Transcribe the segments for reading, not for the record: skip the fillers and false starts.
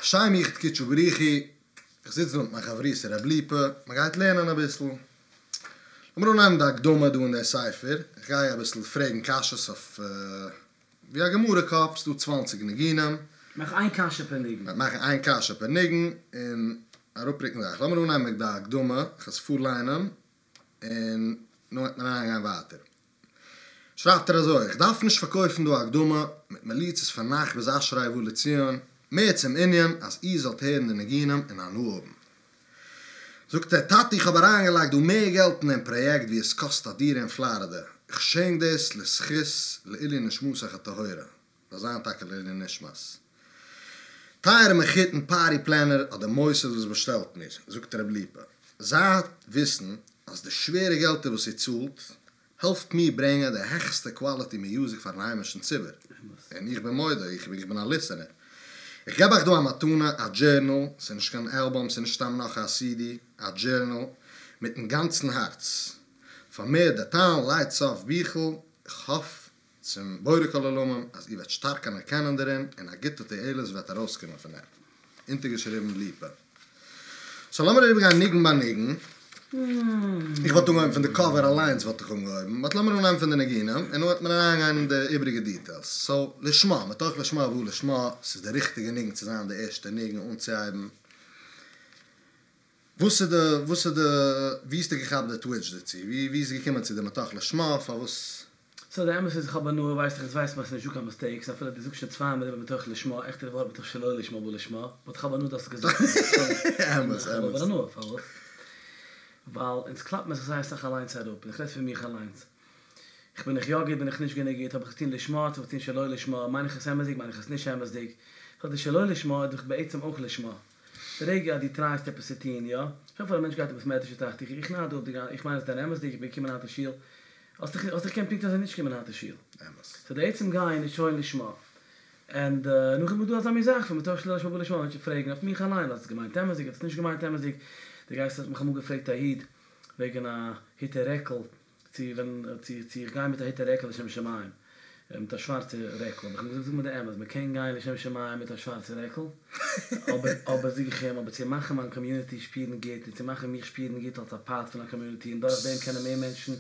לשם יחוד קודשא בריך הוא, איך זיץ דא מיט מיין חברותא ר' ליפא, מען גייט לערנען אביסל. לאמיר אנהייבן די הקדמה דא אין די ספר, איך גיי אביסל פרעגן קשיות אויף ווי א גמרא קאפ, ס'דא צוואנציג ניגונים. מאך איין קשיא פער ניגון. מ'וועט מאכן איין קשיא פער ניגון און אראפרוקן זאך. לאמיר אנהייבן מיט די הקדמה, כ'וועל עס פארליינען און נאכדעם וועט מען אריינגיין ווייטער. שרייבט ער אזוי, איך דארף נישט פארקויפן דא א הקדמה מיט מליצות פון נ"ך ביז אשרי ובא לציון, מער צום ענין אז איר זאלט הערן די ניגונים און הנאה האבן. זאגט ער, טאטי איך האב אריינגעלייגט דא מער געלט אין דעם פראיעקט ווי עס קאסט א דירה אין פלארידע, איך שענק דאס לזכות לעילוי נשמתך הטהורה, זאל זיין טאקע לעילוי נשמת. טייערע מחותן פארטי פלענער אדער מוסד וואס באשטעלט מיר, זאגט ר' ליפא, זייט וויסן אז די שווערע געלטער וואס איר צאלט העלפט מיר ברענגען די העכסטע קוואליטי מיוזיק פארן היימישן ציבור, און איך בין מודה, איך בין א ליסענער. איך געב אייך דא א מתנה, א דזשערנאל, ס'איז נישט קיין אלבום, ס'איז נישט סתם נאך א סידי, א דזשערנאל, מיטן גאנצן הארץ. פאר מער דעטאלן לייענט סוף ביכל, איך האף צום בורא כל עולמים אז איר וועט שטארק אנערקענען דערין און א גוטע תועלת וועט ארויסקומען פון דעם. אונטערגעשריבן ליפא. סאו לאמיר אריבערגיין ניגון ביי ניגון. איך וואלט אנגעהויבן פון די קאווער אליינס וואלט איך אנגעהויבן, באט לאמיר אנהייבן פון די ניגונים און נאכדעם וועט מען אריינגיין אין די איבעריגע דיטעילס. סאו לשמה, מתוך לשמה בא לשמה, ס'איז די ריכטיגע ניגון צו זיין די ערשטע ניגון אנצוהייבן. וואס איז די וואס איז די ווי האסטו געכאפט די טוויטש דערצו? ווי ווי איז געקומען צו די מתוך לשמה? פארוואס? סאו די אמת איז איך האב הנאה ווייסט איך עס ווייסט מען אז ס'איז נישטא קיין מיסטעיקס אפילו דו זאגסט שוין צוויי מאל איבער מתוך לשמה עכט איז די ווארט מתוך שלא לשמה בא לשמה באט איך האב הנאה דו האסט עס געזאגט אמת איך האב אמת. הנאה פארוואס? ווייל אונז קלאפט מען זיך זייער אסאך אליינס אראפ און איך רעד פון מיך אליינס איך בין איך יא גוט בין איך נישט גענוג גוט האב איך געטון לשמה צו האב איך געטון שלא לשמה מיין איך עס אמת'דיג מיין איך עס נישט אמת'דיג סאו די שלא לשמה איז דאך בעצם אויך לשמה. די רגע אז דו טרייסט עפעס צו טון, יא? שטעל פאר א מענטש גייט אין בית מדרש און טראכט, איך איך נאר דא אויף די גאנ, איך מיין עס דען אמת'דיג, איך בין געקומען היינט אין שול, האסט דיך האסט דיך געקענט פונקט אזוי נישט קומען היינט אין שול. אמת. סאו די עצם גיין איז שוין לשמה. ענד נאכדעם איז דא אזא מין זאך פון מתוך שלא לשמה בא לשמה, מענטשן פרעגן אויף מיך אליין, האסט עס געמיינט אמת'דיג, האסט עס נישט געמיינט אמת'דיג, דו גייסט האט מיך אמאל געפרעגט א איד וועגן א היתר רעקל, צו ווען צו צו איך גיי מיט א היתר רעקל לשם שמים, מיט א שווארצע רעקל, האב איך אים געזאגט זאג מיר די אמת, מען קען גיין לשם שמים מיט א שווארצע רעקל? אבער אבער זאג איך אים, אבער צו מאכן מיין קאמיוניטי שפירן גוט, און צו מאכן מיך שפירן גוט אלס א פארט פון א קאמיוניטי, און דורך דעם קענען מער מענטשן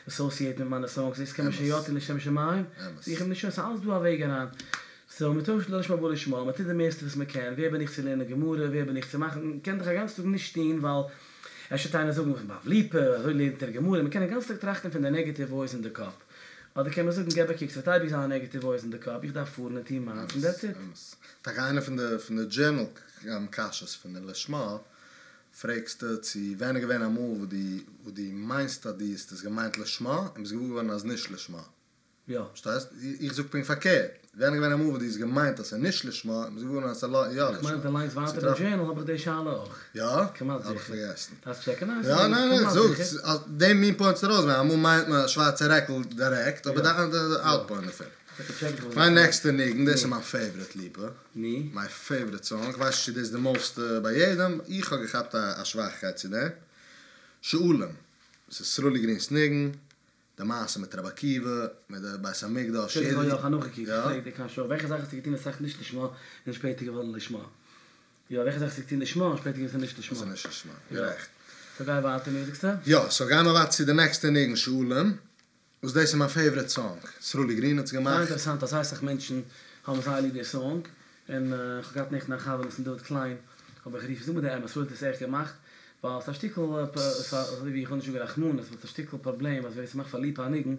אסאסיעטן מיט מיינע סאנגס, דאס קען מען שוין יא טון לשם שמים, זאג איך אים, נו שוין, ס'איז אלעס דא א וועג אריין. סאו מתוך שלא לשמה בא לשמה, מען טוט די מערסטע וואס מען קען, ווער בין איך צו לערנען גמרא, ווער בין איך צו מאכן, מען קען דאך א גאנצן טאג נישט טון ווייל אפשר וועט איינער זאגן וואס רב ליפא, אזוי לערנט ער גמרא, מען קען א גאנצן טאג טראכטן פון די נעגעטיוו וואויס אין די קאפ, אדער קען מען זאגן געב א קוק ס'וועט אייביג זיין א נעגעטיוו וואויס אין די קאפ, איך דארף פארן און טון מיינס און דעטס איט. אמת. טאקע איינע פון די פון די דזשערנאל קשיות פון די לשמה פרעגסטו צו ווען איז געווען אמאל וואס דו וואס דו מיינסט אז דו האסט עס געמיינט לשמה און ביסט געוואר געווארן אז נישט לשמה. יא. פארשטייסט? איך זאג פונקט פארקערט. ווען איז געווען אמאל וואס דו האסט געמיינט אז ס'איז נישט לשמה, און ביסט געוואר געווארן אז ס'איז יא לשמה. איך מיין אז דו ליינסט ווייטער די דזשערנאל האב איך די שאלה אויך. יא? כמעט האב איך זיכער. פארגעסן. דארפסט טשעקן? ניין, יא, ניין, ניין, כמעט איך זאג, זיכער. אז די מין פוינטס ארויס, ווייל אמאל מיינט מען א שווארצע רעקל דירעקט, אבער די אוט פוינט דערפון. מיין נעקסטע ניגון, דאס איז מיין פעיוואריט ליפא. מיי פעיוואריט סאנג, איך ווייס נישט צו דאס איז די מאוסט ביי יעדעם, איך האב געכאפט א שוואכקייט צו דעם. שאולים. ס'איז סרולי גרין'ס ניגון. די מעשה מיט רבי עקיבא, מיט די בית המקדש, יעדער. יא, איך האב נאכגעקוקט, איך פרעג די קשיא, וועלכע זאך האסטו געטון אסאך נישט לשמה און שפעטער געווארן לשמה? יא, וועלכע זאך האסטו געטון לשמה און שפעטער געווארן נישט לשמה? ס'איז נישט לשמה, גערעכט. סאו גיי ווייטער, נו זאגסטו? יא, סאו גיימער ווייטער צו די נעקסטע ניגון שאולים, וואס דאס איז מיין פעיוואריט סאנג, סרולי גרין האט עס געמאכט. זייער אינטערעסאנט אז זייער אסאך מענטשן האבן זייער ליב די סאנג, און איך האב געהאט נעכטן א חבר וואס איז דוד קליין, האב איך גערופן, זאג מיר די אמת, סרולי האט עס עכט געמאכט? ווייל ס'איז א שטיקל, אזוי ווי איך וויל נישט זאגן רחמנות, באט ס'איז א שטיקל פראבלעם אז ווער ס'מאכט פאר ליפא א ניגון,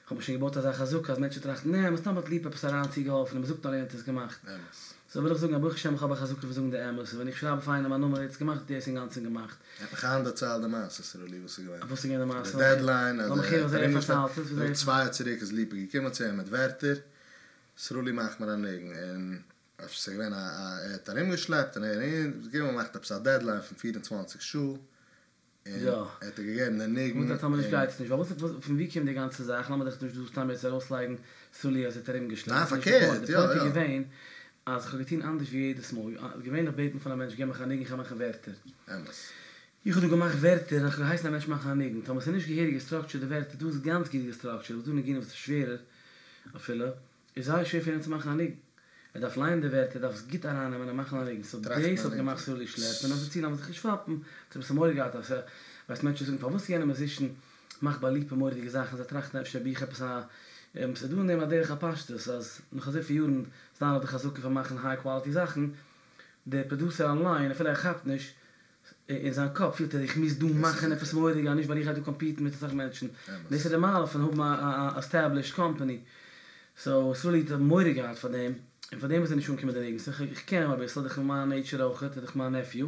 האט מען שוין געבויט אזא חזקה אז מענטשן טראכטן, נע, מסתם האט ליפא עפעס אריין צוגעהאלפן און מ'זאגט נאר ער האט עס געמאכט. סאו וויל איך זאגן אז ברוך השם איך האב א חזקה פון זאגן די אמת, און ווען איך שרייב אויף איינעם א נאמען ער האט עס געמאכט האט ער עס אינגאנצן געמאכט. ער האט מיך היינט דערציילט די מעשה סרולי וואס איז געווען. וואס איז געווען די מעשה? די דעדליין אז לאמיך הערן וויאזוי ער פארציילט עס. ער האט צוויי יאר צוריק איז ליפא געקומען צו אים מיט ווערטער, סרולי מאך מיר א ניגון, און אפשר ס'איז געווען א א ער האט ארומגעשלעפט און ער און איז געקומען געמאכט עפעס א דעדליין פון פיר און צוואנציג שעה, און ער האט איר געגעבן די ניגון. וואס טאמער נישט גייט עס נישט, ווייל וואס פון ווי קומט די גאנצע זאך, לאמיר דיך נישט דא סתם יעצט ארויסלייגן סרולי אז ער האט ארומגעשלעפט, ניין פארקערט, די יא פוינט איז יא. געווען אז איך האב געטון אנדערש ווי יעדעס מאל, געווענליך בעט מען פון א מענטש געב מיך א ניגון איך גיי מאכן ווערטער. אמת. איך האב דא געמאכט ווערטער און איך האב געהייסן א מענטש מאכן א ניגון, טאמער ס'איז נישט געהעריג געסטראקטשערט די ווערטער, דא איז גאנץ גוט געסטראקטשערט, אבער ס'דא ניגונים וואס איז שווערער אפילו, איז זייער שווער פאר אים צו מאכן א ניגון, ער דארף לייענען די ווערטער, ער דארף עס גוט ארייננעמען און מאכן א ניגון, סאו דאס האט געמאכט סרולי שלעפן, און נאכדערצו לאמיר זיך נישט פאפן, האט ער אביסל מורא געהאט אז ווייסט מענטשן זאגן פארוואס יענער מוזישן מאכט ביי ליפא מורא'דיגע זאכן, זיי טראכטן אפשר האב איך עפעס א, ס'איז דא אין דעם א דרך הפשטות אז נאך אזויפיל יארן זיין אויף די חזקה פון מאכן היי קוואליטי זאכן, דער פראדוסער אליין אפילו ער כאפט נישט, אין זיין קאפ פילט ער איך מוז דא מאכן עפעס מורא'דיג אנישט ווייל איך גיי דא קאמפיטן מיט אסאך מענטשן, דאס איז די מעלה פון האבן א עסטעבלישד קאמפאני, סאו סרולי האט מורא געהאט פאר דעם, און פאר דעם איז ער נישט אנגעקומען די ניגון, סאו איך קען אים אביסל, דאך מיין נעיטשער אויכעט, איז דאך מיין נעפיו,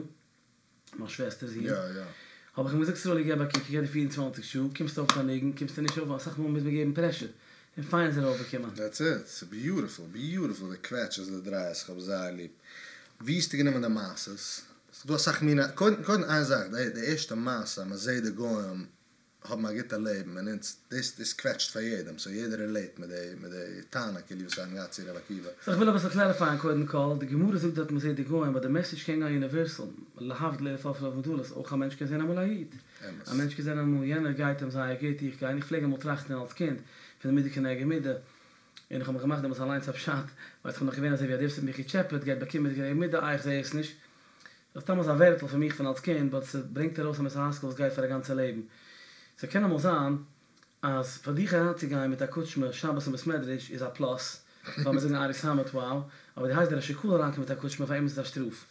מיין שוועסטער'ס זון, האב איך אים געזאגט סרולי געב א קוק איך געב דיר פיר און צוואנציג שעה, קומסט אויף מיט א ניגון, קומסטו נישט אויף, ווייל אסאך מאל מוז מען געבן פרעשור, און פיין איז ער אויפגעקומען. דעטס איט, ס'איז ביוטיפול, ביוטיפול די קוועטשעס די דרייערס, כ'האב זייער ליב. ווי האסטו גענומען די מעשות? ס'איז דא אסאך מיני, קודם קודם איין זאך, די די ערשטע מעשה אז מ'זעהט די גוים האבן א גוטע לעבן און אונז, דאס דאס קוועטשט פאר יעדעם, סאו יעדער רילעיט מיט די מיט די טענה כאילו וואס זיי האבן געהאט צו ר' עקיבא. סאו כ'וויל אביסל קלעריפייען קודם כל, די גמרא זאגט דארט מ'זעהט די גוים באט די מעסעדזש קען גיין יוניווערסעל, להבדיל אלף אלפי הבדלות, אויך א מענטש קען זעהן אמאל א איד, א מענטש קען זעהן אמאל יענער גייט אים זייער גוט איך גיי, און איך פלעג אמאל טראכטען אלס קינד פון די מידה כנגד מידה, און איך האב מיך געמאכט דעמאלטס אליינס א פשט, ווייל איך בין נאך געווען אזוי ווי אז דער וואס האט מיך געטשעפעט גייט באקומען מידה כנגד מידה, איי איך זעה עס נישט. דאס איז סתם אזא ווערטל פון מיך פון אלס קינד, באט ס'ברענגט ארויס א מוסר השכל וואס גייט פאר א גאנצע לעבן. ס'קען אמאל זיין אז פאר דיך אריינצוגיין מיט א קוטשמע שבת אין בית מדרש איז א פלאס, ווייל מיר זאגן ארי סאמעט wow, אבער דו הייסט דער ראש הקהל אריינקומען מיט א קוטשמע פאר אים איז עס א שטראף.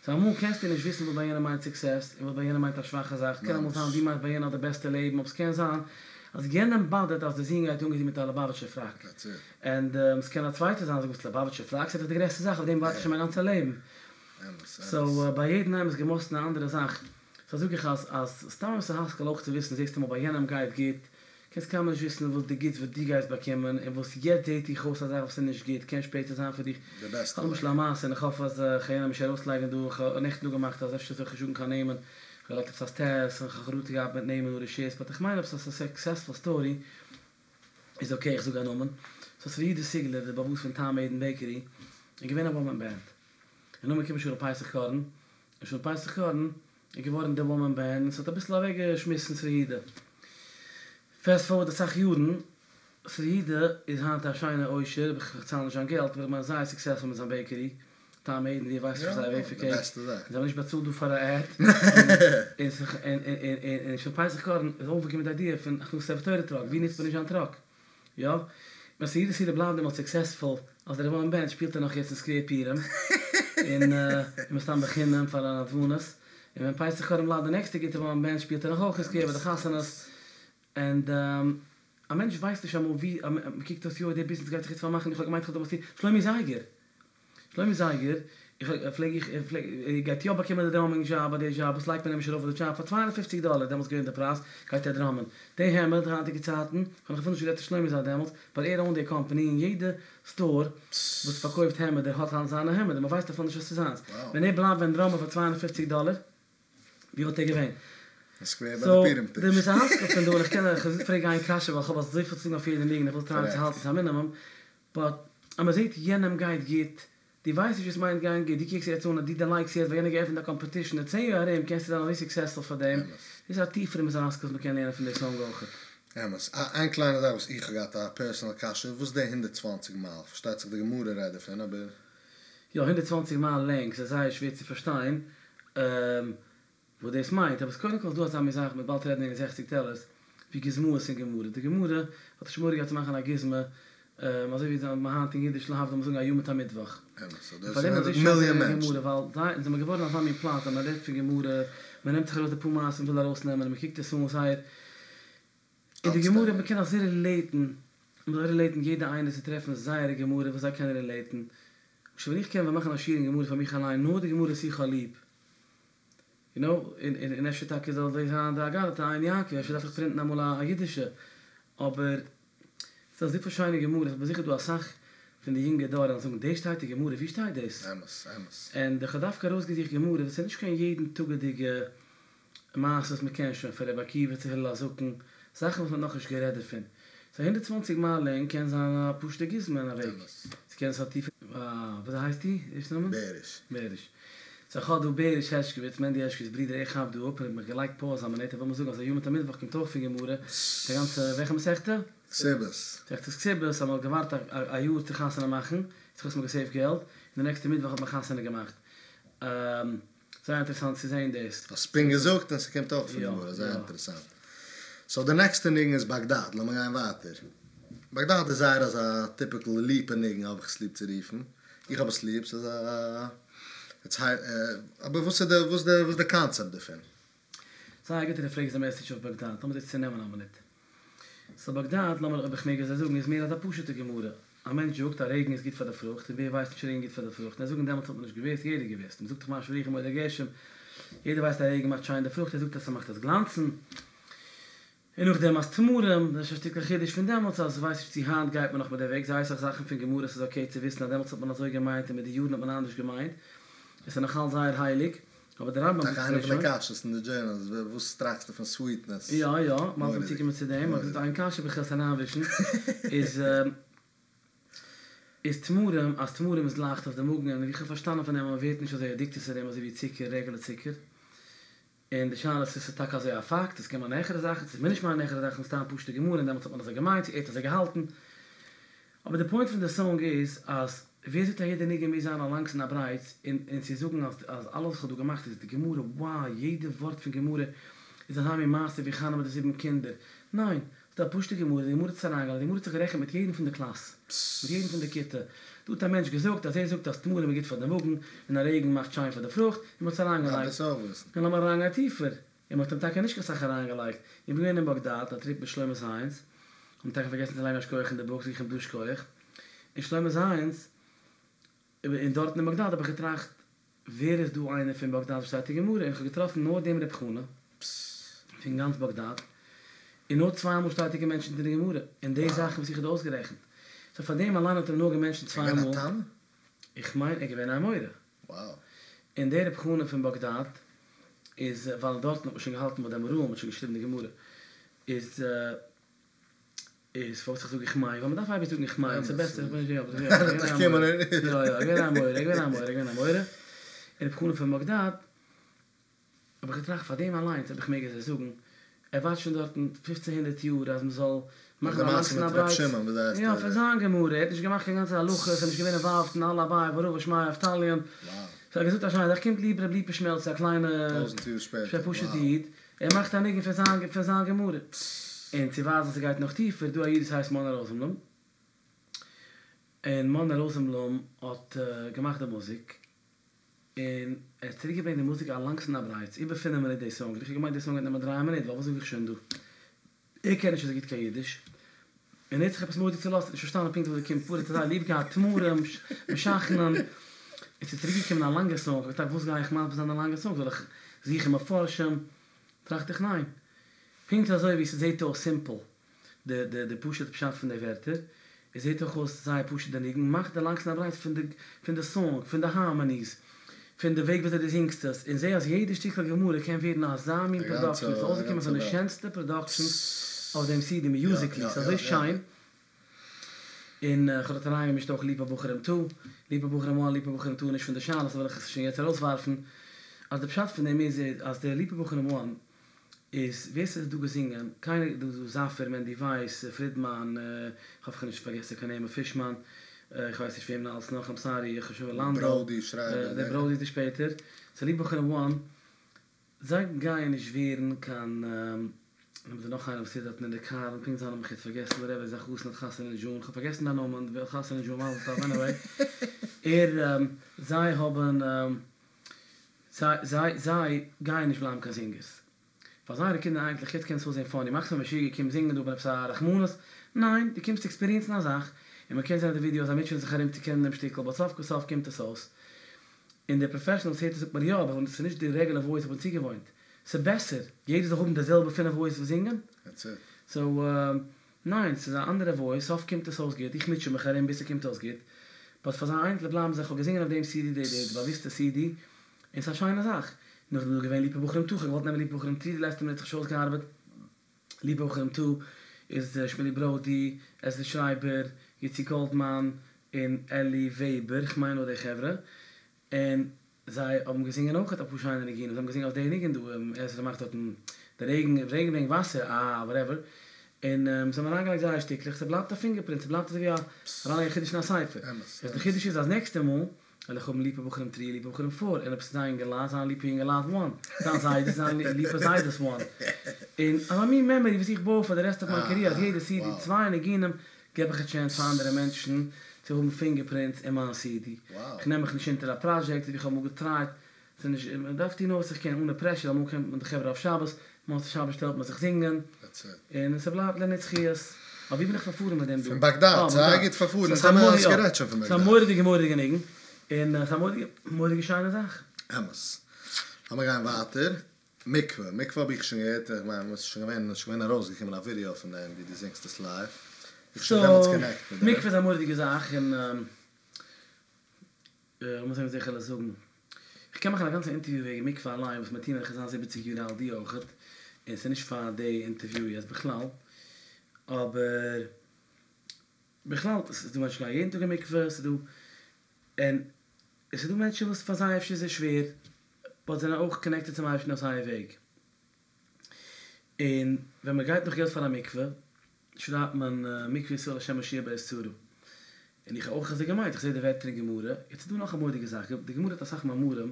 סאו אמאל קענסטו נישט וויסן וואס ביי יענעם מיינט סוקסעס און וואס ביי יענעם מיינט א שוואכע זאך, ס'קען אמאל זיין דו מיינסט ביי יענעם האט די בעסטע לעבן אבער ס'קען זיין אז יענעם באדערט אז די זון גייט אנגעטון מיט א ליובאוויטשער פראק און ס'קען א צווייטער זיין זאגן וואס ליובאוויטשער פראק ס'איז דאך די גרעסטע זאך אויף דעם ווארט איך שוין מיין גאנצע לעבן. סאו ביי יעדן איינעם איז געמאסטן א אנדערע זאך, סאו זאג איך אז אז סתם א מוסר השכל אויך צו וויסן זעסט אמאל ביי יענעם גייט גוט קענסט קיינמאל נישט וויסן וואס די גוטס וואס דו גייסט באקומען און וואס יעצט זעט דיך אויס א זאך וואס איז נישט גוט קען שפעטער זיין פאר דיך. די בעסטע כ'האב למשל א מעשה און איך האף אז כ'גיי יענעם נישט ארויסלייגן דא, איך האב נעכטן אפגעמאכט אז אפשר זאל איך נישט זאגן קיין נעמען, כ'האב געלייגט עפעס א סטעטוס און כ'האב חרטה געהאט מיט נעמען אן רשות, באט איך מיין אויב ס'איז א סוקסעספול סטארי איז אקעי איך זאג א נאמען. סאו ס'איז ר' יודא סיגלער דער בעל הבית פון טעם עדן בעקערי איז געווען א וואן מען בענד און נאכדעם געקומען שלום פסח קארן און שלום פסח קארן איז געווארן די וואן מען בענד און ס'האט אביסל אוועק געשמיסן ר' יודא. פעסט פארווארד אסאך יארן, ר' יודא איז היינט א שיינע עושר, איך צאל נישט זיין געלט, אבער איך מיין זייער סוקסעספול מיט זיין בעקערי, טעם עדן ווער ווייסט נישט זייער וועיפער קעיק, זיי האבן נישט באצאלט דא פאר א עד, און שלום פסח קארן איז אויפגעקומען מיט די איידיע פון הכנסת ספר תורה טראק, ווי נוצט מען נישט זיין טראק? יא, ווען ר' יודא סיגלער בלייבט דעמאלט סוקסעספול אלס דער וואן מען בענד שפילט ער נאך יעצט אין סקווער פורים און מסתם בחינם פאר א נדבנות, און ווען פסח קארן בלייבט די נעקסטע גוטע וואן מען בענד שפילט ער נאך אויך אין סקווער ביי די חתונות, ענד א מענטש ווייסט נישט אמאל ווי, מ'קוקט אויס יוי די ביזנעס גייט זיך יעצט פארמאכן איך האב געמיינט איך האב דא וואס צו, שלומי זייגער! שלומי זייגער, איך פלעג איך פלעג ער גייט יא באקומען די דראמינג דזשאב ביי די דזשאב וואס לייגט מען אים נישט ארויף אויף די דזשאב פאר 250 דאלער דעמאלטס געווען די פרייז גייט ער דראמען די העמד היינטיגע צייטן כ'האב נאך אפילו נישט גערעדט צו שלומי זייט דעמאלטס באט ער אונט די קאמפאני און יעדע סטאר וואס פארקויפט העמעדער האט היינט זיינע העמעדער מ'ווייסט אפילו נישט אז ס'איז זיינס ווען ער בלייבט ווען דראמען פאר 250 דאלער ווי וואלט ער געווען? סאו די מוסר השכל פון דא און איך קען איך פרעג איין קשיא ווייל כ'האב אזויפיל צו זאגן אויף יעדע ניגון איך וויל טרייען צו האלטן צו א מינימום באט אז מען זעט יענעם גייט גוט, דו ווייסט נישט וואס מיינט גיין גוט, דו קוקסט יעצט אן אז דו דערלייגסט יעצט ווייל יענער געעפנט א קאמפעטישן, אין צען יאר ארום קענסטו זיין אזוי סוקסעספול פאר דעם, דאס איז א טיפערע מוסר השכל וואס מען קען לערנען פון די סאנג אויכעט. אמת. איין קליינע זאך וואס איך האב געהאט א פערסאנעל קשיא, וואס איז די 120 מייל? פארשטייט זיך די גמרא רעדט דערפון אבער. יא, 120 מייל לענג, ס'איז זייער שווער צו פארשטיין. וואס דאס מיינט, אבער קודם כל איז דא אזא מין זאך, מ'וועט באלד רעדן וועגן זעכציג טעלערס, ווי גוזמאות אין גמרא, די גמרא האט נישט מורא געהאט צו מאכן א גוזמא, אזוי ווי מיר היינט אין אידיש להבדיל מיר זאגן א יאר מיט א מיטוואך. אמת, סאו און דאס פארדעם איז איז אזוי שווער צו מיליאן לערנען מענטשן. גמרא, ווייל זיי אונז זעמיר געווארן אזא מין פלאץ אז מען רעדט פון גמרא, מען נעמט זיך ארויס די פאר מעשים מען וויל ארויסנעמען און מען קוקט עס אן זייער, אין די גמרא מען קען אזוי רילעיטן, מען זאל רילעיטן יעדע איינער צו טרעפן זייערע גמרא וואס זיי קענען רילעיטן, למשל ווען איך קען ווען מאכן א שיעור אין גמרא פאר מיך אליין נאר די גמרות איך האב ליב, יו נאו, און אפשר טאקע זאל דאס זיין די אגדתא עין יעקב, אפשר דארף איך פרינטן אמאל א אידישע, אבער ס'איז אזויפיל שיינע גמרות, איך בין זיכער דא אסאך פון די יונגע דור וועלן זאגן דאס שטייט אין גמרא, ווי שטייט דאס? אמת, אמת. און איך האב דווקא ארויסגעזוכט גמרא וואס איז נישט קיין יעדן טאגעדיגע מעשה וואס מ'קען שוין, פון רבי עקיבא צו הלל הזקן, זאכן וואס מ'האט נאכנישט גערעדט דערפון. סאו 120 מייל לענג קען זיין א פשוטע גוזמא אין א וועג. ס'קען זיין טיפער. וויאזוי הייסט די ערשטע נאמען? בעריש. בעריש. סאו איך האב דא בעריש הערשקאוויץ, מענדי הערשקאוויץ ברודער ער כאפט דא אפ און האט מיך געלייגט פאוז א מינוט ער וויל מיר זאגן אז א יאר מיט א מיטוואך קומט אויך פון גמרא די גאנצע וועלכע מסכתא? כתובות. מסכת כתובות אז מען האט געווארט א יאר צו חתונה מאכן, זכות מ'האט געסעיווט געלט, און די נעקסטע מיטוואך האט מען חתונה געמאכט. זייער אינטערעסאנט צו זעהן דאס. האסט פונקט געזאגט און ס'קומט אויך פון גמרא, זייער אינטערעסאנט. סאו די נעקסטע ניגון איז באגדאד, לאמיר גיין ווייטער. באגדאד איז זייער אזא טיפיקל ליפא ניגון האב איך עס ליב צו רופן. איך האב עס ליב, ס'איז א איטס היי אבער וואס איז די וואס די וואס איז די קאנצעפט דערפון? זייער גוט אז דו פרעגסט די מעסעדזש אויף באגדאד, לאמיר דאס צונעמען א מינוט. סאו באגדאד, לאמיר אויב איך מעג אזוי זאגן, איז מער אזא פשוט'ע גמרא. א מענטש זאגט אז רעגן איז גוט פאר די פרוכט, און ווער ווייסט נישט רעגן גוט פאר די פרוכט? און זיי זאגן דעמאלטס האט מען נישט געוואוסט, יעדער געוואוסט. מען זאגט דאך משיב הרוח ומוריד הגשם, יעדער ווייסט אז רעגן מאכט שיין די פרוכט, ער זאגט אז ס'מאכט עס גלאנצן. און נאכדעם אז תמרים, דאס איז א שטיקל חידוש פון דעמאלטס אז כ'ווייס נישט צו היינט גייט מען נאך מיט די וועג, זייער אסאך זאכן פון גמרא ס'איז אקעי צו וויסן אז דעמאלטס האט מען אזוי געמיינט און מיט די יארן האט מען אנדערש געמיינט, עס איז נאכאלץ זייער הייליג, אבער די רמב"ם זאגט טאקע איינע פון די קשיות אין די דזשורנאל איז וואס טראכסטו פון סוויטנעס? יא יא, מ'האלט ביים צוקומען צו דעם, מ'האט געזאגט איין קשיא אבער כ'וועל עס אריינווישן, איז איז תמרים אז תמרים איז לייכט אויף די מאגן און ווי כ'האב פארשטאנען פון דעם אז מ'ווערט נישט אזוי אדיקטעד צו דעם אזוי ווי צוקער, רעגולער צוקער. און די שאלה איז צו ס'איז טאקע אזוי א פאקט, עס קען מיינען העכערע זאכן, צו עס מוז נישט מיינען העכערע זאכן, סתם פשוט'ע גמרא און דעמאלטס האט מען אזוי געמיינט, צו ער האט אזוי געהאלטן. אבער די פוינט פון די סאנג איז אז ווער זאגט אז יעדע ניגון מוז זיין א לאנגס און א ברייטס, און און צו זאגן אז אז אלעס וואס כ'האב דא געמאכט איז די גמרא, wow יעדע ווארט פון גמרא איז אזא מין מעשה ווי חנה מיט די זיבן קינדער, ניין, ס'איז א פשוט'ע גמרא, די גמרא האט עס אריינגעלייגט, די גמרא האט זיך גערעכנט מיט יעדן פון די קלאס, מיט יעדן פון די כיתה. דא האט א מענטש געזאגט אז ער זאגט אז תמרים איז גוט פאר די מאגן, און א רעגן מאכט שיין פאר די פרוכט, און מ'האט עס אריינגעלייגט. און לאמיר אריינגיין טיפער, און מ'האט אים טאקע נישט קיין סאך אריינגעלייגט. איך בין געווען אין באגדאד, א טריפ מיט שלמה זייענס, האבן טאקע פארגעסן צו לייגן א שכוח אין די בוק, זאג איך אים דא שכוח. און שלמה זייענס, און דארטן אין באגדאד האב איך געטראכט, ווער איז דא איינער פון באגדאד וואס שטייט אין גמרא, און איך האב געטראפן נאר דעם ר' חנא פון גאנץ באגדאד, און נאר צוויי מאל שטייט ער געמענטשענט אין די גמרא, און די זאכן וואס איך האב דא אויסגערעכנט. סאו פאר דעם אליין האט ער נאר געמענטשענט צוויי מאל. איך מיין ער איז געווען א אמורא. און דער ר' חנא פון באגדאד איז, ווייל דארטן האט מען שוין געהאלטן ביי די אמוראים, מ'האט שוין געשריבן די גמרא, איז. איז פארוואס איך זאג איך מיין, ווייל מ'דארף אייביג זאגן איך מיין, ס'איז בעסער, איך בין נישט יא יא יא, געווען א אמורא, געווען א אמורא, געווען א אמורא, און ר' חנא פון באגדאד, האב איך געטראכט פאר דעם אליינס אויב איך מעג אזוי זאגן, ער ווארט שוין דארטן פופצן הונדערט יאר אז מ'זאל מאכן א לאנגס און א ברייטס, יא פון זיין גמרא, ער האט נישט געמאכט קיין גאנצע הלכות, ער איז נישט געווען אינוואלווד אין אלע אביי ורבא שמיה אבטליון, סאו ער האט געזאגט א שיינע זאך, קומט ליפא ר' ליפא שמעלצער א קליינע פשוטע איד, ער מאכט א ניגון פון זיין פון זיין גמרא. און צו ווייזן אז ס'גייט נאך טיפער, דא א איד וואס הייסט מונה ראזענבלום, און מונה ראזענבלום האט געמאכט די מוזיק, און ער האט צוריק געברענגט די מוזיק א לאנגס און א ברייטס, איבער פינף מינוט די סאנג, איך האב געמיינט די סאנג גייט נעמען דריי מינוט, ווייל וואס זאג איך שוין דא? ער קען נישט אזוי גוט קיין אידיש, און ער האט זיך עפעס מורא'דיג צולאזט, נישט פארשטאנען פונקט וואס דא קומט פאר, ער האט אזוי ליב געהאט תמרים, משכנין, און ס'איז צוריק געקומען א לאנגע סאנג, איך האב געטראכט וואס גיי איך מסביר זיין די לאנגע סאנג, זאל איך זוכן מפרשים, טראכט איך ניין, פונקט אזוי ווי ס'זעהט אויס סימפל די די די פשוט'ע פשט פון די ווערטער, עס זעהט אויך אויס זייער פשוט די ניגון, מאך די לאנגס און א ברייטס פון די פון די סאנג, פון די הארמאניס, פון די וועג וויאזוי דו זינגסט עס, און זעה אז יעדע שטיקל גמרא קען ווערן אזא מין פראדאקשען, עס איז אויסגעקומען פון די שענסטע פראדאקשענס אויף דעם סידי, מיוזיקלי, ס'איז אזוי שיין. און כ'האב דארט אריינגעמישט אויך ליפא בחורים טו, ליפא בחורים וואן, ליפא בחורים טו איז נישט פון די שאלות וועל איך עס שוין יעצט ארויסווארפן, אז די פשט פון דעם איז אז די ליפא בחורים וואן איז ווער ס'איז דא געזינגען, קיינער דא דא זאפער, מענדי ווייס, פרידמאן, כ'האף כ'האב נישט פארגעסן קיין נעמען, פישמאן, כ'ווייס נישט וועמען אלס נאך, איים סארי, איך האב שוין לאנדא, בראודי שרייבער, די בראודי איז די שפעטער, סאו ליפא בחורים וואן, זיי גייען נישט ווערן קיין, נאמען איז דא נאך איינער וואס איז דארטן אין די קאר, און פונקט זיין נאמען האב איך יעצט פארגעסן, וואטעווער, זיין חתן האט חתונה אין דזשון, כ'האב פארגעסן דיין נאמען, ווער האט חתונה אין דזשון, מזל טוב, עניוועי, ער, זיי האבן. זיי זיי זיי גייען נישט בלייבן קיין זינגערס. פאר זייערע קינדער אייניקלעך יעצט קען עס אויסזעהן פאני, מאכסט מיר משוגע קום זינגען דא כ'בין עפעס א רחמנות? ניין, דו קומסט עקספיריענסן א זאך, און מען קען זעהן אויף די ווידיאו אז זיי מוטשען זיך ארום צו קענען דעם שטיקל, באט סוף כל סוף קומט עס אויס. און דער פראפעשענעל וואס הערט עס זאגט מיר יא אבער ס'איז נישט די רעגולער וואויס איך בין צוגעוואוינט. ס'איז בעסער. יעדער זאל האבן די זעלבע פינף וואויסעס וואס זינגען? סאו ניין, ס'איז א אנדערע וואויס, סוף קומט עס אויס גוט, איך מוטשע מיך ארום ביז ס'קומט אויס גוט, באט פאר זיי אייניקלעך בלייבן זיי, כ'האב געזינגען אויף דעם סידי, די די באוויסטע סידי, און ס'איז א שיינע זאך. נאכדעם איז דא געווען ליפא בחורים טו, כ'האב געוואלט נעמען ליפא בחורים טרי די לעצטע מינוט האט זיך נישט אויסגעארבעט, ליפא בחורים טו איז שמואלי ברודי, עזרא שרייבער, יצי גאלדמאן, און אלי וועבער, כ'מיין נאר די חברה, און. זיי האבן געזינגען אויכעט אפאר שיינע ניגונים, זיי האבן געזינגען אויף די ניגון דא, עזרא מאכט דארטן די רעגן, רעגן ברענגט וואסער, אה וואטעווער, און זיי האבן אריינגעלייגט זייערע שטיקלעך, ס'בלייבט א פינגער פרינט, ס'בלייבט אזוי ווי א אריינלייגן א חידוש אין א ספר, יעצט די חידוש איז אז נעקסטע מאל וועל איך האבן ליפא בחורים טרי, ליפא בחורים פאר, און אויב ס'איז זיין אינגעלייט, זיין ליפא אינגעלייט וואן, זיין זיידעס, זיין ליפא זיידעס וואן, און אזא מין מעמארי וואס איך בוי פאר די רעסט אוו מיי קעריער אז יעדע סידי צוויי ניגונים געב איך א טשענס פאר אנדערע מענטשן צו האבן פינגער פרינטס אין מיין סידי. כ'נעם מיך נישט אונטער א פראדזשעקט ווי כ'האב אמאל געטרייט, ס'איז נישט, מ'דארף טון נאר וואס איך קען אנע פרעשור, אמאל קומט מען די חברה אויף שבת, מוצאי שבת שטעלט מען זיך זינגען, און ס'בלייבט לנצחיות. אבער ווי בין איך פארפארן מיט דעם דא? פון באגדאד, זייער גוט פארפארן, אונז האמיר אלעס גערעדט שוין פון באגדאד. ס'איז א מורא'דיגע מורא'דיגע ניגון, און ס'איז א מורא'דיגע מורא'דיגע שיינע זאך. אמת. לאמיר גיין ווייטער. מקווה, מקווה האב איך שוין געהערט, איך מיין עס איז שוין געווען, עס איז שוין געווען ארויסגעקומען א ווידעא פון דעם ווי דו זינגסט עס לייוו, איך שוין דעמאלטס קאנעקט מיט דעם. מקווה איז א מורא'דיגע זאך און לאמיר זען וואס איך וועל עס זאגן. איך קען מאכן א גאנצע אינטערוויו וועגן מקווה אליין וואס מיר טוהן ווען איך וועל זיין זיבעציג יאר אלט דו אויכעט, און ס'איז נישט פאר די אינטערוויו יעצט בכלל, אבער בכלל ס'איז דא מענטשן גייען יעדן טאג אין מקווה, ס'איז דא און עס איז דא מענטשן וואס פאר זיי אפשר איז עס שווער, באט זענען אויך קאנעקטעד צום אייבערשטן אויף זייער וועג. און ווען מען גייט נאך געלט פאר א מקווה, שרייבט מען מקווה ישראל השם הושיעה בעת צרה. און איך האב אויך אזוי געמיינט, איך זע די ווערטער אין גמרא, יעצט איז דא נאך א מורא'דיגע זאך, די גמרא האט אסאך מאמרים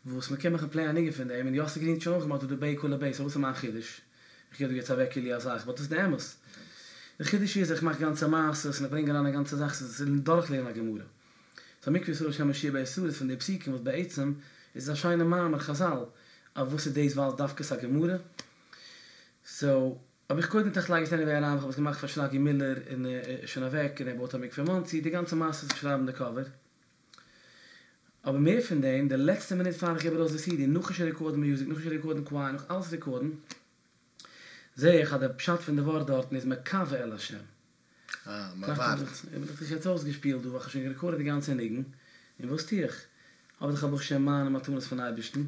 וואס מען קען מאכן פלעי א ניגון פון דעם, און יאסי גרין האט שוין אויך געמאכט דא די בעי כולא בעי, סאו וואס איז מיין חידוש? איך געב דא יעצט אוועק כאילו א זאך, באט דאס איז די אמת. די חידוש איז איך מאך גאנצע מעשות און איך ברענג אריין א גאנצע זאך, ס'איז דורכלערנען א גמרא. סאו מקווה ישראל השם הושיעה בעת צרה איז פון די פסוקים וואס בעצם איז עס א שיינע מאמר חזל, אבער וואס איז דאס ווייל דווקא ס'א גמרא? סאו האב איך קודם געטראכט לייג עס עניוועי אריין, כ'האב עס געמאכט פאר שרגי מילער און ער איז שוין אוועק און ער בויט א מקווה אין מאנסי, די גאנצע מעשה איז צו שרייבן די קאווער. אבער מער פון דעם, די לעצטע מינוט פאר איך געב ארויס די סידי, נאכן שוין רעקארדן מיוזיק, נאכן שוין רעקארדן קווייער, נאך אלעס רעקארדן, זעה איך אז די פשט פון די ווארט דארטן איז מקווה אל השם. אה, מען ווארט. איך בין דאך יעצט אויסגעשפילט דא, ווייל כ'האב שוין גערעקארדעד די גאנצע ניגון, און וואס טו איך? האב איך דאך ברוך השם מיינע מתנות פון אייבערשטן,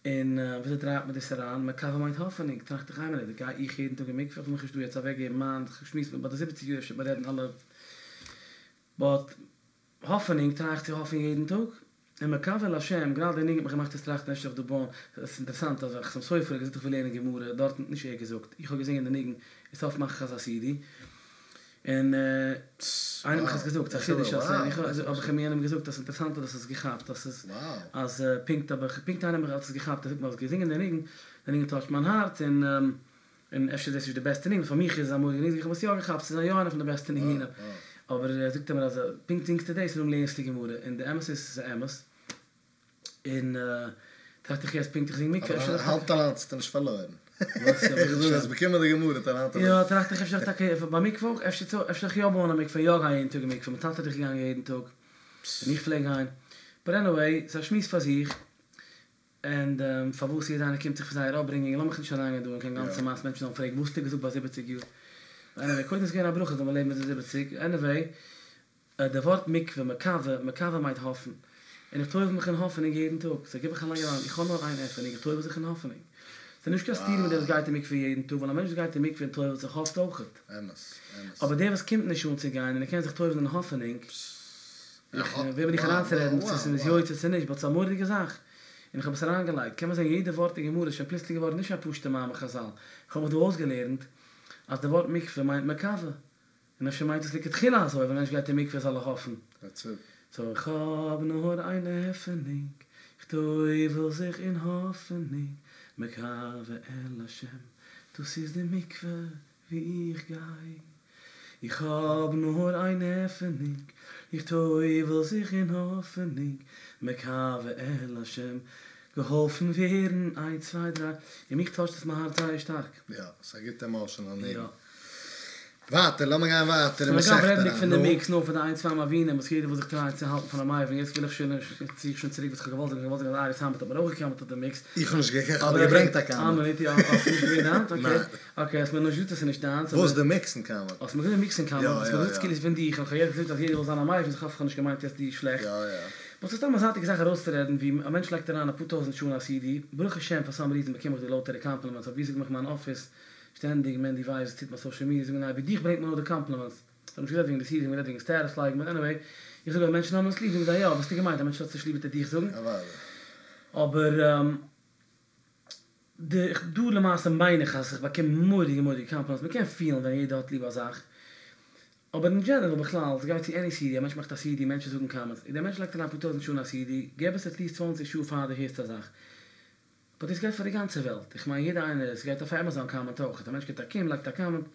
און וויאזוי דרייט מען דאס אריין? מקווה מיינט האפענונג, טראכט איך איין מינוט, גיי איך יעדן טאג אין מקווה? איך וויל מיך נישט דא יעצט אוועקגעבן מיין, כ'שמועס מיט ביי די זיבעציג יאר אפשר וועט מען רעדן אלע, באט האפענונג טריי איך צו האפן יעדן טאג, און מקווה להשם, גראדע די ניגון האט מיך געמאכט יעצט טראכטן אפשר איך דא בויען, עס איז אינטערעסאנט אז חתם סופר האט געזאגט איך וויל לערנען גמרא, דארטן נישט ער געזאגט, איך האב געזינגען די ניגון, אין סוף מאך איך אזא סידי, און איינער האט מיך עס געזאגט, ס'איז א חידוש אז איך האב איך אים יענעם געזאגט אז ס'איז אינטערעסאנט אז דו האסט עס געכאפט, אז ס'איז אז פונקט האב איך פונקט איינער האט עס געכאפט, ער זאגט מיר האסט געזינגען די ניגון, די ניגון טאטשט מיין הארץ, און און אפשר איז דאס נישט די בעסטע ניגון, פאר מיך איז עס א מורא'דיגע ניגון, איך האב עס יא געכאפט, ס'איז יא איינע פון די בעסטע ניגונים, אבער זאגט ער מיר אז פונקט זינגסטו דאס און דאן לערנסטו גמרא, און די אמת איז ס'איז אמת, און טראכט איך יעצט פונקט איך זינג מקווה, אפשר. אבער האלב טאלאנט האסטו נישט פארלוירן. וואס? איך זאג האסט באקומען די גמרא טאלאנט אבער. יא טראכט איך אפשר טאקע ביי מקווה אויך, אפשר אפשר זאל איך יא בויען א מקווה און יא גיין יעדן טאג אין מקווה, מיין טאטע איז דאך געגאנגען יעדן טאג, און איך פלעג גיין, באט עניוועי, ס'איז א שמועס פאר זיך. און פארוואס יעדע איינער קומט זיך פון זייער אפברינגינג, לאמיך נישט אריינגיין דא אין קיין גאנצע מעשה, מענטשן זאלן פרעגן וואס האסטו געזאגט ביי זיבעציג יאר, עניוועי קודם איז געווען א ברכה זאל מען לעבן ביז די זיבעציג, עניוועי די ווארט מקווה, מקווה, מקווה מיינט האפן, און איך טובל מיך אין האפענונג יעדן טאג, סאו גיב איך א לייג אריין, איך האב נאר איין עפענונג, איך טובל זיך אין האפענונג. ס'איז נישט קיין סתירה מיט דער וואס גייט אין מקווה יעדן טאג, ווייל א מענטש וואס גייט אין מקווה און טובל'ט זיך האפט אויכעט. אמת, אמת. אבער דער וואס קומט נישט אן צו גיין און ער קען זיך טובל'ן אין האפענונג, איך, ווער בין איך אריינצורעדן צו ס'איז יוצא צו נישט, באט ס'איז א מורא'דיגע זאך, און איך האב עס אריינגעלייגט, קען מען זען יעדע ווארט אין גמרא איז שוין פלוצלינג געווארן נישט א פשוט'ע מאמר חזל, איך האב מיך דא אויסגעלערנט אז די ווארט מקווה מיינט מקווה, און אפשר מיינט עס לכתחילה אזוי, ווען א מענטש גייט אין מקווה זאל ער האפן. That's it. סאו איך האב נאר איין עפענונג, איך טובל זיך אין האפענונג, מקווה אל השם, דאס איז די מקווה וואו איך גיי. איך האב נאר איין עפענונג, איך טובל זיך אין האפענונג, מקווה אל השם, געהאלפן ווערן, איינס צוויי דריי, און מיך טאטשט עס מיין הארץ זייער שטארק. יא, ס'איז א גוטע עמאושענעל ניגון. ווייטער, לאמיר גיין ווייטער אין מסכת אגב, רעדנדיג פון די מיקס, נאר פאר די איין צוויי מבינים וואס יעדער וויל זיך טרייען צו האלטן פון א מבין, יעצט וויל איך שוין, יעצט צי איך שוין צוריק וואס איך האב געוואלט זאגן, איך האב געוואלט זאגן אז ארי סאמעט האט מיר אויך געקאמענט אויף די מיקס. איך האב נישט געקענט, איך האב געברענגט א קאמענט. איין מינוט, יא, האסט נישט געווען דיינס? אקעי, אקעי, האסט מיר נאר געזאגט אז ס'איז נישט דיינס. וואס, די מיקסן קאמענט? האסט מיר געזאגט די מיקסן קאמענט, האסט מיר געזאגט כאילו ס'איז פון דיך, און איך האב יעצט געזאגט אז יעדער וויל זיין א מבין, איך האף איך האב נישט געמיינט יעצט דיר שלעכט. יא יא. באט ס'איז סתם א זייטיגע זאך ארויסצורעדן ווי א מענטש לייגט אריין אפאר טויזענט שעה אין א סידי, ברוך השם פאר סאם ריזען באקום איך די לויטערע קאמפלימענטס אבער ווי זאגט מיך מיין אפיס שטענדיג מענדי ווייס וואס טוט מיט סאושעל מידיע זאגן זיי ווי דיך ברענגט מען נאר די קאמפלימענטס. זיי האבן נישט גערעדט וועגן די סידי, זיי האבן גערעדט וועגן סטעטוס לייגן, באט עניוועי, איך זאג אז מענטשן האבן עס ליב, זאגן זיי יא, וואס האסטו געמיינט, א מענטש האט עס נישט ליב וועט ער דיך זאגן? אוודאי. אבער די דא למעשה מיין איך אז איך באקום מורא'דיגע מורא'דיגע קאמפלימענטס, מ'קען פילן ווען יעדער האט ליב א זאך, אבער אין דזשענערל בכלל, ס'גייט צו עני סידי, א מענטש מאכט א סידי, מענטשן זאגן קאמענטס, דער מענטש לייגט אריין אפאר טויזנט שעה אין א סידי, געב עס עטליעסט צוואנציג שעה פאר דו הערסט א זאך. באט דאס גייט פאר די גאנצע וועלט, איך מיין יעדער איינער, ס'גייט אויף עמעזאן קאמענט אויך, א מענטש גיבט א קום, לייגט א קאמענט,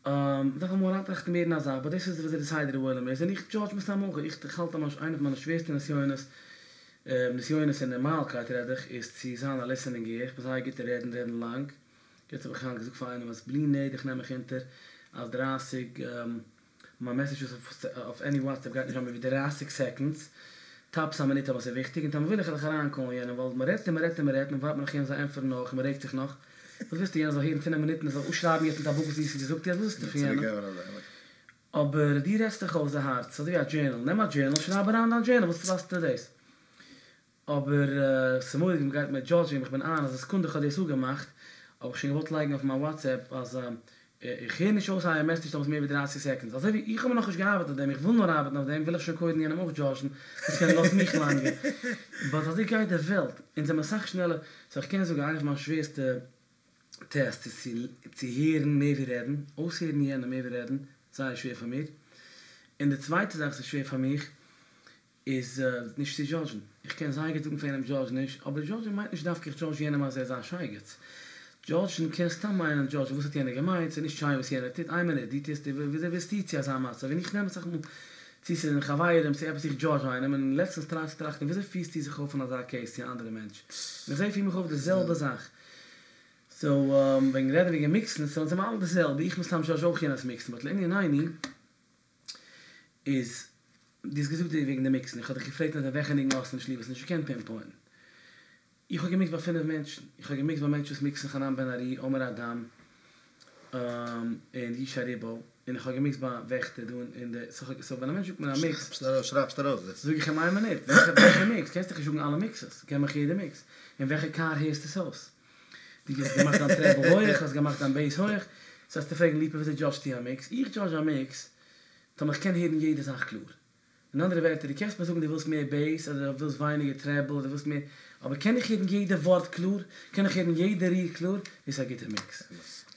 מ'דארף אמאל אריינטראכטן מער אין א זאך, באט דאס איז וויאזוי די סדר העולם איז, און איך דזשאדזש מסתם אויך, איך האלט אז איינע פון מיינע שווערסטע נסיונות, נסיונות אין נארמאלקייט רעד איך, איז צו זיין א ליסענינג עיר, איך בין זייער גוט אין רעדן, רעדן לאנג, יעצט האב איך היינט געזאגט פאר איינעם אז בלי נדר איך נעם מיך אונטער אז דרייסיג מיין מעסעדזשעס אויף עני וואטסעפפ גייט נישט זיין מער ווי דרייסיג סעקאנדס, טאפס א מינוט אויב עס איז וויכטיג, און טאמער וויל איך וועל איך אריינקאלן יענעם ווייל מען רעדט און מען רעדט און מען רעדט און ווארט מען נאך יענער זאל ענטפערן נאך און מען רעגט זיך נאך, וואס ווילסטו יענער זאל הערן פינף מינוט און ער זאל אפשרייבן יעצט מיט א בוק וואס דו האסט געזאגט יעצט, וואס ווילסטו פון יענעם? אבער דו רעדסט דיך אויס די הארץ אזוי ווי א דזשערנעל, נעם א דזשערנעל שרייב אריין דיין דזשערנעל וואס פאסטו דאס? אבער ס'מורא'דיג מ'גייט מיר דזשאדזשן איך בין איין אז די סעקונדע כ'האב דאס אפגעמאכט האב איך שוין געוואלט לייגן אויף מיין וואטסעפפ אז איך הער נישט אויס אייער מעסעדזש טאמער ס'איז מער ווי דרייסיג סעקאנדס אזוי ווי איך האב מיר נאכנישט געארבעט אויף דעם איך וויל נאר ארבעטן אויף דעם וויל איך שוין קודם יענעם אויך דזשאדזשן וואס קען לאז מיך לאנגער באט אזוי גייט די וועלט אונז זעמער אסאך שנעלער סאו איך קען זאגן איינע פון מיין שווערסטע טעסט איז צו הערן מער ווי רעדן אויסהערן יענעם מער ווי רעדן זייער שווער פאר מיר און די צווייטע זאך וואס איז שווער פאר מיך איז נישט צו דזשאדזשן. איך קען זייער גוט זאגן פאר יענעם דזשאדזש נישט, אבער דזשאדזשן מיינט נישט דווקא איך דזשאדזש יענעם אז ער איז א שייגעץ. דזשאדזשן קען סתם מיינען דזשאדזשן וואס האט יענער געמיינט, ס'איז נישט שיין וואס יענער טוט, איין מינוט, דו טוסט, וויאזוי ביסטו צו אזא מצב? און איך נעם אסאך מאל צו ס'איז אין חברים צו עפעס איך דזשאדזש איינעם און לעצטנס טריי איך צו טראכטן וויאזוי פירסטו זיך אויף אין אזא קעיס צו א אנדערע מענטש? און איך זעה איך פיר מיך אויף די זעלבע זאך. סאו וועגן רעדן וועגן מיקסן, סאו אונז זעמער אלע די זעלבע, איך מסתם דזשאדזש אויך יענעמ'ס מיקסן, באט לענינינו איז דו האסט געזאגט וועגן די מיקסן, איך האב דיך געפרעגט נאך וועלכע ניגון האסטו נישט ליב, האסט נישט געקענט פינפוינטן. איך האב געמיקסט ביי פינף מענטשן, איך האב געמיקסט ביי מענטשן וואס מיקסן חנן בן ארי, עומר אדם, און ישי ריבו, און איך האב געמיקסט ביי וועכטער דא אין די, סאו ווען א מענטש זאגט מיר א מיקס, שרייבסט ארויס דאס? זאג איך אים איין מינוט, וועלכע מיקס? קענסט דאך נישט זאגן אלע מיקסעס, געב מיך יעדע מיקס, אין וועלכע קאר הערסטו עס אויס? דו האסט געמאכט דיין טרעבל הויעך, האסט געמאכט דיין בעיס הויעך, סאו וועסטו פרעגן ליפא וויאזוי דזשאדזשטו א מיקס? איך דזשאדזש א מיקס טאמער איך קען הערן יעדע זאך קלאר. אין אנדערע ווערטער, דו קענסט מיר זאגן דו ווילסט מער בעיס, אדער דו ווילסט ווייניגער טרעבל, אדער ווילסט מער, אבער קען איך הערן יעדע ווארט קלאר? קען איך הערן יעדע ריר קלאר? דאס איז א גוטע מיקס.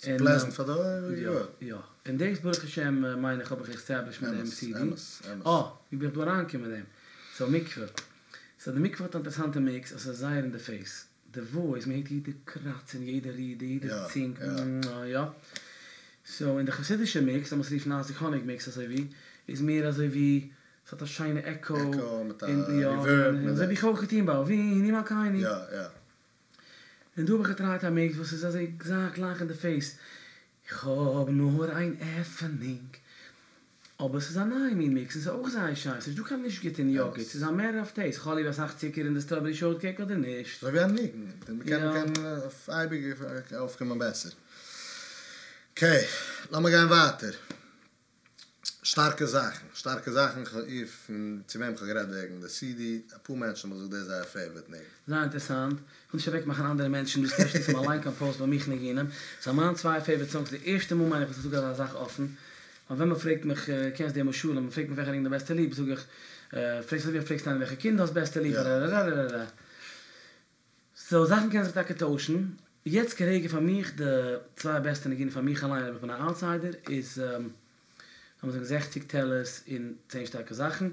ס'איז פלעזענט פאר די אויער? יא, יא. און דאס ברוך השם מיין איך האב איך עסטעבלישט מיט דעם סידי. אמת, אמת. אה, ווי בין איך דא אריינגעקומען מיט דעם? סאו מקווה. סאו די מקווה האט א אינטערעסאנטע מיקס אז ס'איז זייער אין די פעיס. די וואויס, מ'הערט יעדע קראץ און יעדע ריר, יעדע צינג, יא. סאו אין די חסידישע מיקס, לאמיר עס רופן אייזיק האניג מיקס אזוי ווי, איז מער אזוי ווי, ס'האט א שיינע עקאו, און יא, אזוי ווי איך האב אויך געטון ביי אבינו מלכינו. און דא האב איך געטרייט א מיקס וואס איז אזוי זייער גלייך אין די פעיס, איך האב נאר איין עפענונג. אבער ס'איז א נייע מין מיקס און ס'איז אויך זייער שיין, ס'נישט דא קיין נישט גוט און יא גוט, ס'איז א מעטער אוו טעיסט, כ'האב ליב אסאך צוקער אין די סטראבערי שארט קעיק אדער נישט. אזוי ווי א ניגון, מ'קען מ'קען אויף אייביג אויפקומען בעסער. אקעי, לאמיר גיין ווייטער. שטארקע זאכן, שטארקע זאכן, כ'האב פון צו וועם כ'האב גערעדט וועגן די סידי, אפאר מענטשן האבן געזאגט דאס איז זייער פעיוואריט ניגון. זייער אינטערעסאנט, כ'וויל נישט אוועק מאכן אנדערע מענטשן, דאס מענטשן האבן אליין קאמפאוזט ביי מיך ניגונים, סאו מיין צוויי פעיוואריט סאנגס, די ערשטע מאל מיין איך וואס איך זאג אזא זאך אפן, ווייל ווען מ'פרעגט מיך, קענסט די משלים, מ'פרעגט מיך וועלכע ניגון די בעסטע ליב, זאג איך, פרעגסט אזוי ווי פרעגסט איינעם וועלכע קינד האסט בעסטע ליב, רערערערערערע. סאו זאכן קענען זיך טאקע טוישן, יעצט כרגע פאר מיך די צוויי בעסטע ניגונים פאר מיך אליין אויב איך בין א אוטסיידער איז לאמיר זאגן זעכציג טעלערס און צען שטארקע זאכן,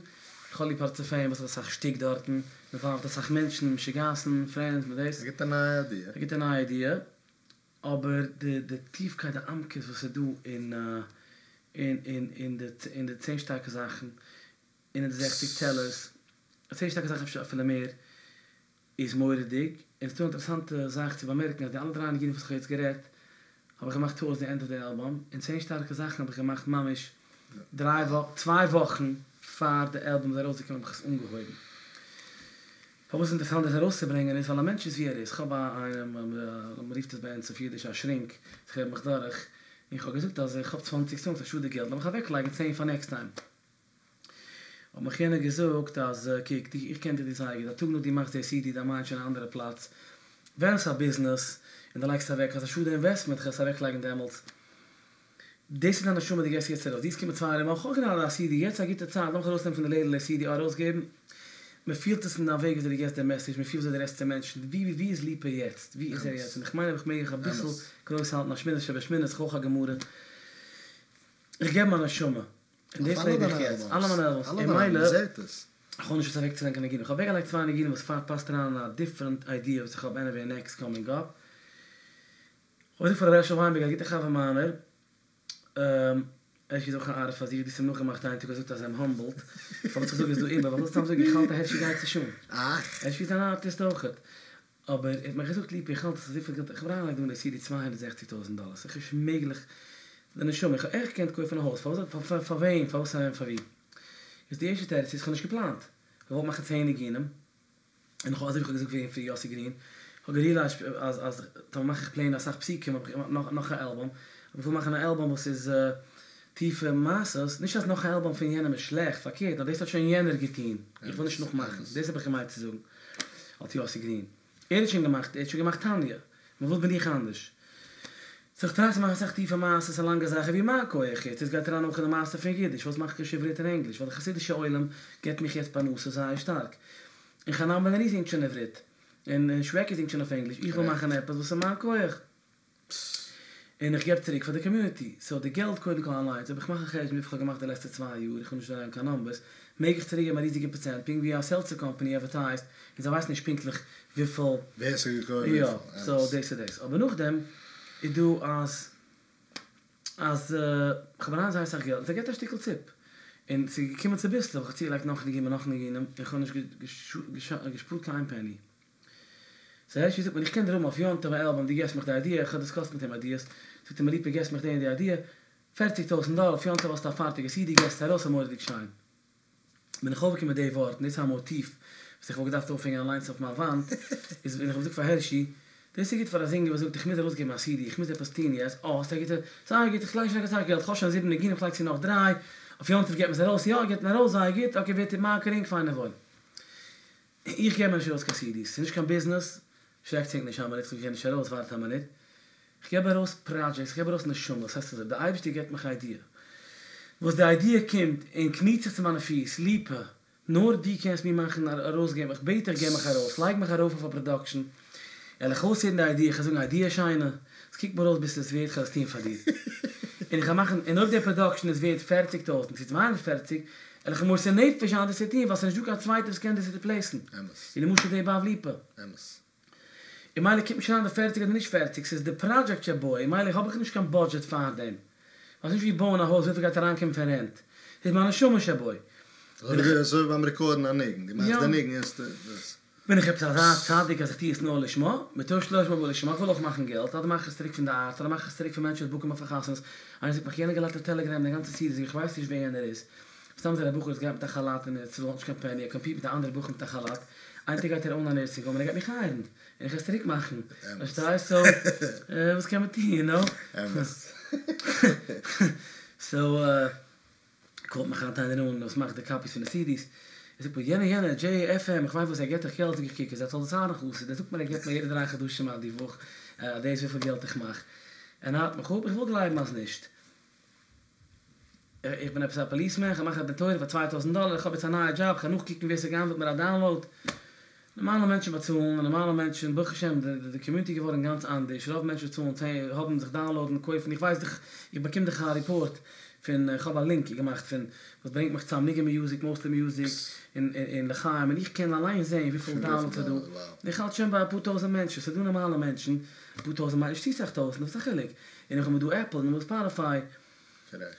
איך האב ליב פרצופים וואס האט אסאך שטיק דארטן, אינוואלווד אסאך מענטשן, משוגעת'ן, פרענדס מיט דאס. א גוטע נייע איידיע. א גוטע נייע איידיע, אבער די די טיפקייט די עמקות וואס איז דא אין אין אין אין די אין די צען שטארקע זאכן און אין די זעכציג טעלערס, צען שטארקע זאכן אפשר אפילו מער, איז מורא'דיג, און ס'דא אן אינטערעסאנטע זאך צו באמערקן אז די אלע דריי ניגונים וואס איך האב יעצט גערעדט האב איך געמאכט טאוערדס די ענד אוו די אלבום, און צען שטארקע זאכן האב איך געמאכט ממש דריי וואכן, צוויי וואכן פאר די אלבום איז ארויסגעקומען האב איך עס אנגעהויבן. פארוואס איז אינטערעסאנט דאס ארויסצוברענגען איז ווייל א מענטש איז ווי ער איז, כ'האב א איינעם, מ'רופט עס ביי אונז אויף אידיש א שרינק, איך לערן מיך דורך, און כ'האב געזאגט אז איך האב צוואנציג סאנגס א שאד די געלט, לאמיך אוועקלייגן צען פאר נעקסט טיים. האט מיך יענער געזאגט אז קוק דו איך קען דיך דו זייער גוט, א טאג נאך דו מאכסט די סידי דיין מיינד שוין א אנדערע פלאץ, ווען עס איז א ביזנעס און דו לייגסט אוועק אז א שאד די אינוועסטמענט איך וועל עס אוועק לייגן דעמאלטס. דאס איז דיין נשמה דו געסט יעצט ארויס, דו קומסט מיט צוויי ארום, איך האב גראדע א סידי, יעצט איז א גוטע צייט, לאמיך ארויסנעמען פון די לעדל די סידי ארויסגעבן, מען פילט עס אין דיין וועג וויאזוי דו געסט די מעסעדזש, מען פילט וויאזוי דו רעדסט צו מענטשן, ווי ווי איז ליפא יעצט, ווי איז ער יעצט, און איך מיין אויב איך מעג איך אביסל גרויס האלטן א שמינית שבשמינית, איך אויך א גמרא, איך געב מיין נשמה, און דאס לעב איך יעצט, אלע מיינע אלבומס, און מילא, איך האב נישט וואס אוועקצולייגן קיין ניגונים, איך האב אוועקגעלייגט צוויי ניגונים וואס פאסט אריין אין א דיפרענט איידיע וואס איך האב עניוועי נעקסט קאמינג אפ. כ'האב געזאגט פאר ר' הערשל וויינבערגער א גוטע חבר מיינער, הערשי איז אויך אן ארטיסט פאר זיך, דו האסט אים נאכגעמאכט איין טאג ער זאגט אז איים האמבלד, פארוואס איך זאג עס דא איבער, ווייל כ'וויל סתם זאגן איך האלט אז הערשי גייט זיך אן, הערשי איז אן ארטיסט אויכעט, אבער ער האט מיר געזאגט ליפא איך האלט עס איז אזויפיל געלט, איך האב אריינגעלייגט דא אין די סידי 260 טויזענט דאלער, ס'איז נישט מעגליך, די נשמה, איך האב עכט געקענט קויפן א הויז, פארוואס פאר וועם פארוואס פאר ווי, איז די ערשטע תירוץ איז כ'האב נישט געפלאנט, כ'האב געוואלט מאכן צען ניגונים, און איך האב אזוי ווי איך האב געזאגט וועגן פרי יאסי גרין, איך האב געריעלייזט אז אז טאמער מאך איך פלעין אסאך פסוקים האב איך נאך נאך א עלבאם, אבער איך וויל מאכן א עלבאם וואס איז טיפע מעשות, נישט אז נאך א עלבאם פון יענעם איז שלעכט, פארקערט, נאר דאס האט שוין יענער געטון, איך וויל נישט נאכמאכן, דאס האב איך געמיינט צו זאגן אלס יאסי גרין. ער האט שוין געמאכט, ער האט שוין געמאכט תניא, מיט וואס בין איך אנדערש? סאו איך טריי צו מאכן אסאך טיפע מעשות און לאנגע זאכן ווי מיין כח איז, דאס גייט אריין אויך אין די מעשה פון אידיש, פארוואס מאך איך נישט עברית און ענגליש, ווייל די חסידישע עולם געבט מיך יעצט פרנסה זייער שטארק, און חנן בן ארי זינגט שוין עברית, און שוועקי זינגט שוין אויף ענגליש, איך וויל מאכן עפעס וואס איז מיין כח. און איך געב צוריק פאר די קאמיוניטי, סאו די געלט קודם כל אליינס, אויב איך מאך א חשבון וויפיל כ'האב געמאכט די לעצטע צוויי יאר, איך וויל נישט אריין קיין נאמבערס, מעג איך צוריק געבן א ריזיגע פראצענט, פונקט ווי א סעלצער קאמפאני אדווערטייזט, און זיי ווייסן נישט פונקטליך וויפיל. ווער ס'האט געקויפט וויפיל, יא, אמת. סאו דאס איז דאס. אבער נאכדעם איז דא אז אז כ'האב אריין זייער אסאך געלט, און ס'געט א שטיקל ציפ, און ס'איז געקומען צוביסלעך, כ'האב צוגעלייגט נאך ניגונים און נאך ניגונים, און כ'האב נישט געשפארט קיין איין פעני. סאו הערשי זאגט מיר איך קען דיר האבן אויף יום טוב א עלבאם דו געסט מיך די איידיע, איך האב דיסקאסט מיט אים איידיעס, זאגט ער מיר ליפא געסט מיך די און די איידיע, פערציג טויזענט דאלער אויף יום טוב האסטו א פארטיגע סידי געסט עס ארויס ס'איז מורא'דיג שיין. בין איך אויפגעקומען מיט די ווארט און דאס איז א מאטיוו וואס איך וואלט געדארפט אויפהענגען אליינס אויף מיין וואנט, איז ווען איך האב געזאגט פאר הערשי, דאס איז גוט פאר א זינגער וואס זאגט איך מוז ארויסגעבן א סידי איך מוז עפעס טון יעצט, אה האסט א גוטע, זייער גוט איך לייג נישט אריין קיין סאך געלט איך האב שוין זיבן ניגונים איך לייג צו נאך דריי, אויף יום טוב געט מען עס ארויס, יא געט מען ארויס זייער גוט, אקעי ווער טוט מארקעטינג פיין און וואויל. איך געב נישט ארויס קיין סידיס, ס'איז נישט קיין ביזנעס, שרעקטס ענק נישט א מינוט, כ'געב נישט ארויס, ווארט א מינוט, כ'געב ארויס פראדזשעקטס, כ'געב ארויס נשמות, ס'הייסט אזוי, די אייבערשטער געבט מיך א איידיע, וואס די איידיע קומט און קניט זיך צו מיינע פיס, ליפא, נאר דו קענסט מיר מאכן ארויסגעבן, איך בעט דיך געב מיך ארויס, לייג מיך ארויף אויף א פראדאקשן, וועל איך אויסהערן די איידיע, כ'וועל זאגן איידיע שיינע, ס'קוקט מיר אויס ביסט עס ווערד, כ'וועל עס טון פאר דיר. און איך וועל מאכן, און אויב די פראדאקשן איז ווערד פערציג טויזנט צו 240, וועל איך מוסר נפש זיין דאס צו טון, ווייל ס'איז נישטא קיין צווייטער וואס קען דאס ריפלעיסן. ווי למשל די באב ליפא. און מילא קומט נישט אריין די פערציג אדער נישט פערציג, ס'איז די פראדזשעקט שבו, און מילא האב איך נישט קיין בודזשעט פאר דעם. ווייל ס'נישט ווי בויען א הויז וויפיל גייט אריינקומען פון רענט. ס'איז מיין נשמה שבו. אזוי ווי ביים רעקארדן א ניגון, דו מאכסט די ניגון איז דאס. בין איך עפעס אזא צדיק אז איך טוה עס נאר לשמה? מתוך שלא לשמה בא לשמה, איך וויל אויך מאכן געלט, אדער מאך איך עס צוריק פון די ארט, אדער מאך איך עס צוריק פון מענטשן וואס בוקן מיך פאר חתונות, איינער זאגט מיך יענער געלייגט אויף טעלעגרעם די גאנצע סידי, זאג איך איך ווייס נישט ווער יענער איז, מסתם איז ער א בחור וואס גייט מיט א כאלאט און ער צאלט נישט קיין פעני, ער קאמפיט מיט א אנדערע בחור מיט א כאלאט, איין טאג גייט ער אן א נורסינג האום און ער גייט מיך הייערן, און איך וועל עס צוריק מאכן, פארשטייסט? סאו וואס קען מען טוהן, יו נאו? אמת. סאו. קאלט מיך היינט איינער אן וואס מאכט די קאפיס פון די סידיס, ער זאגט מיר יענער יענער דזשעי עף עם איך ווייס וואס ער געט דיך געלט, זאג איך קוק ער איז א תולדות אהרן חסיד, ער זאגט מיר ער געט מיר יעדע דריי חדשים א דיווח אז דאס וויפיל געלט איך מאך, ער נארט מיך אפ, איך וויל גלייבן אז נישט. איך בין עפעס א פאליסמען, איך מאך א דין תורה פאר 2000 דאלער, איך האב יעצט א נייע דזשאב, איך גיי נאכקוקן ווער ס'גנב'עט מיר א דאונלאוד. נארמאלע מענטשן באצאלן, און נארמאלע מענטשן, ברוך השם, די קאמיוניטי איז געווארן גאנץ אנדערש, רוב מענטשן צאלן צען, האבן זיך דאונלאודן, קויפן, איך ווייס דאך, איך באקום דאך א ריפארט פון, איך האב א לינק געמאכט פון, וואס ברענגט מיך צאם ניגון מיוזיק, מאסטלי מיוזיק, און און לחיים, און איך קען אליין זען וויפיל דאונלאודס ס'איז דא, איך האלט שוין ביי אפאר טויזנט מענטשן, ס'איז דא נארמאלע מענטשן, אפאר טויזנט מיינט נישט צו סאך טויזנט, וואס איז א חילוק, און איך האב מיר דא עפל, און ספאטיפיי.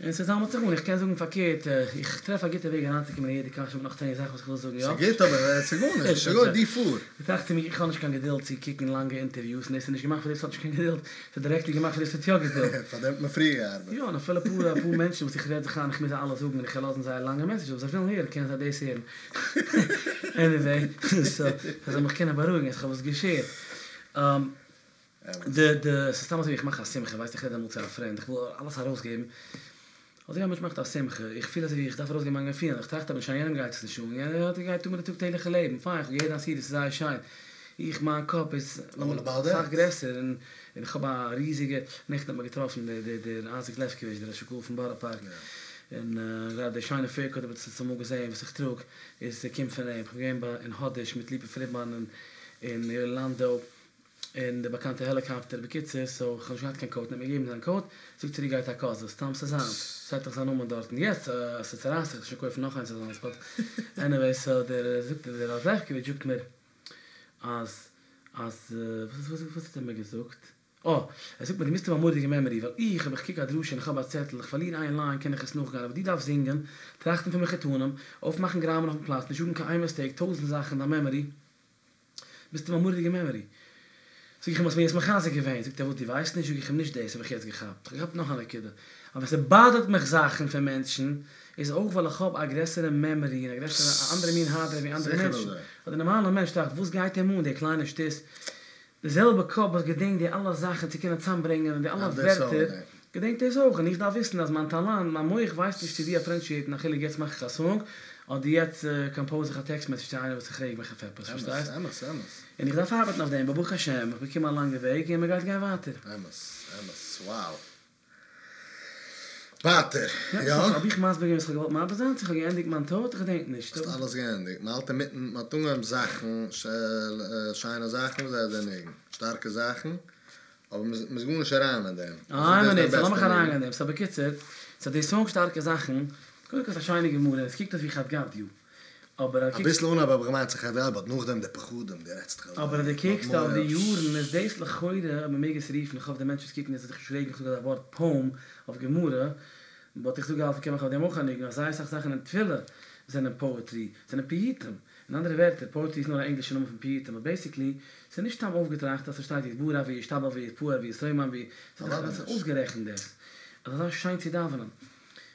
און ס'זאמעלט זיך אן, איך קען זאגן פארקערט, איך טרעף א גוטע וועג אריינצוקומען אין יעדע קשיא מיט נאך צען זאכן וואס איך וויל זאגן, יא? ס'גוט אבער ס'גארנישט, ס'גוט, דו פאר. איך טראכט צו מיר, איך האב נישט קיין געדולד צו קוקן לאנגע אינטערוויוס, און דאס איז נישט געמאכט פאר די וואס האט נישט קיין געדולד, ס'איז דירעקטלי געמאכט פאר די וואס האט יא געדולד. פאר דעם האט מען פריער געארבעט. יא, און אפילו אפאר אפאר מענטשן וואס איך רעד זיך איין איך מוז זיי אלעס זאגן און איך קען לאזן זייער לאנגע מעסעדזש, אויב זיי ווילן הערן קענען זיי דאס הערן. עניוועי, סאו, זיי זאלן מיך קענען בארואיגן אז איך האב עס געשערט. די די ס'איז סתם אזוי ווי איך מאך א שמחה ווייסט איך רעד אמאל צו א פרענד איך וויל אלעס ארויסגעבן אזוי ווי א מענטש מאכט א שמחה איך פיל אזוי ווי איך דארף ארויסגעבן מיין געפילן איך טראכט אבער נישט אז יענעם גייט עס נישט אן יענער האט גייט אן מיט די טאג טעגליכע לעבן פיין איך האב געהערט דיין סידי ס'איז זייער שיין. איך מיין קאפ איז אסאך גרעסער און איך האב א ריזיגע, נעכטן האט מיר געטראפן דער דער אייזיק לעפקאוויטש דער ראש הקהל פון בארא פארק, און גראדע די שיינע פעיר קאוט האב איך אמאל געזעהן וואס איך טראג איז קומט פון אים, כ'בין געווען ביי אין האדיש מיט ליפא פרידמאן און און יואל לאנדא און די באקאנטע העליקאפטער, בקיצור סאו כ'האב נישט געהאט קיין קאוט, ער האט מיר געגעבן זיין קאוט, זאגט צוריק גייט א קאזע, סתם ס'איז זיינס, שטייט דאך זיין נאמען דארטן, יעצט אז ס'צערייסט זיך שוין קויפן נאך איינס אזאנס, באט עניוועי סאו דער זאגט דער רב לעפקאוויטש זאגט מיר אז אז וואס וואס האט ער מיר געזאגט? אה! ער זאגט מיר דו מוזט האבן א מורא'דיגע מעמארי ווייל איך אויב איך קוק א דרשה און איך האב א צעטל איך פארליר איין ליין קען איך עס נאכגיין אבער דו דארפסט זינגען, טראכטן פון מחותנים, אויפמאכן גראמען אויפן פלאץ, נישט האבן קיין איין מיסטעיק, טויזענט זאכן דיין מעמארי. מוזט האבן א מורא'דיגע מעמארי. זאג איך אים האסט מיר יעצט מחזק געווען. זאגט ער וואס דו ווייסט נישט? זאג איך אים נישט דאס האב איך יעצט געכאפט. איך האב געכאפט נאך א נקודה. אז ווען ס'באדערט מיך זאכן פון מענטשן איז אויך ווייל איך האב א גרעסערע מעמארי און א גרעסערע א אנדערע מין הארד דרייוו ווי אנדערע מענטשן. ווייל די נארמאלע מענטש טראכט וואס גייט אים אן די קליינע שטות. די זעלבע קאפ וואס געדענקט די אלע זאכן צו קענען צוזאמברענגען און די אלע ווערטער, געדענקט דאס אויך, און איך דארף וויסן אז מיין טאלאנט, מיין מח ווייסט נישט צו דיפרענשיעטן א חילוק יעצט מאך איך א סאנג, אדער יעצט קאמפאוז איך א טעקסט מעסעדזש צו איינער וואס איך רעג מיך אויף עפעס, פארשטייסט? אמת, אמת. און איך דארף ארבעטן אויף דעם, ברוך השם, איך בין געקומען א לאנגע וועג און מען גייט גיין ווייטער. אמת, אמת, wow. ווייטער, יא? האב איך מסביר געווען וואס כ'האב געוואלט מסביר זיין? צו כ'האב געענדיגט מיין טאוט? איך געדענק נישט. האסט אלעס געענדיגט. מ'האלט אינמיטן, מ'האט אנגעהויבן זאכן, שיינע זאכן, וואס הייסט דער ניגון? שטארקע זאכן, אבער מ'איז גארנישט אריין אין דעם. איין מינוט, סאו לאמיך אריינגיין אין דעם. סאו בקיצור, סאו די סאנג שטארקע זאכן, קודם כל ס'איז א שיינע גמרא, עס קוקט אויס ווי חד גדיא. אבער אז אביסל אנהייב האב איך געמיינט ס'איז חד גדיא, באט נאכדעם די פחדים, דו רעדסט דאך אזוי. אבער אז דו קוקסט אויף די יארן איז דאס לכאורה, אויב מ'מעג עס רופן, איך האף די מענטשן וואס קוקן דאס זאלן זיך נישט רעגן איך זאג אזא ווארט פאום אויף גמרא, באט איך זאג אלץ מ'קען מאכן אויף דעם אויך א ניגון אז זייער אסאך זאכן אין תפילה זענען פאעטרי, זענען פיוטים. אין אנדערע ווערטער, פאעטרי איז נאר א ענגלישע נאמען פון פיוטים, באט בעיסיקלי, ס'איז נישט סתם אויפגעטראכט אז ס'שטייט יתברך וישתבח ויתפאר ויתרומם וי, ס'איז דאך אויסגערעכנט דאס. אז אזוי שיין צו דאווענען.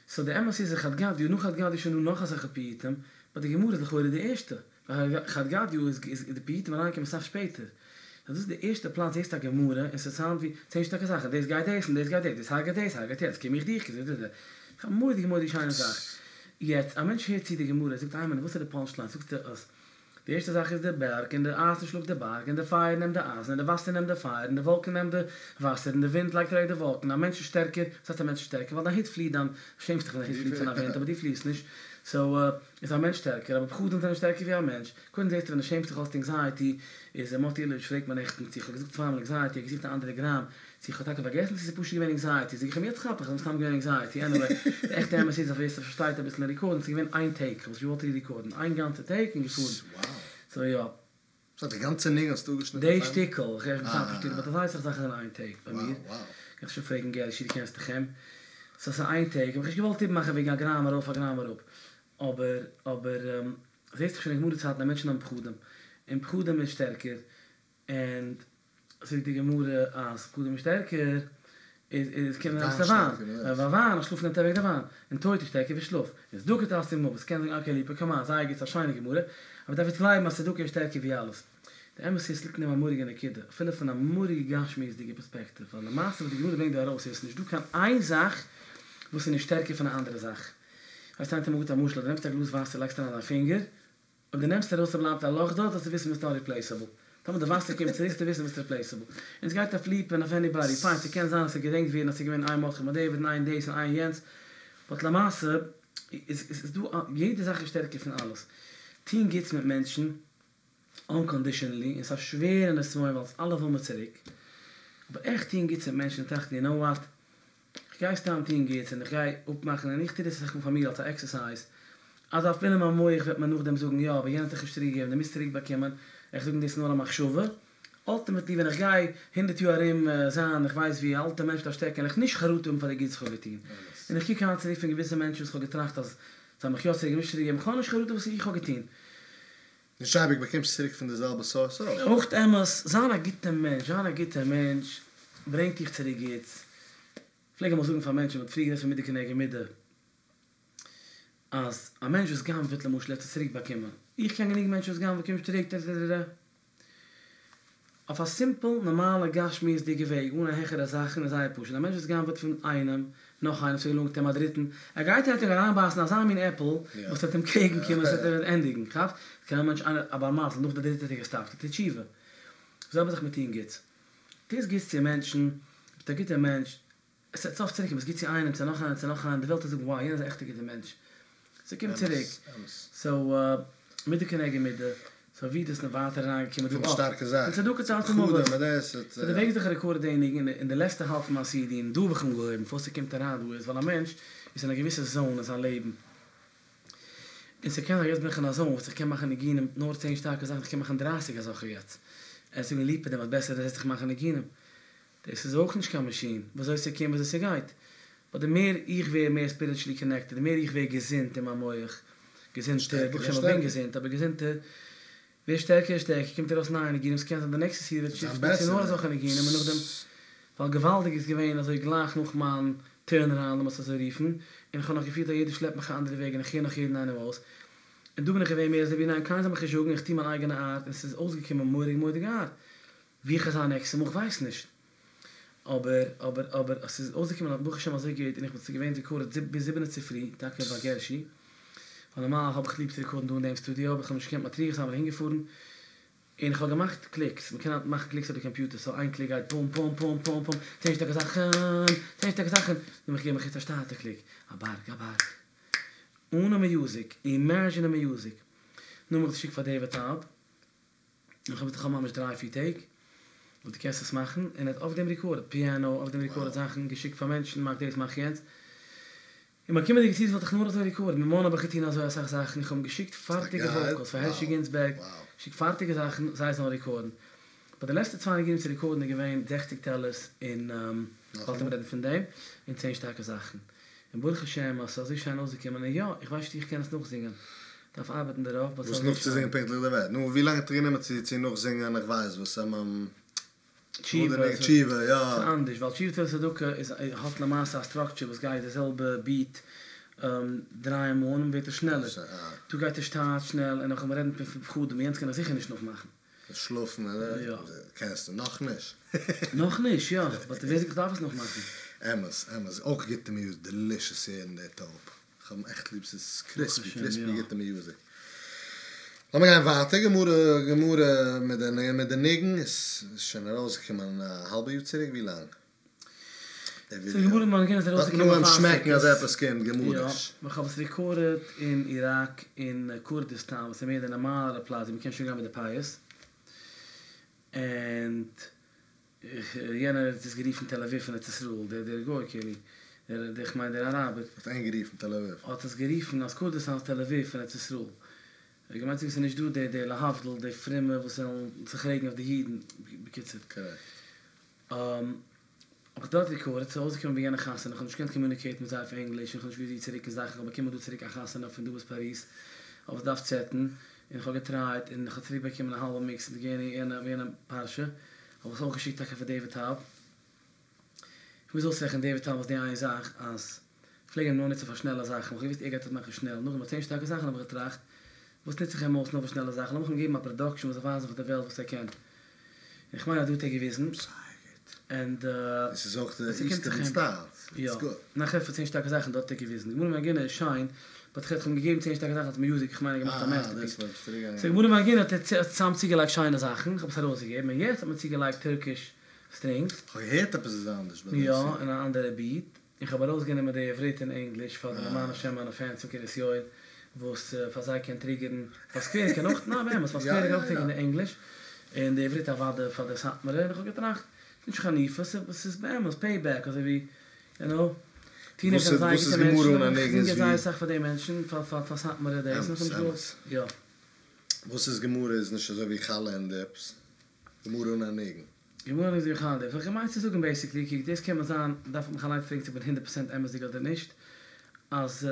סאו די אמת איז חד גדיא, נאך חד גדיא איז שוין דא נאך אזעלכע פיוטים, באט די גמרא איז לכאורה די ערשטע, ווייל חד גדיא איז איז די פיוטים אריינגעקומען אסאך שפעטער. סאו דאס איז די ערשטע פלאץ זעסטו א גמרא און ס'סאונד ווי צען שטארקע זאכן, דאס גייט דאס און דאס גייט דאס, דאס הרג'עט דאס הרג'עט יענץ, קום איך דיך, די די די. א מורא'דיגע מורא'דיגע שיינע זאך. יעצט, א מענטש הערט צו די גמרא, זאגט איין מינוט וואס איז די פאנטש ליין, זאגסטו אז די ערשטע זאך איז די בערג, און די אייזן שלאגט די בארג, און די פייער נעמט די אייזן, און די וואסער נעמט די פייער, און די וואלקן נעמט די וואסער, און די ווינט לייגט אוועק די וואלקן, א מענטש איז שטערקער, וואס הייסט א מענטש איז שטערקער? ווייל דיין הוט פליעט דיין, שעמסט דיך ווען דיין הוט פליעט פון א ווינט, אבער דו פליסט נישט, סאו איז א מענטש שטערקער, אבער פחדים זענען שטערקער ווי א מענטש, קודם זעסטו ווען דו שעמסט דיך האסטו ענקזייעטי, איז מאטי אילאוויטש פרעגט מיר נעכטן צו איך האב געזאגט צוויי מאל ענקזייעטי, ער האט געזוכט א אנדערע גראם, צו איך האב טאקע פארגעסן צו ס'איז פשוט געווען ענקזייעטי, זאג איך אים יעצט כאפ איך אז ס'איז מסתם געווען ענקזייעטי, עניוועי, די עכטע אמת איז אז ווער ס'פארשטייט אביסל אין ריקארדן, ס'איז געווען איין טעיק, כ'האב עס געוואלט רי-ריקארדן, איין גאנצע טעיק און געפארן. סאו יא. סאו די גאנצע ניגון האסטו אפגעשניטן די שטיקל, איך רעד מסתם פון שטיקל, באט אזוי אסאך זאכן זענען איין טעיק ביי מיר. קענסט שוין פרעגן גערשי, דו קענסט דאך אים. סאו ס'איז איין טעיק, האב איך נישט געוואלט איבערמאכן וועגן א גראם ארויף א גראם אראפ. אבער, אבער, זעסט דאך שוין אין גמרא צייטן אז מענטשן האבן פחדים, און פחדים איז שטערקער, און זאגט די גמרא אז פחדים איז שטערקער, איז איז קומט ארויס די וויין, ווייל וויין אז שלאף נעמט אוועק די וויין, און טויט איז שטערקער ווי שלאף, און צדקה תעשה מוות, קען זאגן אקעי ליפא קאמאן, זייער גוט ס'איז א שיינע גמרא, אבער דארף יעצט גלייבן אז צדקה איז שטערקער ווי אלעס. די אמת איז ס'ליגט אין דעם א מורא'דיגע נקודה, אפילו פון א מורא'דיגע גשמיות'דיגע פערספעקטיוו, ווייל למעשה וואס די גמרא ברענגט דא ארויס איז נישט דא קיין איין זאך וואס איז נישט שטערקער פון א אנדערע זאך. ווייסט איינער האט אמאל געזאגט א משל אז דו נעמסט א גלאז וואסער לייגסט אריין דיין פינגער, אויב דו נעמסט ארויס ס'בלייבט א לאך דארט זאלסטו וויסן ביסט נאט ריפלעיסעבל. טאמער די וואסער קומט צוריק זאלסטו וויסן ביסט ריפלעיסעבל. און עס גייט אויף ליפא און אויף עניבאדי. פיין ס'קען זיין אז ס'זאל געדענקט ווערן אז ס'איז געווען איין מרדכי בן דוד און איין דאס און איין יענץ. באט למעשה איז איז דא יעדע זאך איז שטערקער פון אלעס. טוהן גוטס מיט מענטשן אנקאנדישענלי און ס'איז א שווערע נסיון ווייל אלע וויל מען צוריק. אבער עכט טוהן גוטס מיט מענטשן און טראכטן יו נאו וואט? כ'גיי סתם טוהן גוטס און איך גיי אפמאכן און איך טוה דאס אסאך מאל פאר מיר אלס א עקסערסייז אז אפילו מיין מח וועט מיר נאכדעם זאגן יא אבער יענער האט דיך נישט צוריק געגעבן דו מוזט צוריק באקומען, איך זאג דאס איז נאר א מחשבה, אלטימעטלי ווען איך גיי הונדערט יאר ארום זיין איך ווייס ווי א אלטע מענטש מיט א שטעקן וועל איך נישט חרטה האבן פאר די גוטס איך האב געטוהן, און איך קוק היינט צוריק פון געוויסע מענטשן וואס איך האב געטראכט אז זיי האבן מיך יא צוריק געגעבן נישט צוריק געגעבן איך האב נישט חרטה וואס איך האב געטוהן. נישט אייביג באקומסטו צוריק פון די זעלבע סארס אויך. אויך אמת, זיין א גוטע מענטש, זיין א גוטע מענטש ברענגט דיך צוריק גוטס. כ'פלעג אמאל זאגן פאר מענטשן, מ'האט פריער גערעדט פון מידה כנגד מידה, אז א מענטש וואס גנב'עט למשל ער האט עס צוריק באקומען, איך קען גענוג מענטשן וואס גנב'ען באקומען נישט צוריק, ט ט ט ט. אויף א סימפל נארמאלע גשמיות'דיגע וועג אן א העכערע זאכן איז זייער פשוט, א מענטש וואס גנב'עט פון איינעם, נאך איינעם, ס'געלונגט אים א דריטן, ער גייט איין טאג אריינבייסן אזא מין עפל וואס וועט אים קעגן קומען, ס'וועט אים ענדיגן, כאפסט? קען א מענטש איינער א בר מזל נאך די דריטע טאג ער סטאפט ער טוט תשובה. די זעלבע זאך מיט טון גוטס. טוסט גוטס צו מענטשן, ביסט א גוטער מענטש, עס וועט סוף צוריק קומען, ביסט גוט צו איינעם, צו נאך איינעם, צו נאך איינעם, די וועלט וועט זאגן wow יענער איז א עכטע גוטער מענטש. ס'קומט צוריק. סאו, מידה כנגד מידה, סאו ווי דאס נאר ווייטער אריינגעקומען דא, אה, און צדקה תציל ממוות. סאו די וועג וויאזוי איך רעקארד די ניגון אין די לעצטע האלב פון מיין סידי, און דא האב איך אנגעהויבן, פארוואס ס'קומט אריין דא איז ווייל א מענטש איז אין א געוויסע זאון אין זיין לעבן, און ס'קען זיין יעצט בין איך אין א זאון וואס איך קען מאכן ניגונים נאר צען שטארקע זאכן, איך קען מאכן דרייסיג אזעלכע יעצט, און זאגן ליפא דו מאכסט בעסער דו זעצט דיך מאכן ניגונים, דאס איז אויך נישט קיין מאשין, וויאזוי ס'קומט וויאזוי ס'גייט, באט די מער איך ווער מער ספיריטשעלי קאנעקטעד, די מער איך ווער געזונט אין מיין מח, געזונטער, ברוך השם איך בין געזונט, אבער געזונטער, ווער שטערקער און שטערקער, קומט ארויס נייע ניגונים, ס'קען זיין די נעקסטע סידי וועט שיפטן צו נאר אזעלכע ניגונים און נאכדעם, ווייל געוואלדיג איז געווען אזוי גלייך נאך מיין טורן אראונד לאמיר עס אזוי רופן, און איך האב נאך געפילט אז יעדער שלעפט מיך א אנדערע וועג און איך הער נאך יעדן איינעם אויס, און דא בין איך געווען מער אזוי ווי ניין קיינער זאל מיך נישט זאגן איך טו מיין אייגענע ארט און ס'איז אויסגעקומען מורא'דיג מורא'דיגע ארט. ווי איך וועל זיין נעקסטע מאל כ'ווייס נישט. אבער אבער אבער עס איז אויסגעקומען ברוך השם אזוי גוט און איך בין געווען רעקארדעד ביז זיבענע צופרי טאקע ביי גערשי ווייל נארמאל האב איך ליב צו רעקארדן דא אין דעם סטודיאו אבער איך האב נישט געקענט מטריח זיין בין אהינגעפארן און איך האב געמאכט קליקס מען קען היינט מאכן קליקס אויף די קאמפיוטער סאו איין קליק גייט פום פום פום פום פום צען שטארקע זאכן צען שטארקע זאכן נאכדעם געב איך יעצט א שטאטע קליק א בארג א בארג אנע מיוזיק אימעזשין די מיוזיק נאכדעם האב איך עס געשיקט פאר דעיוויד טאוב. און כ'האב געזאגט כ'האב ממש דריי פיר טעג וואס דו קענסט עס מאכן, און ער האט אויף דעם ריקארדעד פיאנא, אויף דעם ריקארדעד זאכן, געשיקט פאר מענטשן, מאך דאס מאך יענץ, און מיין קומענדיגע סידי וואלט איך נאר אזוי ריקארדעד, מיט מאן האב איך געטון אזוי אסאך זאכן, איך האב אים געשיקט פארטיגע וואוקעלס פאר הערשי גינזבערג, געשיקט פארטיגע זאכן זיי זאלן ריקארדן, באט די לעצטע צוויי ניגונים צו ריקארדן איז געווען זעכציג טעלערס און באלד וועט מען רעדן פון דעם, און צען שטארקע זאכן. און ברוך השם אז ס'איז אזוי שיין אויסגעקומען, און יא, איך ווייס נישט איך קען עס נאכזינגען, דארף ארבעטן דערויף, באט וואס ס'איז אזוי נאכצוזינגען שיין. פונקטליך די ווערטער? נו, ווי לאנג האט דיך גענומען צו צו נאכזינגען איך ווייס וואס עמ תשובה, תשובה, יא. ס'איז אנדערש, ווייל תשובה תפילה צדקה איז האט למעשה א סטראקטשער וואס גייט די זעלבע ביעט דריי מאל און ווערט עס שנעלער. דא גייט עס שטאט שנעל און איך וועל רעדן פון פחדים, יענץ קען איך זיכער נישט נאכמאכן. שלאפן יא. קענסטו נאכנישט. נאכנישט יא, באט ווער זאגט איך דארף עס נאכמאכן? אמת אמת, אויך גוטע מיוזיק, דעלישעס צו הערן די טאוב, כ'האב אים עכט ליב, ס'איז קריספי קריספי גוטע מיוזיק. לאמיר גיין ווייטער, גמרא גמרא מיט די מיט די ניגון איז שוין ארויסגעקומען א האלבע יאר צוריק, ווי לאנג? די סאו גמרא מיט ניגון איז ארויסגעקומען פאר סוכות. שמעקן אז עפעס קומט גמרא'יש. יא, כ'האב עס רעקארדעד אין איראק אין קורדיסטאן וואס איז מער די נארמאלערע פלאץ ווי מ'קען שוין גיין מיט די פאות. און יענער האט עס גערופן תל אביב פון ארץ ישראל, דער דער גוי כאילו, דער דער כ'מיין דער אראבער. האט אים גערופן תל אביב. האט עס גערופן אז קורדיסטאן איז תל אביב פון ארץ ישראל. ער האט געמיינט צו זאגן ס'איז נישט דא די די להבדיל די פרומע וואס וועלן זיך רעגן אויף די אידן, בקיצור. קארעקט. האב איך דארט רעקארדעד, ס'איז אויסגעקומען ביי יענע חתונה, איך האב נישט געקענט קאמיוניקעיטן מיט זיי אויף ענגליש, און איך האב נישט געוואוסט ווי צו רוקן זאכן, איך האב באקומען דא צוריק א חתונה פון דא ביז פאריז, האב איך געדארפט סעטן, און איך האב געטרייט, און איך האב צוריק באקומען א האלבע מיקס און געווען אין יענע יענע פרשה, האב איך עס אויך געשיקט טאקע פאר דעיוויד טאוב. איך מוז אויסרעכענען דעיוויד טאוב אויף די איין זאך, אז איך פלעג אים נאר נוצן פאר שנעלע זאכן, איך האב געוואוסט ער גייט עס מאכן שנעל, נאכדעם ביי צען שטארקע זאכן האב איך געטראכט, וואס נוץ איך אים אויס נאר פאר שנעלע זאכן, לאמיך אים געבן א פראדאקשען וואס זאל ווייזן פאר די וועלט וואס ער קען. איך מיין אז דא האט ער געוויזן. זייער גוט. ענד עס איז אויך די איסטערן סטייל. יא. נאך עפעס צען שטארקע זאכן דארט האט ער געוויזן. גמרא במנגינה איז שיין, באט איך האב אים געגעבן צען שטארקע זאכן אלס מיוזיק, איך מיין ער האט געמאכט א מעסטערפיס. סאו גמרא במנגינה האט ער צוזאם צוגעלייגט שיינע זאכן, איך האב עס ארויסגעגעבן, און יעצט האט מען צוגעלייגט טערקיש סטרינגס. כ'האב געהערט עפעס איז אנדערש ביי יא, און א אנדערע ביעט. איך האב ארויסגענומען די עברית און ענגליש פאר די למען השם מיינע פענס פון קרית יואל וואס פאר זיי קען טריגערן, פאר סקווער קען אויך, ניין באמת, פאר סקווער קען אויך טריגערן די ענגליש, און די עברית אוודאי פאר די סאטמארע, און איך האב געטראכט, ס'איז נישט חניפה, ס'איז באמת פעי בעק, אזוי ווי, יו נאו, טינא זענען זייער גוטע מענטשן, און איך זינג יעצט זייער אסאך פאר די מענטשן, פאר סאטמארע דאס, און איך האב נישט געוואלט, יא. וואס איז גמרא איז נישט אזוי ווי חלה און דיפס, גמרא אן א ניגון. גמרא אן א ניגון חלה דיפס, וואס איך מיין צו זאגן בעיסיקלי, קוק דאס קען מען זיין, דארף איך מיך אליינס פרעגן צו איך בין הונדערט פראצענט אמת'דיג אדער נישט, אז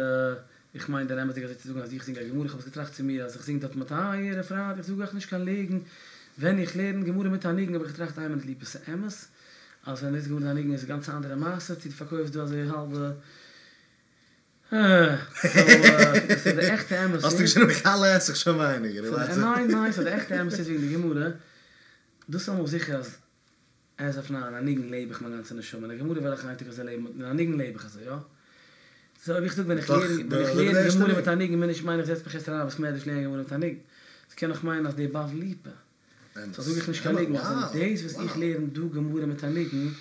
איך מיין דען אמת'דיג אזוי צו זאגן אז איך זינג א גמרא, איך האב עס געטראכט צו מיר אז איך זינג דארט מיט טייערע פריינט, איך זאג אייך נישט קיין ליגן, ווען איך לערן גמרא מיט א ניגון האב איך געטראכט איין מינוט ליפא ס'אמת אז ווען דו לערנסט גמרא מיט א ניגון איז גאנץ א אנדערע מעשה, צו דו פארקויפסט דא אזוי האלבע. סאו די עכטע אמת איז. האסטו געשריבן חלה עס איך שוין ווייניגער, איך ווייס ניין ניין סאו די עכטע אמת איז וועגן די גמרא, דאס איז אמאל זיכער אז עז אף נאו אין א ניגון לעב איך מיין גאנצע נשמה, אין א גמרא וועל איך איין טאג אזוי לעבן, אין א ניגון לעב איך אזוי יא. סאו אויב איך זאג ווען איך לערן ווען איך לערן גמרא מיט א ניגון מיין איך מיין איך זעץ מיך יעצט אריין אין בית מדרש לערנען גמרא מיט א ניגון. ס'קען נאך מיינען אז די בבלי ליפא. סאו זאג איך נישט קיין ליגן אז אין דאס וואס איך לערן דא גמרא מיט א ניגון,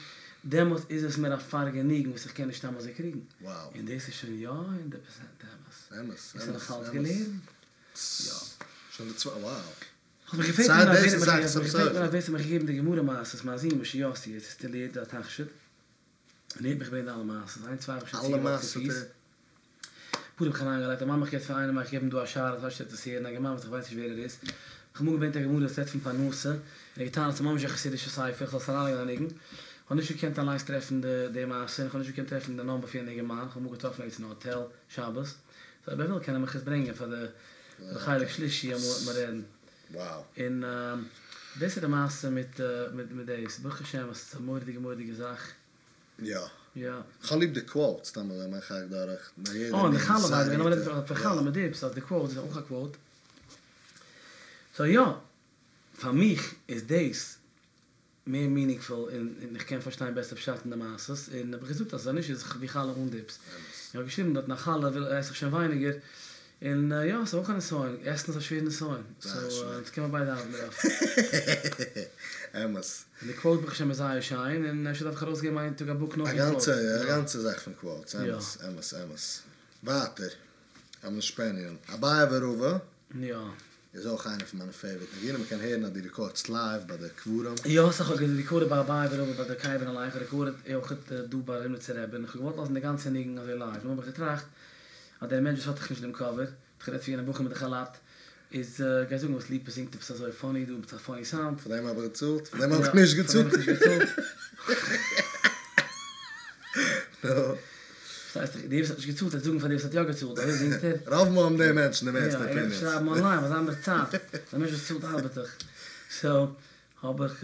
דעמאלטס איז עס מיר א פארגעניגן וואס איך קען נישט סתם אזוי קריגן. און דאס איז שוין יא הונדערט פראצענט אמת. אמת, און ס'איז נאך אלץ געלערנט. יא. שוין די צוויי, wow. כ'האב מיך געפרעגט סיי דאס און סיי חתם סופר. ווער ס'האט מיך געגעבן די גמרא מעשות, מיין זון משה יוסי, ער איז סטילירט א תכשיט, און ער האט מיך געברענגט די אלע מעשות, איינס צוויי האב איך שוין אלע צוגעלייגט צו מעשות האט פיס. ער. פאר האב איך אריינגעלייגט, א מאמע איך געב פאר איינעם איך געב אים דא א שאלה, איך ווייס נישט צו ער וועט עס הערן, א אינגערמאן וואס איך ווייס נישט ווער ער איז, איך האב אמאל געברענגט א גמרא וואס רעדט פון פרנסה, און ער האט געטענה'ט ס'איז ממש א חסידישע ספר, איך זאל עס אריינלייגן אין א ניגון, איך האב נישט געקענט אליינס טרעפן די מעשה, און איך האב נישט געקענט טרעפן די נאמבער פון יענע אינגערמאן, איך האב אמאל געטראפן ערגעץ אין א האטעל שבת, סאו אויב ער וויל קען ער מיך עס ברענגען פאר די חלק שלישי אמאל וועט מען רעדן. און דאס איז די מעשה מיט מיט דאס, ברוך השם עס איז א מורא'דיגע מורא'דיגע זאך. יא. יא. כ'האב ליב די קוואוטס, סתם אזוי מאך איך דורך ביי יעדע אה, און די ניגון חלה ביי זייער די וועי, גוטע. לאמיר רעדן פון חלה מיט דיפס, אז די קוואוט איז אויך א קוואוט. סאו יא, פאר מיך איז דאס מער מינינגפול און איך קען פארשטיין בעסער פשט אין די מעשות, און האב איך געזאגט אז נישט איז ווי חלה אן דיפס. איך האב געשריבן דארטן א חלה וויל עס איך שוין ווייניגער, און יא ס'איז אויך א נסיון, עסן איז א שווערע נסיון, סאו אונז קען מען ביידע ארבעטן דערויף. אמת. און די קוואוט ברוך השם איז זייער שיין, און אפשר דארף איך ארויסגעבן איין טאג א בוק נאר א פון קוואוטס. גאנצע א גאנצע זאך פון קוואוטס, אמת אמת אמת. ווייטער, המנשפעניען, אביי ורבא. יא. איז אויך איינע פון מיינע פעיוואריט ניגונים, מ'קען הערן אז דו רעקארדסט לייוו ביי די קברים. יא, סא כ'האב גערעקארדעד ביי אביי ורבא ביי די קבר אליין, כ'האב רעקארדעד אויכעט דא ביי רימניצער רבי, און כ'האב געוואלט לאזן די גאנצע ניגון אזוי לייוו, נאר האב איך געטראכט אז דער מענטש וואס האט דאך נישט דעם קאווער, האט גערעדט פון יענע בחור מיט די כאלאט, איז גייט זאגן וואס ליפא זינגט עפעס אזוי פאני דא מיט א פאני סאונד. פאר דעם האב איך געצאלט? פאר דעם האב איך נישט געצאלט. פארשטייסט דאך, דער וואס האט נישט געצאלט וועט זאגן פאר דער וואס האט יא געצאלט, אזוי זינגט ער. רוב מאל האבן די מענטשן די מערסטע יא, ער וועט אפיניענס. שרייבן אנליין ווייל זיי האבן דאך צייט, דער מענטש וואס צאלט ארבעט דאך. סאו האב איך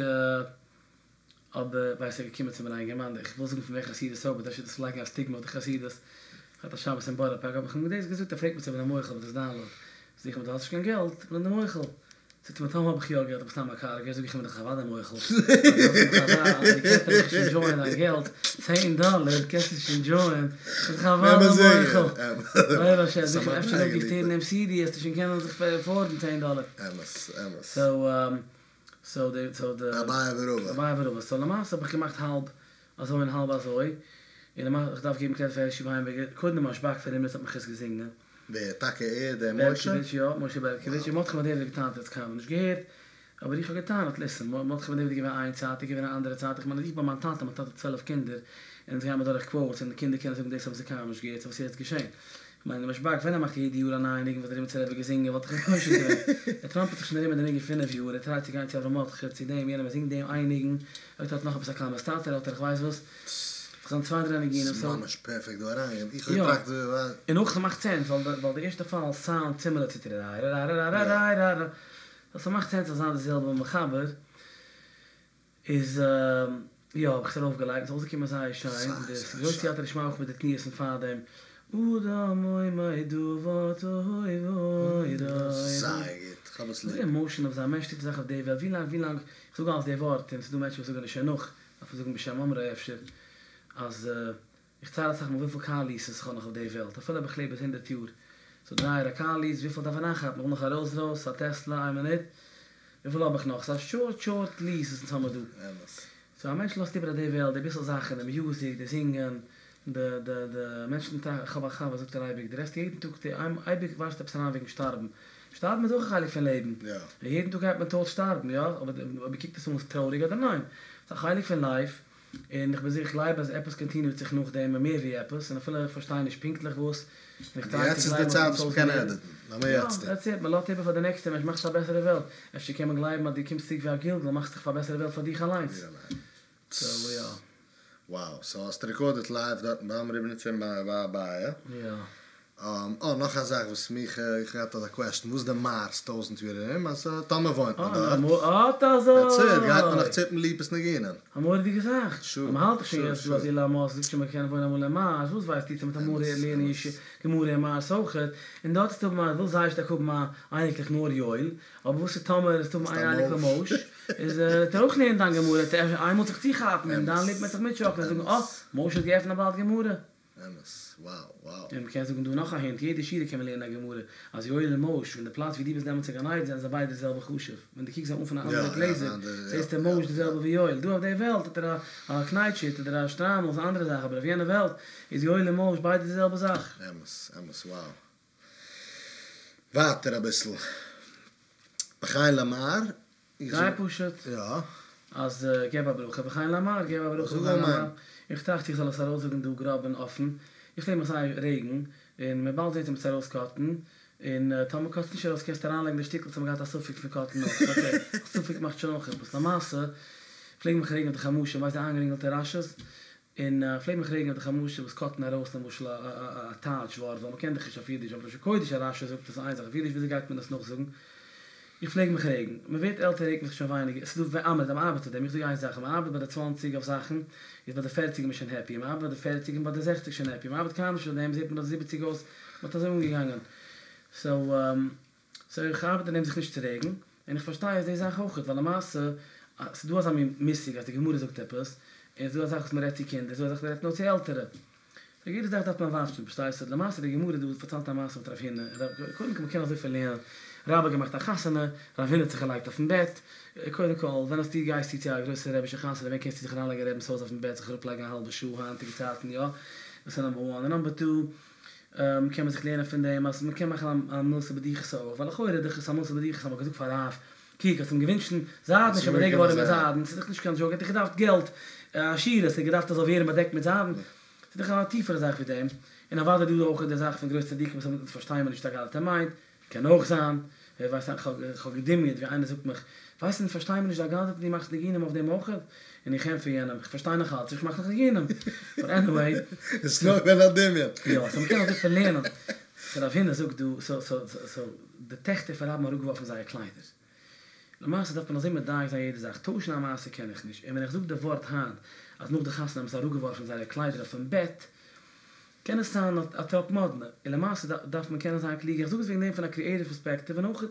אבער ווייסט ער געקומען צו מיר א אינגערמאן, איך וויל זאגן פון וועלכע חסידות אבער אפשר דאס לייגן א סטיגמע אויף די חסידות, געהאט א שבת אין בארא פארק האב איך אים דאס געזאגט, ער פרעגט מיר צו איך בין אים מוחל אויף דאס דאונלאוד, זאג איך אים דו האסט נישט קיין געלט, בין איך דיר מוחל. זאגט ער מיר טאמער האב איך יא געלט אבער סתם א קארגער, זאג איך אים בין איך אוודאי מוחל, ווייל דו קענסט נישט ענדזשויען דיין געלט, צען דאלער קענסטו נישט ענדזשויען, בין איך אוודאי מוחל, אוי באשעפער, זאג איך אים אפשר אויב גייסטו הערן דעם סידי וועסטו שוין קענען זיך עפארדן צען דאלער. אמת אמת. סאו סאו די סאו די אביי ורבא. אביי ורבא, סאו למעשה האב איך געמאכט האלב אזוי און האלב אזוי, און למעשה איך דארף געבן קרעדיט פאר הערשי וויינבערגער, קודם די משב"ק פון רימניץ האט מיך עס געזינגען. ווער? טאקע ער דער משה? בערקאוויטש יא, משה בערקאוויטש, און מרדכי בן דוד האט געטענה'ט ער האט עס קיינמאל נישט געהערט, אבער איך האב געטענה'ט ליסען, מרדכי בן דוד איז געווען איין צייט, איך געווען א אנדערע צייט, איך מיין אז איך ביי מיין טאטע, מיין טאטע האט 12 קינדער, און אונז גיימער דורך קוואוטס און די קינדער קענען זאגן דאס האבן זיי קיינמאל נישט געהערט, סאו וואס איז יעצט געשען? איך מיין די משב"ק ווען ער מאכט יעדע יאר א נייע ניגון וואס דער רימניצער רבי האט געזינגען וואלט איך אים חושד געווען, ער טראמפעט זיך שוין ארום מיט די ניגון פינף יאר, ער טרייט צו גיין צו אברהם מרדכי צו דעם יענעם ער זינגט דעם איין ניגון, אויב ער האט נאך עפעס א קלמן סטאטער האט ער איך ווייס וואס. ס'זענען צוויי דריי ניגונים ס'איז סאו. ממש פערפעקט דא אריין, איך האב יא, געטראכט ווייל. און אויך ס'מאכט סענס ווייל ווייל די ערשטע פאל סאונד סימילער צו טרערערערערערערערערערער סאו ס'מאכט סענס אז זיין די זעלבע מחבר איז יא האב איך עס ארויף געלייגט ס'איז אויסגעקומען זייער שיין און די גרויסע סייעתא דשמיא אויך מיט די תנועות פון פארדעם אדם עומד דבר תוהו זייער גוט, כ'האב עס ליב. די עמאושען אויף זיין מענטש טוט זאך אויף די וועלט ווי לאנג ווי לאנג איך זאג אלס די ווארט און ס'דא מענטשן וואס זאגן עס שוין נאך דארף מען זאגן בשם אומרו אפשר, אז איך צייל אסאך מאל וויפיל קאר ליעסעס איך האב נאך אויף די וועלט, אפילו אויב איך לעב ביז הונדערט יאר, סאו דרייער א קאר ליעס, וויפיל דארף איך אריינכאפן, איך וויל נאך א ראלס רויס, א טעסלא, איין מינוט, וויפיל האב איך נאך, ס'איז א שארט שארט ליעס וואס אונז האמיר דא. סאו א מענטש לאזט איבער אויף די וועלט די ביסל זאכן, די מיוזיק, די זינגען, די די די מענטשן טראכטן, איך האב א חבר זאגט ער אייביג, דו רעדסט יעדן טאג אייביג ווארפסטו עפעס אריין וועגן שטארבן, שטארבן איז אויך א חלק פון לעבן, און יעדן טאג גייט מען טויט שטארבן, יא, אבער אויב מען קוקט עס אן איז טרויעריג אדער ניין, ס'איז א חלק פון לייף, און איך בין זיכער, איך גלייב אז עפעס קאנטיניוט זיך נאכדעם און מער ווי עפעס, און אפילו איך פארשטיי נישט פונקטליך וואס, און איך טריי יעצט צו איז די גלייבן צייט אז וואס מ'האט מ'קען אויסגעלערנט, עדיטן, לאמיר יא, יעצט טון. דעטס איט, מ'לאזט איבער פאר די נעקסטע מענטש, מאכסט א בעסערע וועלט, אפשר קען מען גלייבן אז דו קומסט צוריק ווי א גלגול, מאכסט דיך פאר א בעסערע וועלט פאר דיך אליינס. סאו יא. Wow, סאו האסט רעקארדעד לייוו דארטן ביים ריבניצער ביי אביי? יא. אה, נאך א זאך וואס מיך, איך האב געהאט אזא קוועשטען, וואס איז די מארס טויזענט יאר ארום, אז טאמער וואוינט מען דארט, אט אזוי! דעטס איט, גייט מען נאך ציפן ליפא'ס ניגונים. א מורא'דיגע זאך! שור, מען האלט דאך שוין שור, יעצט דא שור. אז אילאן מאסק זאגט שוין מען קען וואוינען אמאל אין מארס, וואס ווייסטו צו מ'וועט אמאל לערנען גמרא אין מארס אויכעט, און דארט וועסטו האבן א, ווילסט זייער שטארק האבן א אייניקלעך נאר יואל, אבער וואס איז טאמער וועסטו האבן איין אייניקל מויש, איז וועט ער אויך לערנען דיין גמרא, וועט ער איינמאל זיך צוכאפן און דיין ליפן וועט זיך מיטשאקלען און זאגן אה, מויש האט געעפנט א בלאט גמרא. אמת, wow wow. און מ'קען זאגן דא נאך א הינט, יעדע שורה קען מען לערנען א גמרא, אז יואל און מויש, פון די פלאץ ווי דו ביסט דעמאלטס אין גן עדן זענען זיי ביידע די זעלבע חשוב, ווען דו קוקסט זיי אן פון א אנדערע גלעזער, זעסטו מויש די זעלבע ווי יואל, דא אויף די וועלט האט ער א קנייטש אדער א שטריימל איז א אנדערע זאך, אבער אויף יענע וועלט איז יואל און מויש ביידע די זעלבע זאך. אמת, אמת, wow. ווייטער אביסל. וכן למר. זייער פשוט. יא. אז געב א ברכה וכן למר, געב א ברכה וכן למר. איך טראכט איך זאל עס ארויסזאגן דא גראב און אפן. איך פלעג מיך זייער רעגן, און מ'וועט באלד זען צו מ'וועט עס ארויסקאטן. און טאמער קאטסט נישט ארויס קענסטו אריינלייגן די שטיקל וואס האבן געהאט א ספק פון קאטן אויך. אקעי. ספק מאכט שוין אויך עפעס. למעשה פלעג מיך רעגן אויף די חמשה, ווייסט די איינגערינגעלטע רש"י'ס? און פלעג מיך רעגן אויף די חמשה וואס קאטן ארויס למשל א טייטש ווארט ווייל מ'קען דאך נישט אויף אידיש, אויף לשון קודש א רש"י זאגט עס איין זאך אויף אידיש וויאזוי גייט מען עס נאכזאגן? איך פלעג מיך רעגן. מ'ווערט עלטער רעגט מען זיך שוין ווייניגער, ס'איז דא ווען מ'ארבעט אויף דעם, איך זאג איין זאך, ווען מ'ארבעט ביי די צוואנציג אויף זאכן, איז ביי די פערציג איז מען שוין העפי, מ'ארבעט ביי די פערציג איז מען ביי די זעכציג שוין העפי, מ'ארבעט קיינמאל נישט אויף דעם זעט מען ביי די זיבעציג אויס מ'האט אזוי אנגעגאנגען. סאו סאו איך ארבעט אין דעם זיך נישט צו רעגן, און איך פארשטיי אז די זאך אויכעט, ווייל למעשה ס'איז דא אזא מין מושג אז די גמרא זאגט עפעס, און ס'איז דא א זאך וואס מ'רעדט צו קינדער, ס'איז דא א זאך וואס מ'רעדט נאר צו עלטערע. סאו יעדע זאך דארף מען וואטשן, פארשטייסט? למעשה די גמרא דא פארציילט א מעשה מיט רב הונא, קודם כל מ'קען אזויפיל לערנען, רבה האט געמאכט א חתונה, רב הונא האט זיך געלייגט אויפן בעט, קודם כל ווען האסטו גייסטו צו א גרויסע רבי'שע חתונה ווען קענסטו זיך אריינלייגן אין רבינ'ס הויז אויפן בעט זיך אראפלייגן א האלבע שעה היינטיגע צייטן יא? דאס איז נאמבער וואן, און נאמבער טו קען מען זיך לערנען פון דעם אז מ'קען מאכן א מילתא בדיחותא אויך, ווייל לכאורה איז דאך עס א מילתא בדיחותא אז מ'האט געזאגט פאר רב, קוק האסט אים געווינטשן זיידן איז שוין באדעקט געווארן מיט זיידן, ס'איז דאך נישט קיין דזשאוק, ער האט דאך געדארפט געלט, עשירות, ער האט געדארפט עס זאל ווערן באדעקט מיט זיידן, ס'איז דאך א טיפערע זאך ווי דעם, און אוודאי דא אויך די זאך פון גרויסע צדיקים וואס אונז פארשטייען מיר נישט אגדתא מיינט, קען אויך זיין, ווער ווייסט, כ'האב געדמיונ'ט ווי איינער זאגט מיך, ווייסט אונז פארשטייען מיר נישט די אגדתא דו מאכסט ניגונים אויף דעם אויך? און איך ענטפער יענעם, איך פארשטיי נאך אלץ, איך מאך נאך ניגונים, באט עניוועי. עס איז נאר געווען א דמיון. יא, סאו מ'קען אזוי פיל לערנען. סאו רב הונא זאגט דא, סאו סאו סאו די טעכטער פון רבה האבן אראפגעווארפן זייער קליידער. למעשה דארף מען אזוי מדייק זיין יעדע זאך, טוישן א מעשה קען איך נישט, און ווען איך זאג די ווארט היינט אז נאך די חתונה האבן זיי אראפגעווארפן זייערע קליידער אויפן בעט, קען עס זיין א טראפ מאדנע, און למעשה דארף מען קענען זיין קלוג, איך זאג עס וועגן דעם פון א קריעטיוו פערספעקטיוו און אויך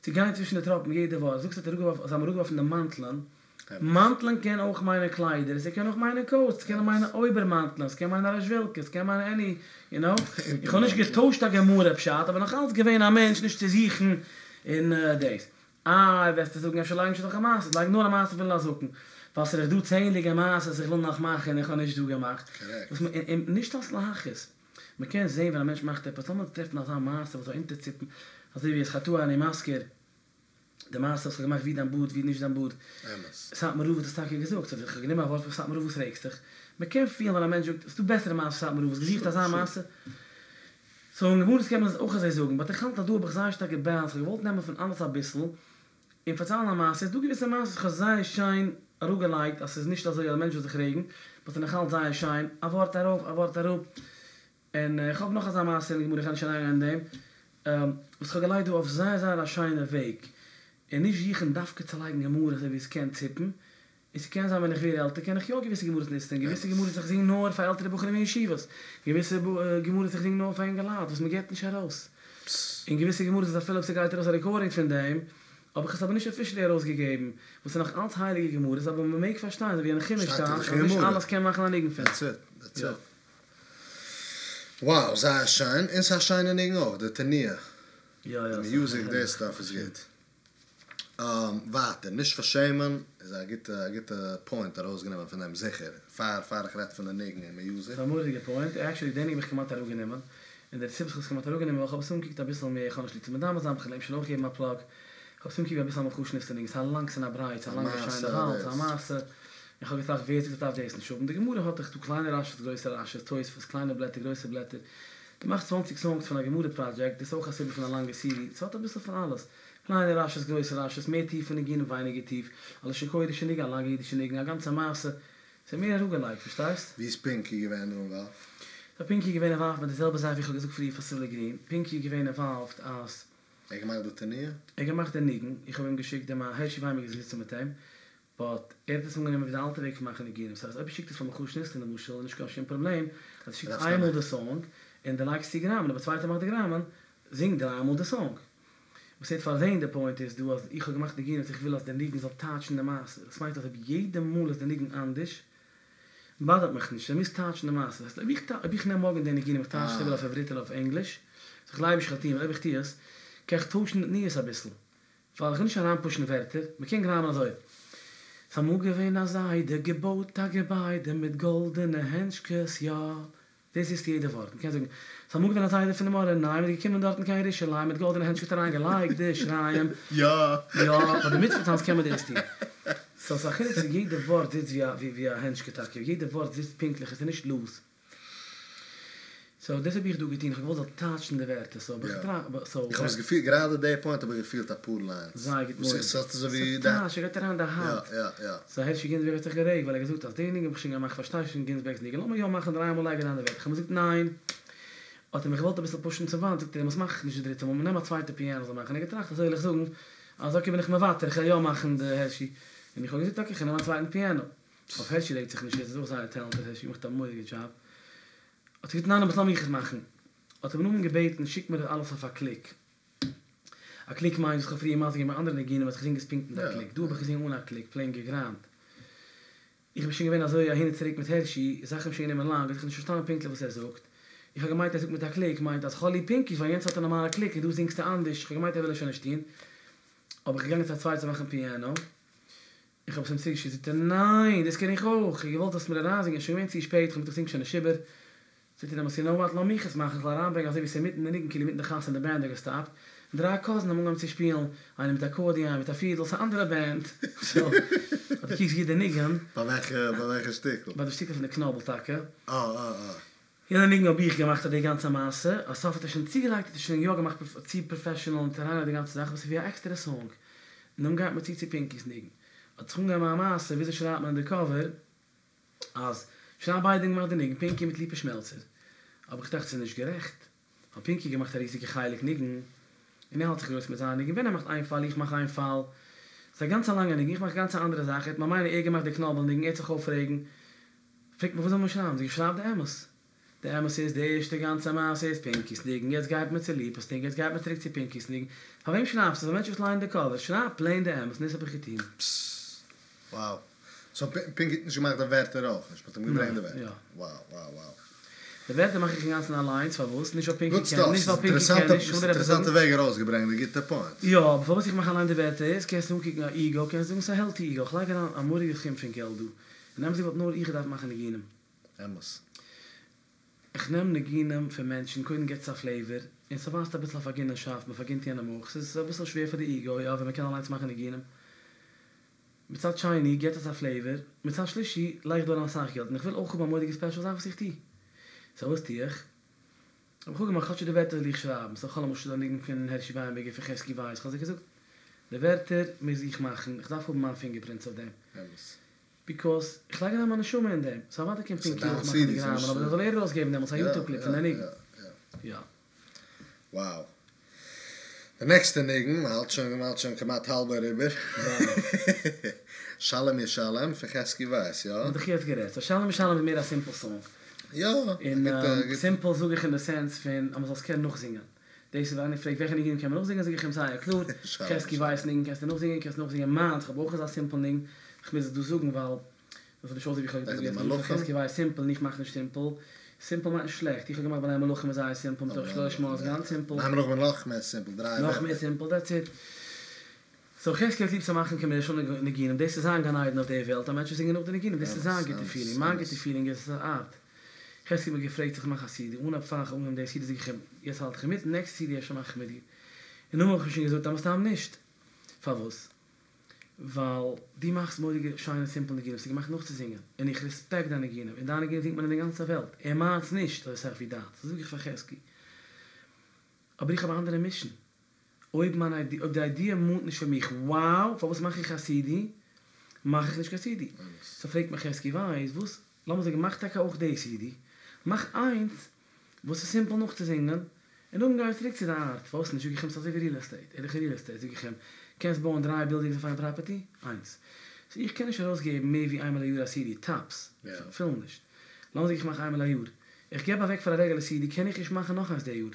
צו גיין צווישן די טראפן יעדע ווארט, זאגסט האט אראפגעווארפן זיי האבן אראפגעווארפן די מאנטלען, מאנטלען קען אויך מיינען קליידער, עס קען אויך מיינען קאוטס, עס קען מיינען אויבערמאנטלען, עס קען מיינען א רעזשוועלקע, עס קען מיינען עני, יו נאו, איך האב נישט געטוישט א גמרא פשט, אבער נאך אלץ געווען א מענטש נישט צו זוכן אין דאס. איי וועסטו זאגן אפשר לייג נישט אזעלכע מעשות, לייג נאר א מעשה פון לזקן, ווייל ס'איז דאך דא צענדליגע מעשות איך וויל נאך מאכן און איך האב נישט דא געמאכט, וואס מ און נישט אלס להכעיס, מ'קען זעהן ווען א מענטש מאכט עפעס, לאמיר טרעפן אזא מעשה וואס זאל אונטערציפן, אזוי ווי את חטאי אני מזכיר, די מעשה וואס כ'האב געמאכט ווי דיין בארד ווי נישט דיין בארד, סאטמאר רב האט עס טאקע געזאגט, סאו איך האב גענומען א ווארט פון סאטמאר רב וואס רעגסט דיך? מ'קען פילן ווען א מענטש זאגט, ס'דא בעסערע מעשות פון סאטמאר רב, האסט געזוכט אזא מעשה? סאו אין גמרות קען מען עס אויך אזוי זאגן, באט איך האלט אז דא האב איך זייער שטארק געבעלענסט, כ'האב געוואלט נעמען פון אלעס אביסל, און פארציילן א מעשה, איז דא געוויסע מעשות וואס כ'האב זייער שיין אראפגעלייגט אז ס'איז נישט אזוי אז א מענטש זאל זיך רעגן, באט ס'איז נאכאלץ זייער שיין, א ווארט ארויף א ווארט אראפ, און איך האב נאך אזא מעשה אין די גמרא, איך גיי נישט אריינגיין אין דעם, וואס כ'האב געלייגט דא אויף זייער זייער א שיינע וועג, און נישט זוכן דווקא צו לייגן גמרות אזוי ווי עס קען ציפן, און ס'קען זיין ווען איך ווער עלטער קען איך יא געוויסע גמרות נוצן, און געוויסע גמרות איך זינג נאר פאר עלטערע בחורים אין ישיבות, געוויסע גמרות איך זינג נאר פאר אינגעלייט וואס מ'געט נישט ארויס, און געוויסע גמרות איז אפילו אויב ס'גייט ארויס א רעקארדינג פון דעם, האב איך עס אבער נישט אפישעלי ארויסגעגעבן, וואס איז נאך אלץ הייליגע גמרות אבער מ'מעג פארשטיין אזוי ווי אין חומש שטייט טייטש אז נישט אלעס קען מאכן א ניגון פון. דעטס איט, דעטס איט. Wow זייער שיין, און ס'איז א שיינע ניגון אויך, די תנועה, די מיוזיק, די סטאף איז גוט. ווייטער, נישט פארשעמען איז א גוטע א גוטע פוינט ארויסגענומען פון דעם זיכער, פאר פאר איך רעד פון די ניגון און מיוזיק. ס'איז א מורא'דיגע פוינט, עקשעלי די ניגון האב איך כמעט אראפגענומען, און דער סיבה וואס כ'האב עס כמעט אראפגענומען ווייל כ'האב עס אנגעקוקט אביסל מער, איך האב נישט ליב צו מדמה זיין, כ'וועל אים שוין אויך געבן א פלאג, כ'האב עס אנגעקוקט ווי אביסל א מיכל שניצלער ניגון, ס'איז א לאנגס און א ברייטס, א לאנגע שיינע האלז, א מעשה, און כ'האב געטראכט ווער זאגט איך דארף דאס נישט האבן, די גמרא האט דאך דא קליינע רש"י'ס גרויסע רש"י'ס, תוספות, קליינע בלעטער גרויסע בלעטער, דו מאכסט צוואנציג סאנגס פון א גמרא פראדזשעקט, דאס איז אויך א סיבה פון א לאנגע סידי, ס'האט אביסל פון אלעס. קליינע רש"י'ס גרויסע רש"י'ס, מער טיפע ניגונים ווייניגער טיף, א לשון קודש'ע ניגון א לאנגע אידישע ניגון, א גאנצע מעשה, ס'איז מער אראפגעלייגט, פארשטייסט? ווי איז פינקי געווען דא אינוואלווד? סאו פינקי איז געווען אינוואלווד מיט די זעלבע זאך ווי איך האב געזאגט פריער פאר סיולי גרין, פינקי איז געווען אינוואלווד אז. ער האט געמאכט די תנועה? ער האט געמאכט די ניגון, איך האב אים געשיקט די מ הערשי וויינבערגער איז געזיצן מיט אים, באט ער האט עס אנגענומען ווי די אלטע וועג פון מאכן ניגונים, ס'הייסט אויב ער שיקט עס פאר מיכל שניצלער למשל איז נישט קיין שום פראבלעם אז ער שיקט איינמאל די סאנג און דו לייגסט צו גראמען אבער א צווייטער מאכט די גראמען זינג דריי מאל די סאנג. וואס ער האט פארזעהן די פוינט איז דא אז איך האב געמאכט ניגונים וואס איך וויל אז די ניגון זאל טייטשן די מעשה דאס מיינט אז אויב יעדע מאל איז די ניגון אנדערש. באדערט מיך נישט, ער מוז טייטשן די מעשה. דאס הייסט אויב איך אויב איך נעם מארגן די ניגונים איך טייטש עס איבער אויף עברית אדער אויף ענגליש, וואס איך גלייב נישט איך וועל טון, ווייל אויב איך טו עס, קען איך טוישן די תנועות אביסל. ווייל איך וויל נישט אריינפושן ווערטער, מ'קען גראמען אזוי. ס'אמאל געווען א זיידע, געבויט א געביידע מיט גאלדענע הענטשקעס, יא. דאס זיצט יעדע ווארט. מ'קען זאגן, ס'איז אמאל געווען א זיידע פון די מאור עינים, איז געקומען דארטן קיין ירושלים מיט גאלדענע הענטשקעס אריין געלייגט די שיריים. יא. יא, ביי די מצוה טאנץ קען מען דאס טון. סאו ס'איז א חילוק צו יעדע ווארט זיצט ווי א ווי א הענטשקע טאקע, יעדע ווארט זיצט פונקטליך, עס איז נישט לוז. סאו דאס האב איך דא געטון, איך האב געוואלט זאל טייטשן די ווערטער, סאו האב איך געטראכט, סאו. איך האב עס געפילט, גראדע די פוינט האב איך געפילט אפאר ליינס. זייער גוט מורא'דיג. ס'טייטש, ס'גייט אריין אין די הארץ. יא יא יא. סאו הערשי גינזבערג האט זיך גערעגט ווייל ער האט געזאגט אז די ניגון האב איך שוין געמאכט פארשטיי שוין גינזבערג'ס ניגון לאמיר יא מאכן דריי מאל לייג אריין די ווערטער איך האב אים געזאגט ניין האט ער מיך געוואלט אביסל פושן צום וואנט זאגט ער דעמאלטס מאך איך נישט די דריטע מאל נעם א צווייטע פיאנא זאל מאכן ער האט געטראכט אזוי וועל איך זאגן אז אקעי בין איך מוותר איך וועל יא מאכן די הערשי און איך האב געזאגט אקעי איך נעם א צווייטן פיאנא אויף הערשי רעגט זיך נישט ער איז אויך זייער טעלענטעד הערשי מאכט א מורא'דיגע דזשאב האט ער געזאגט ניין אבער לאמיך עס מאכן האט ער מיר נאכדעם געבעטן שיק מיר אלעס אויף א קליק. א קליק מיינט וואס כ'האב פריער מסביר געווען ביי אנדערע ניגונים אז כ'זינג עס פונקט מיט א קליק, דא האב איך געזינגען אן א קליק, פלעין געגראמט. איך בין שוין געווען אזוי אהין און צוריק מיט הערשי, זאכן האבן שוין גענומען לאנג, האב איך נישט פארשטאנען פונקטליך וואס ער זאגט. איך האב געמיינט ער זאגט מיט א קליק מיינט אז כ'האב ליב פינקי'ס ווייל יענץ האט א נארמאלע קליק און דא זינגסטו אנדערש, כ'האב געמיינט ער וויל עס שוין נישט טון. האב איך געגאנגען צו א צווייטער מאכן פיענא. איך האב עס אים צוריקגעשיקט, זאגט ער ניין דאס קען איך אויך, איך האב געוואלט זאלסט מיר אריינזינגען, שוין געווען צו שפעט, איך האב געזאגט איך זינג שוין נישט איבער, זאגט ער דעמאלטס יו נאו וואט לאמיך עס מאכן, איך וועל אריינברענגען אזוי ווי ס'איז אינמיטן די ניגון כאילו אינמיטן די חתונה די בענד האט געסטאפט, און דריי קאזינס האבן אנגעהויבן צו שפילן, איינער מיט אקארדיאן איינער מיט א פידל, ס'איז א אנדערע בענד, סאו אז דו קוקסט גוט די ניגון. ביי וועלכע ביי וועלכע שטיקל? ביי די שטיקל פון די קנאבל טאקע. אה אה אה. יענע ניגון האב איך געמאכט אט די גאנצע מעשה, א סוף האט ער שוין צוגעלייגט האט ער שוין יא געמאכט צו פראפעשענעל און אריין די גאנצע זאך אבער ס'איז ווי א עקסטערע סאנג. נאכדעם גייט מען צו צו פינקי'ס ניגון. האט זיך אנגעהויבן א מעשה וויאזוי שרייבט מען אין די קאווער אז שרייב ביידע האבן געמאכט די ניגון פינקי מיט ליפא שמעלצער. האב איך געטראכט ס'איז נישט גערעכט. ווייל פינקי האט געמאכט א ריזיגע חלק ניגון און ער האלט זיך גרויס מיט זיין ניגון ווען ער מאכט איין פאל איך מאך איין פאל. ס'איז א גאנץ א לאנגע ניגון איך מאך גאנץ א אנדערע זאך ער האט ממילא ער געמאכט די קנאבל ניגון ער וועט זיך אויפרעגן. פרעגט מיך וואס זאל מען שרייבן, זאג איך שרייב די אמת. די אמת איז די ערשטע גאנצע מעשה איז פינקי'ס ניגון, יעצט גייט מען צו ליפא'ס ניגון, יעצט גייט מען צוריק צו פינקי'ס ניגון. פאר וועם שרייבסטו? פאר מענטשן וואס לייענען די קאווער. שרייב פלעין די אמת, און דאס האב איך געטון. פסס. Wow. סאו פינקי האט נישט געמאכט די ווערטער אויך נישט? מ'האט אים געברענגט די ווערטער? יא. Wow wow wow. די ווערטער מאך איך אינגאנצן אליינס, פארוואס? נישט ווייל פינקי קען נישט, ווייל פינקי קען נישט, כ'וויל דיר עפעס זאגן. אינטערעסאנטע וועג ארויסגעברענגט די גוטע פוינט. יא, אבער פארוואס איך מאך אליין די ווערטער איז, קענסט אנקוקן א איגו, קענסט זאגן ס'איז א העלטי איגו, כ'לייג אריין א מורא'דיגע סכום פון געלט דא. און אמת'דיג וואלט נאר איך געדארפט מאכן ניגונים. אמת. איך נעם ניגונים פון מענטשן, קודם געט עס א פלעיווער, און ס'ווייזט אביסל א פארגינערשאפט, מ'פארגינט יענעם אויך, ס'איז אביסל שווער פאר די איגו, יא, ווען מ'קען אליינס מאכן ניגונים. מצד שני געט עס א פלעיווער, מצד שלישי לייג איך דא אריין אסאך געלט, און איך וויל אויך האבן א מורא'דיגע ספעשל זאך וואס איך טו. סאו וואס טו איך? האב איך אפגעמאכט כאטש די ווערטער זאל איך שרייבן, סאו כ'האב למשל א ניגון פון הערשי וויינבערגער פון חזקי ווייס, כ'האב זיי געזאגט, די ווערטער מוז איך מאכן, איך דארף האבן מיין פינגער פרינטס אויף דעם. ביקאוז איך לייג אריין מיין נשמה אין דעם, סאו אוודאי קען פינקי אויך מאכן די גראמען, אבער דאס זאל ער ארויסגעבן דעמאלטס א יוטוב קליפ פון די ניגון. יא. Wow. די נעקסטע ניגון, מ'האלט שוין מ'האלט שוין כמעט האלב אריבער. שלום ישלם פון חזקי ווייס, יא? מ'האט דאך יעצט גערעדט. סאו שלום ישלם איז מער א סימפל סאנג. יא, א גוטע און סימפל זאג איך אין די סענס פון אז מ'זאל עס קענען נאכזינגען. דאס איז ווען איינער פרעגט וועלכע ניגונים קען מען נאכזינגען זאג איך אים זייער קלאר, חזקי ווייס ניגון קענסטו נאכזינגען, קענסט נאכזינגען מיינס, כ'האב אויך אזא סימפל ניגון, כ'מוז עס דא זאגן ווייל דאס זאל נישט אויסזען ווי כ'האב געזאגט פון חזקי ווייס סימפל און איך מאך נישט סימפל, סימפל מיינט נישט שלעכט, איך האב געמאכט בני מלכים איז זייער סימפל, מתוך שלא לשמה איז גאנץ סימפל. בני מלכים איז נאך מער סימפל, דריי ווערטער. נאך מער סימפל, דעטס איט. סאו חזקי האט ליב צו מאכן קאמערשל ניגונים, דאס איז זיין גן עדן אויף די וועלט, אז מענטשן זינגען נאך די ניגונים, דאס איז זיין גוטע פילינג, מיין גוטע פילינג איז עס איז א ארט. חזקי האט מיר געפרעגט צו איך מאך א סידי, אנהייב פאר איך האב אנגעהויבן די סידי זאג איך אים, יעצט האלט איך אינמיטן, נעקסטע סידי אפשר מאך איך מיט דיר. און נאכדעם האב איך אים שוין געזאגט אז מסתם נישט. פארוואס? ווייל דו מאכסט מורא'דיגע שיינע סימפל ניגונים, ס'איז געמאכט נאכצוזינגען, און איך רעספעקט דיין ניגונים, און דיין ניגונים זינגט מען אין די גאנצע וועלט, און מיינס נישט אזוי סאך ווי דיינס, זאג איך פאר חזקי. אבער איך האב א אנדערע מישן. אויב מיין איידיע, אויב די איידיע מאנט נישט פון מיך wow, פארוואס מאך איך א סידי? מאך איך נישט קיין סידי. סאו פרעגט מיך חזקי ווייס וואס, לאמיר זאגן מאך טאקע אויך די סידי, מאך איינס וואס איז סימפל נאכצוזינגען, און נאכדעם גיי צוריק צו די ארט, פארוואס נישט? זאג איך אים ס'איז אזוי ווי ריעל עסטעיט, ער איז דאך אין ריעל עסטעיט, זאג איך אים, קענסט בויען דריי בילדינגס אויף איין פראפערטי? איינס. סאו איך קען נישט ארויסגעבן מער ווי איינמאל א יאר א סידי, טאפס, אפילו נישט. לאמיר זאגן איך מאך איינמאל א יאר, איך געב אוועק פאר א רעגולער סידי קען איך נישט מאכן נאך איינס די יאר.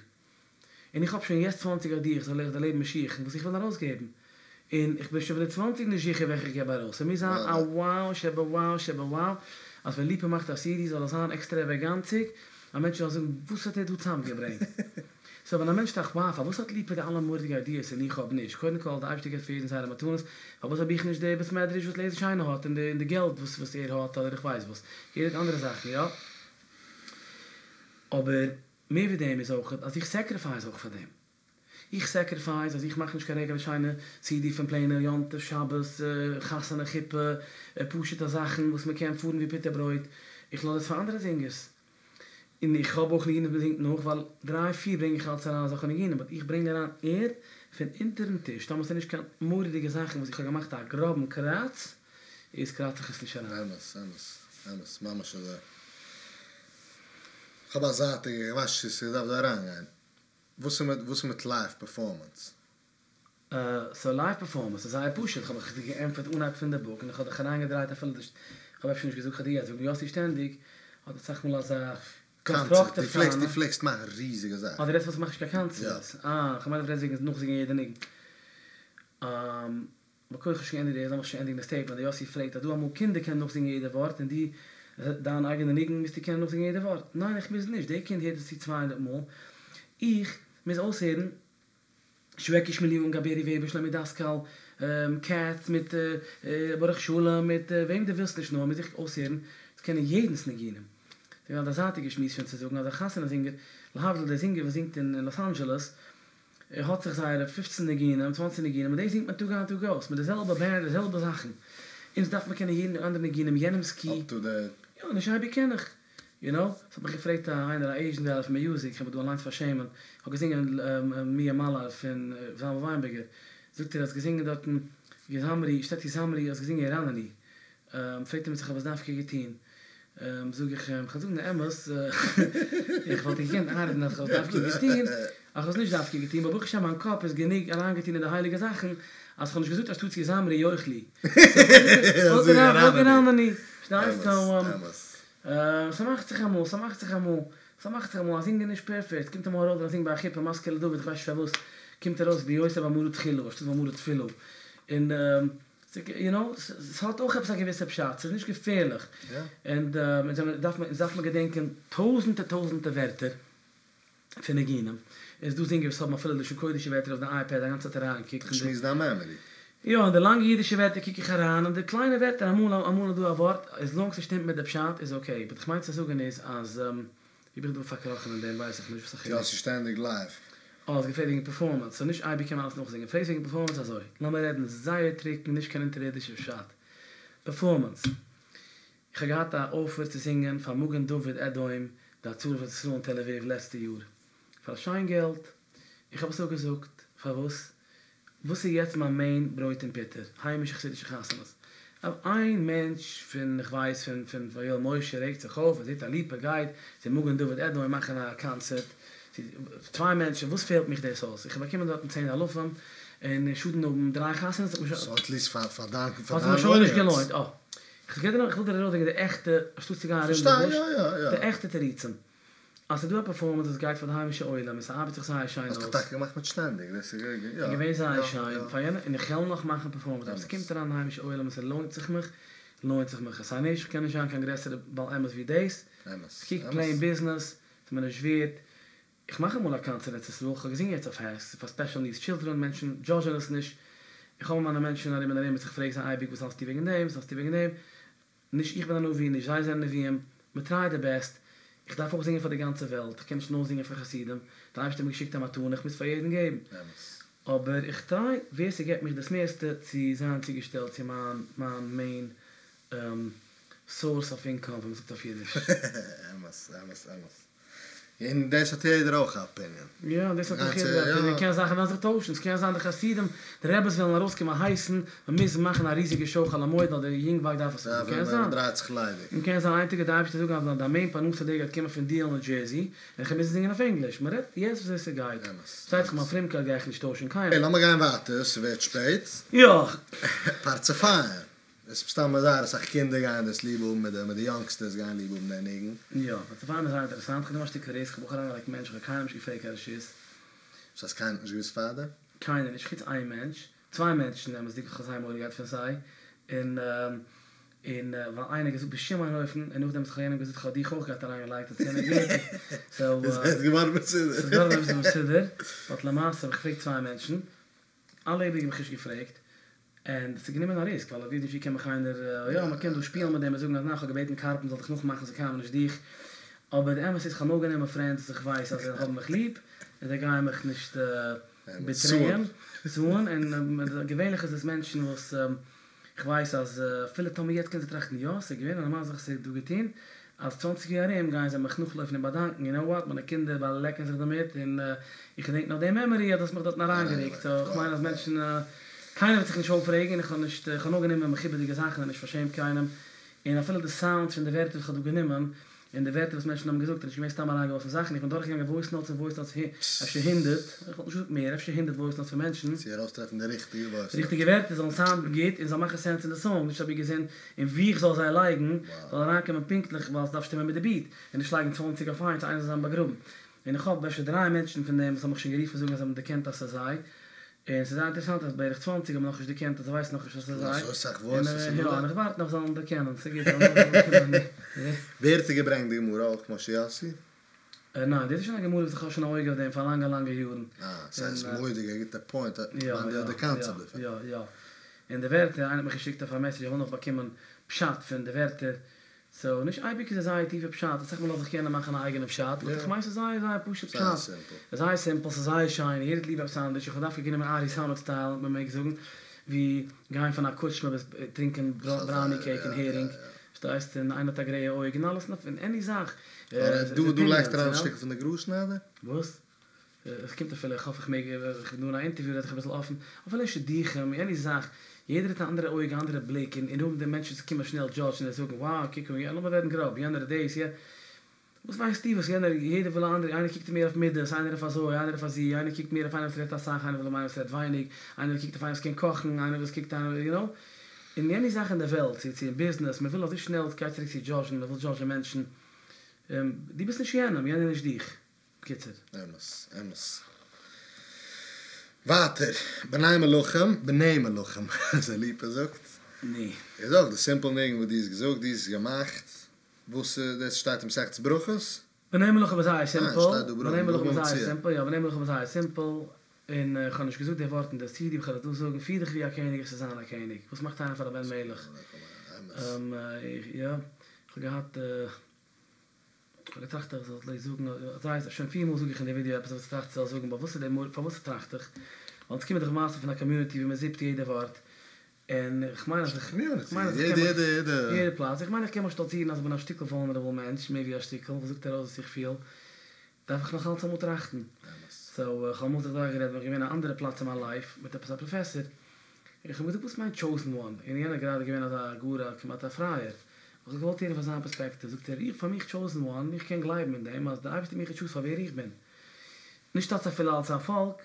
און איך האב שוין יעצט צוואנציג איידיעס זאל איך דערלעבן משיח'ן וואס איך וויל ארויסגעבן, און איך בין שוין פון די צוואנציג נישט זיכער וועלכע איך געב ארויס, ס'מוז זיין א wow שבוואו שבוואו אז ווען ליפא מאכט א סידי זאל עס זיין עקסטרעוועגאנציג, אז מענטשן זאלן זאגן וואס האט ער דא צוזאמגעברענגט? סאו ווען א מענטש טראכט wow פארוואס האט ליפא די אלע מורא'דיגע איידיעס און איך האב נישט? קודם כל די אייבערשטער געבט פאר יעדן זיינע מתנות, פארוואס האב איך נישט די בית מדרש וואס לעזער שיינער האט און די געלט וואס וואס ער האט אדער איך ווייס וואס, יעדער האט אנדערע זאכן יא? אבער מער ווי דעם איז אויך אז איך סעקריפייס אויך פאר דעם. איך סעקריפייס אז איך מאך נישט קיין רעגולער שיינע סידי פון פלעינע יום טוב שבת חתונה חופה פשוטע זאכן וואס מען קען פארן ווי פיטער ברויט, איך לאז עס פאר אנדערע זינגערס. און איך האב אויך ניגונים וואס מען זינגט נאך ווייל דריי פיר ברענג איך אלץ אריין אזעלכע ניגונים באט איך ברענג אריין ערד פון אונטערן טיש טאמער ס'איז נישט קיין מורא'דיגע זאכן וואס איך האב געמאכט א גראבן קראץ איז קראץ איך עס נישט אריין. אמת אמת אמת ממש אזוי. כ'האב א זייטיגע איך ווייס נישט צו ס'דארף דא אריינגיין. וואס איז מיט וואס איז מיט לייוו פערפארמענס? סאו לייוו פערפארמענס איז זייער פשוט, כ'האב דאך געענטפערט אנהייב פון די בוק און איך האב דיך אריינגעדרייט אפילו נישט, כ'האב אפשר נישט געזאגט כ'האב דיר יעצט זאגן יאסי שטענדיג האט אסאך מאל אזא קאנסטראקטיוו טענה. דו פלעגסט מאכן ריזיגע זאכן. אה דו רעדסט וואס כ'מאך נישט קיין קאנצערטס? אה כ'מיין דו רעדסט וועגן נאכזינגען יעדע ניגון. בקודם כ'האב שוין געענדיגט די, לאמיך שוין ענדיגן די סטעיטמענט, יאסי פרעגט אז דא אמאל קינדער קענען נאכזינגען יעדע ווארט און דו, דיין אייגענע ניגון מוזטו קענען נאכזינגען יעדע ווארט? ניין איך מוז נישט, די קינד הערט עס צו צוויי הונדערט מאל, איך מוז אויסהערן שוועקי שמילי אונגאר בערי וועבער שלומי דאסקאל קעץ מיט ברוך שלום מיט וועם דו ווילסט נישט נאר מוז איך אויסהערן צו קענען יעדנס ניגונים. ס'איז א זייטיגע שמועס שוין צו זאגן אז א חתונה זינגער, להבדיל דער זינגער וואס זינגט אין לאס אנדזשעלעס, ער האט זיך זייערע פופצן ניגונים, צוואנציג ניגונים, און דאס זינגט מען טאג איין טאג אויס, מיט די זעלבע בענד, די זעלבע זאכן. אונז דארף מען קענען יעדן אנדערע ניגונים, יענעמ'ס קי. אפ טו דעיט. יא, נישט אייביג קען איך. יו נאו? ס'האט מיך געפרעגט א איינער א עיזשענט גראדע פון מיוזיק, כ'גיי מיך דא אליינס פארשעמען, כ'האב געזינגען מי ימלל פון זלמן וויינבערגער, זאגט ער האסט געזינגען דארטן יזמרו, שטייט יזמרו, האסט געזינגען ירננו. פרעגט ער מיך צו כ'האב עס דווקא געטון. זאג איך אים, כ'וועל זאגן די אמת, איך וואלט געקענט איינרעדן אז כ'האב עס דווקא געטון, אבער כ'האב עס נישט דווקא געטון, ווייל ברוך השם מיין קאפ איז גענוג אריינגעטון אין די הייליגע זאכן, אז כ'האב נישט געזאגט אנשטאטס יזמרו יאכלו. פארשטייסט? ס'מאכט זיך אמאל, ס'מאכט זיך אמאל, ס'מאכט זיך אמאל, א זינגער נישט פערפעקט, קומט אמאל ארויס ווען איך זינג ביי א חופה משכיל לדוד, כ'ווייס נישט פארוואס, קומט ארויס בהיותו במרה תחילה אנשטאטס במרה תפילה, און יו נאו, ס'האט אויך עפעס א געוויסע פשט, ס'איז נישט געפערליך. און אונז דארף מען געדענקען טויזענטער טויזענטער ווערטער פון ניגונים. און ס'איז דא זינגער וואס האבן אפילו לשון קודש'ע ווערטער אויף די אייפעד א גאנצע צייט אריינגעקוקט. איך שמועס דיין מעמארי. יא, און די לאנגע אידישע ווערטער קוק איך אריין, און די קליינע ווערטער אמאל אמאל איז דא א ווארט, עז לאנג ס'שטימט מיט די פשט איז אקעי. באט איך מיין צו זאגן איז אז. ווי בין איך דא פארקראכן אין דעם ווייס איך נישט וואס א חילוק. יא ס'איז שטענדיג לייוו. אה האסט געפרעגט וועגן פערפארמענס, סאו נישט אייביג קען מען אלעס נאכזינגען. פרעגסט וועגן פערפארמענס אזוי, לאמיר רעדן זייער טרוקן נישט קיין אונטערערדישע פשט. פערפארמענס. איך האב געהאט א אפער צו זינגען פאר מגן דוד אדום די הצלה פון ישראל אין תל אביב לעצטע יאר. פאר א שיין געלט. איך האב עס אפגעזאגט. פארוואס? וואס איז יעצט מיין מעין ברויט און פוטער? היימישע חסידישע חתונות. אויב איין מענטש פון איך ווייס פון פון ויואל משה רעגט זיך אויף ער זעט אז ליפא גייט צו מגן דוד אדום מאכן א קאנצערט צו צוויי מענטשן וואס פעלט מיך דאס אויס? איך האב באקומען דארטן צען אלפים און שאדן האבן דריי חתונות האט מיר סאו עטליסט פאר פאר דיין פאר דיין האט מיר שוין נישט געלוינט. אה. איך גיי דיר איך וויל דיר ארויסברענגען די עכטע אנשטאט צו גיין ארום די בוש די עכטע תירוצים. אז ס'איז דא א פערפארמענס וואס גייט פאר די היימישע עולם און ס'ארבעט זיך זייער שיין אויס. האסט דאך טאקע געמאכט מיט שטענדיג, דאס איז יא. געווען זייער שיין פאר יענע, און איך העל נאך מאכן פערפארמענס אויב ס'קומט אריין די היימישע עולם און ס'לוינט זיך מיך, לוינט זיך מיך. עס איז נישט, כ'קען נישט זיין קיין גרעסערע בעל אמת ווי דאס. כ'קוק פלעין ביזנעס, ס'איז מיר נישט ווערט. איך מאך אמאל א קאנצערט אין ארץ ישראל, כ'האב געזינגען יעצט אויף העס, ס'איז פאר ספעשל נידס טשילדרען, מענטשן דזשאדזשען עס נישט. איך האב מיינע מענטשן ארום און ארום וואס איך פרעג זיי אייביג וואס האלסטו וועגן דעם, וואס האלסטו וועגן דעם. נישט איך בין א נביא, נישט זיי זענען נביאים, מען טרייט די בעסט, איך דארף אויך זינגען פאר די גאנצע וועלט, איך קען נישט נאר זינגען פאר חסידים, די אייבערשטער האט מיר געשיקט א מתנה, איך מוז פאר יעדן געבן, אבער איך טריי ווער ס'געבט מיך דאס מערסטע צו זיין צוגעשטעלט צו מיין מיין מעין סאורס אוו אינקאם ווי מ'זאגט אויף אידיש. אמת אמת אמת. און דאס האט יעדער אויך א אפיניען. יא, דאס האט אויך יעדער א אפיניען, קען זאכן וועלן זיך טוישן, ס'קען זיין די חסידים, די רעבעס וועלן ארויסקומען הייסן, מ'מוז מאכן א ריזיגע שאו חול המועד ווייל די יונגווארג דארף עס האבן, קען זיין. מ'דרייט זיך ליידיג. און קען זיין איין טאג וועט די אייבערשטער זאגן אז דיין מעין פרנסה די גייט קומען פון דיעל ניו דזשערסי, און איך וועל מוזן זינגען אויף ענגליש, מ'רעדט יעצט וויאזוי ס'גייט. פארשטייט זיך מיין פרומקייט גיי איך נישט טוישן קיינמאל. לאמיר גיין ווייטער, ס'ווערט שפעט. יא. פרצופים. עס איז מסתם זייער אסאך קינדער גייען דאס ליב האבן מיט די מיט די יונגסטערס גייען ליב האבן די ניגון. יא, פרצופים איז זייער אינטערעסאנט, כ'האב גענומען א שטיקל ריסק, כ'האב אויך אריינגעלייגט מענטשן, כ'האב קיינעם נישט געפרעגט קיין רשות. וואס הייסט קיינער האט נישט געוואוסט פארדעם? קיינער נישט, חוץ איין מענטש, צוויי מענטשן אמת'דיג, כ'האב זייער מורא געהאט פון זיי, און. און ווייל איינער האט געזאגט בשום אין אופן, און נאכדעם וואס איך האב יענעם געזאגט כ'האב דיך אויך געהאט אריינגעלייגט האט יענער געהערט, סאו. איז געווארן מסודר. ס'איז געווארן אביסל מסודר, באט למעשה האב איך געפרעגט צוויי מענטשן, אלע איבריגע האב איך נישט געפרעגט, און ס'איז גענומען א ריסק, ווייל ווי נישט ווי קען מיך איינער, יא מ'קען דא שפילן מיט דעם און זאגן אז ניין כ'האב געבעטן קארפן זאל דיך נאכמאכן ס'איז קיינמאל נישט דיך, אבער די אמת איז כ'האב נאר גענומען פרענדס וואס איך ווייס אז זיי האבן מיך ליב, און זיי גייען מיך נישט בעטרעיען, סוען, און געווענליך איז עס מענטשן וואס כ'ווייס אז אפילו טאמער יעצט קענען זיי טראכטן יא, ס'איז געווען א נארמאלע זאך וואס ער האט דא געטון, אז צוואנציג יאר ארום גייען זיי מיך נאכלויפן און באדאנקן, יו נאו וואט, מיינע קינדער באלעקן זיך דערמיט, און איך געדענק נאך די מעמארי אז דו האסט מיך דארטן אריינגערוקט, סאו כ'מיין אז מענטשן, קיינער וועט זיך נישט אויפרעגן, און איך האב נישט, איך האב נאר גענומען מכובד'יגע זאכן און נישט פארשעמט קיינעם, און אפילו די סאונדס פון די ווערטער וואס כ'האב דא גענומען, און די ווערטער וואס מענטשן האבן געזאגט איז נישט געווען סתם אריינגעווארפן זאכן, איך בין דורכגעגאנגען וואויס נאוטס און וואויס נאוטס, אפשר הונדערט, איך וואלט נישט געזאגט מער, אפשר הונדערט וואויס נאוטס פון מענטשן. צו ארויסטרעפן די ריכטיגע וואויס נאוטס. ריכטיגע ווערטער זאלן סאונדן גוט און זאל מאכן סענס אין די סאנג, נישט אבי געזען און וואו איך זאל זיי לייגן, זאל אריינקומען פונקטליך ווייל ס'דארף שטימען מיט די ביעט, און נישט לייגן צוואנציג אויף איינס, איינער זאל זיין באגראבן. און איך האב אפשר דריי מענטשן פון דעם וואס האבן מיך שוין גערופן זאגן אז זיי האבן דערקענט אז ס'איז זיי, און ס'איז זייער אינטערעסאנט אז בערך צוואנציג האבן נאכנישט דערקענט אז זיי ווייסן נאכנישט אז ס'איז זיי. אזוי סאך וואויסעס איז דא? יא, און איך ווארט נאך זאלן דערקענען, ס'איז גוט, זאלן דערקענען. ווער האט געברענגט די גמרא אויך משה יוסי? ניין, דאס איז שוין א גמרא וואס איך האב שוין א אויג אויף דעם פאר לאנגע לאנגע יארן. אה, ס'איז מורא'דיג א גוטע פוינט, כ'מיין די קאנצעפט דערפון. יא יא, און די ווערטער, איינער האט מיך געשיקט אויף א מעסעדזש איך וויל נאך באקומען פשט פון די ווערטער, סאו נישט אייביג איז עס זייער טיפע פשט, אסאך מאל לאזט זיך יענער מאכן א אייגענע פשט, באט איך מיין ס'איז זייער זייער פשוט פשט, זייער סימפל, ס'איז זייער שיין, יעדער האט ליב עפעס אנדערש, איך האב דווקא גענומען ארי סאמעט סטייל, מען מעג זאגן, ווי גיין פון א קוטשמע ביז טרינקען בראוני קעיק און הערינג, פארשטייסט, און איינער האט א גרעיע אויג און אלעס, און עני זאך, דא דא לייגסטו אריין א שטיקל פון די גראז שניידער? וואס? עס קומט אפילו, איך האף איך מעג, איך בין דא אין א אינטערוויו רעד איך אביסל אפן, אפילו אין שידוכים, עני זאך, יעדער האט א אנדערע אויג א אנדערע בליק, און און האבן די מענטשן וואס קומען שנעל דזשאדזשן און זאגן wow קוק אן, לאמיר רעדן גראב, יענער איז דאס, יע. וואס ווייסטו וואס יענער, יעדער וויל א אנדערע, איינער קוקט מער אויף מידות, איינער אויף אזוי, איינער אויף אזי, איינער קוקט מער אויף איינער וואס רעדט אסאך, איינער וויל האבן איינער וואס רעדט ווייניג, איינער קוקט אויף איינער וואס קען קאכן, איינער וואס קוקט איינער, יו נאו, אין עני זאך אין די וועלט, צו צו אין ביזנעס, מען וויל אזוי שנעל, גייט צוריק צו דזשאדזשן, מען וויל דזשאדזשן מענטשן, דו ביסט נישט יענעם, יענער איז נישט דיך. בקיצור. אמת, אמת. ווייטער, בני מלכים, בני מלכים, אזוי ליפא זאגט. נו. איז אויך די סימפל ניגון וואס דו האסט געזאגט, דו האסט געמאכט, וואס דאס שטייט אין מסכת ברכות? בני מלכים איז זייער סימפל, שטייט דא בני מלכים איז זייער סימפל, יא בני מלכים איז זייער סימפל, און איך האב נישט געזאגט די ווארט אין די סידי, איך וועל עס דא זאגן, פיר דיך ווי א קעניג עס איז זיין א קעניג, וואס מאכט איינער פאר א בן מלך? יא, איך האב געהאט. כ'האב געטראכט איך זאל דאס זאגן, זייער שוין פיר מאל זאג איך אין די ווידיאו עפעס וואס איך טראכט איך זאל זאגן, באט וואס איז די מ פארוואס טראכט איך? ווייל אונז קומען דאך למעשה פון א קאמיוניטי ווי מען זיפט יעדע ווארט, און כ'מיין אז איך כ'מיין אז איך קען מיך יעדע פלאץ, איך מיין איך קען מיך שטאלצירן אז איך בין א שטיקל וואלנערעבל מענטש, מער ווי א שטיקל, איך זאג ארויס וואס איך פיל, דארף איך נאך אלץ אמאל טראכטן. סאו כ'האב אמאל זיך דורכגערעדט ווען כ'בין געווען אין א אנדערע פלאץ אין מיין לייף מיט עפעס א פראפעסער, און כ'האב געזאגט וואס מיינט טשאוזן וואן, און יענער איז גראדע געווען אזא גאר א כמעט א פרייער, איך האב געוואלט הערן פון זיין פערספעקטיוו, זאגט ער, איך פאר מיך טשאוזן וואן, איך קען גלייבן אין דעם אז די אייבערשטער האט מיך געטשוזט פאר ווער איך בין, נישט אלץ אפילו אלץ א פאלק,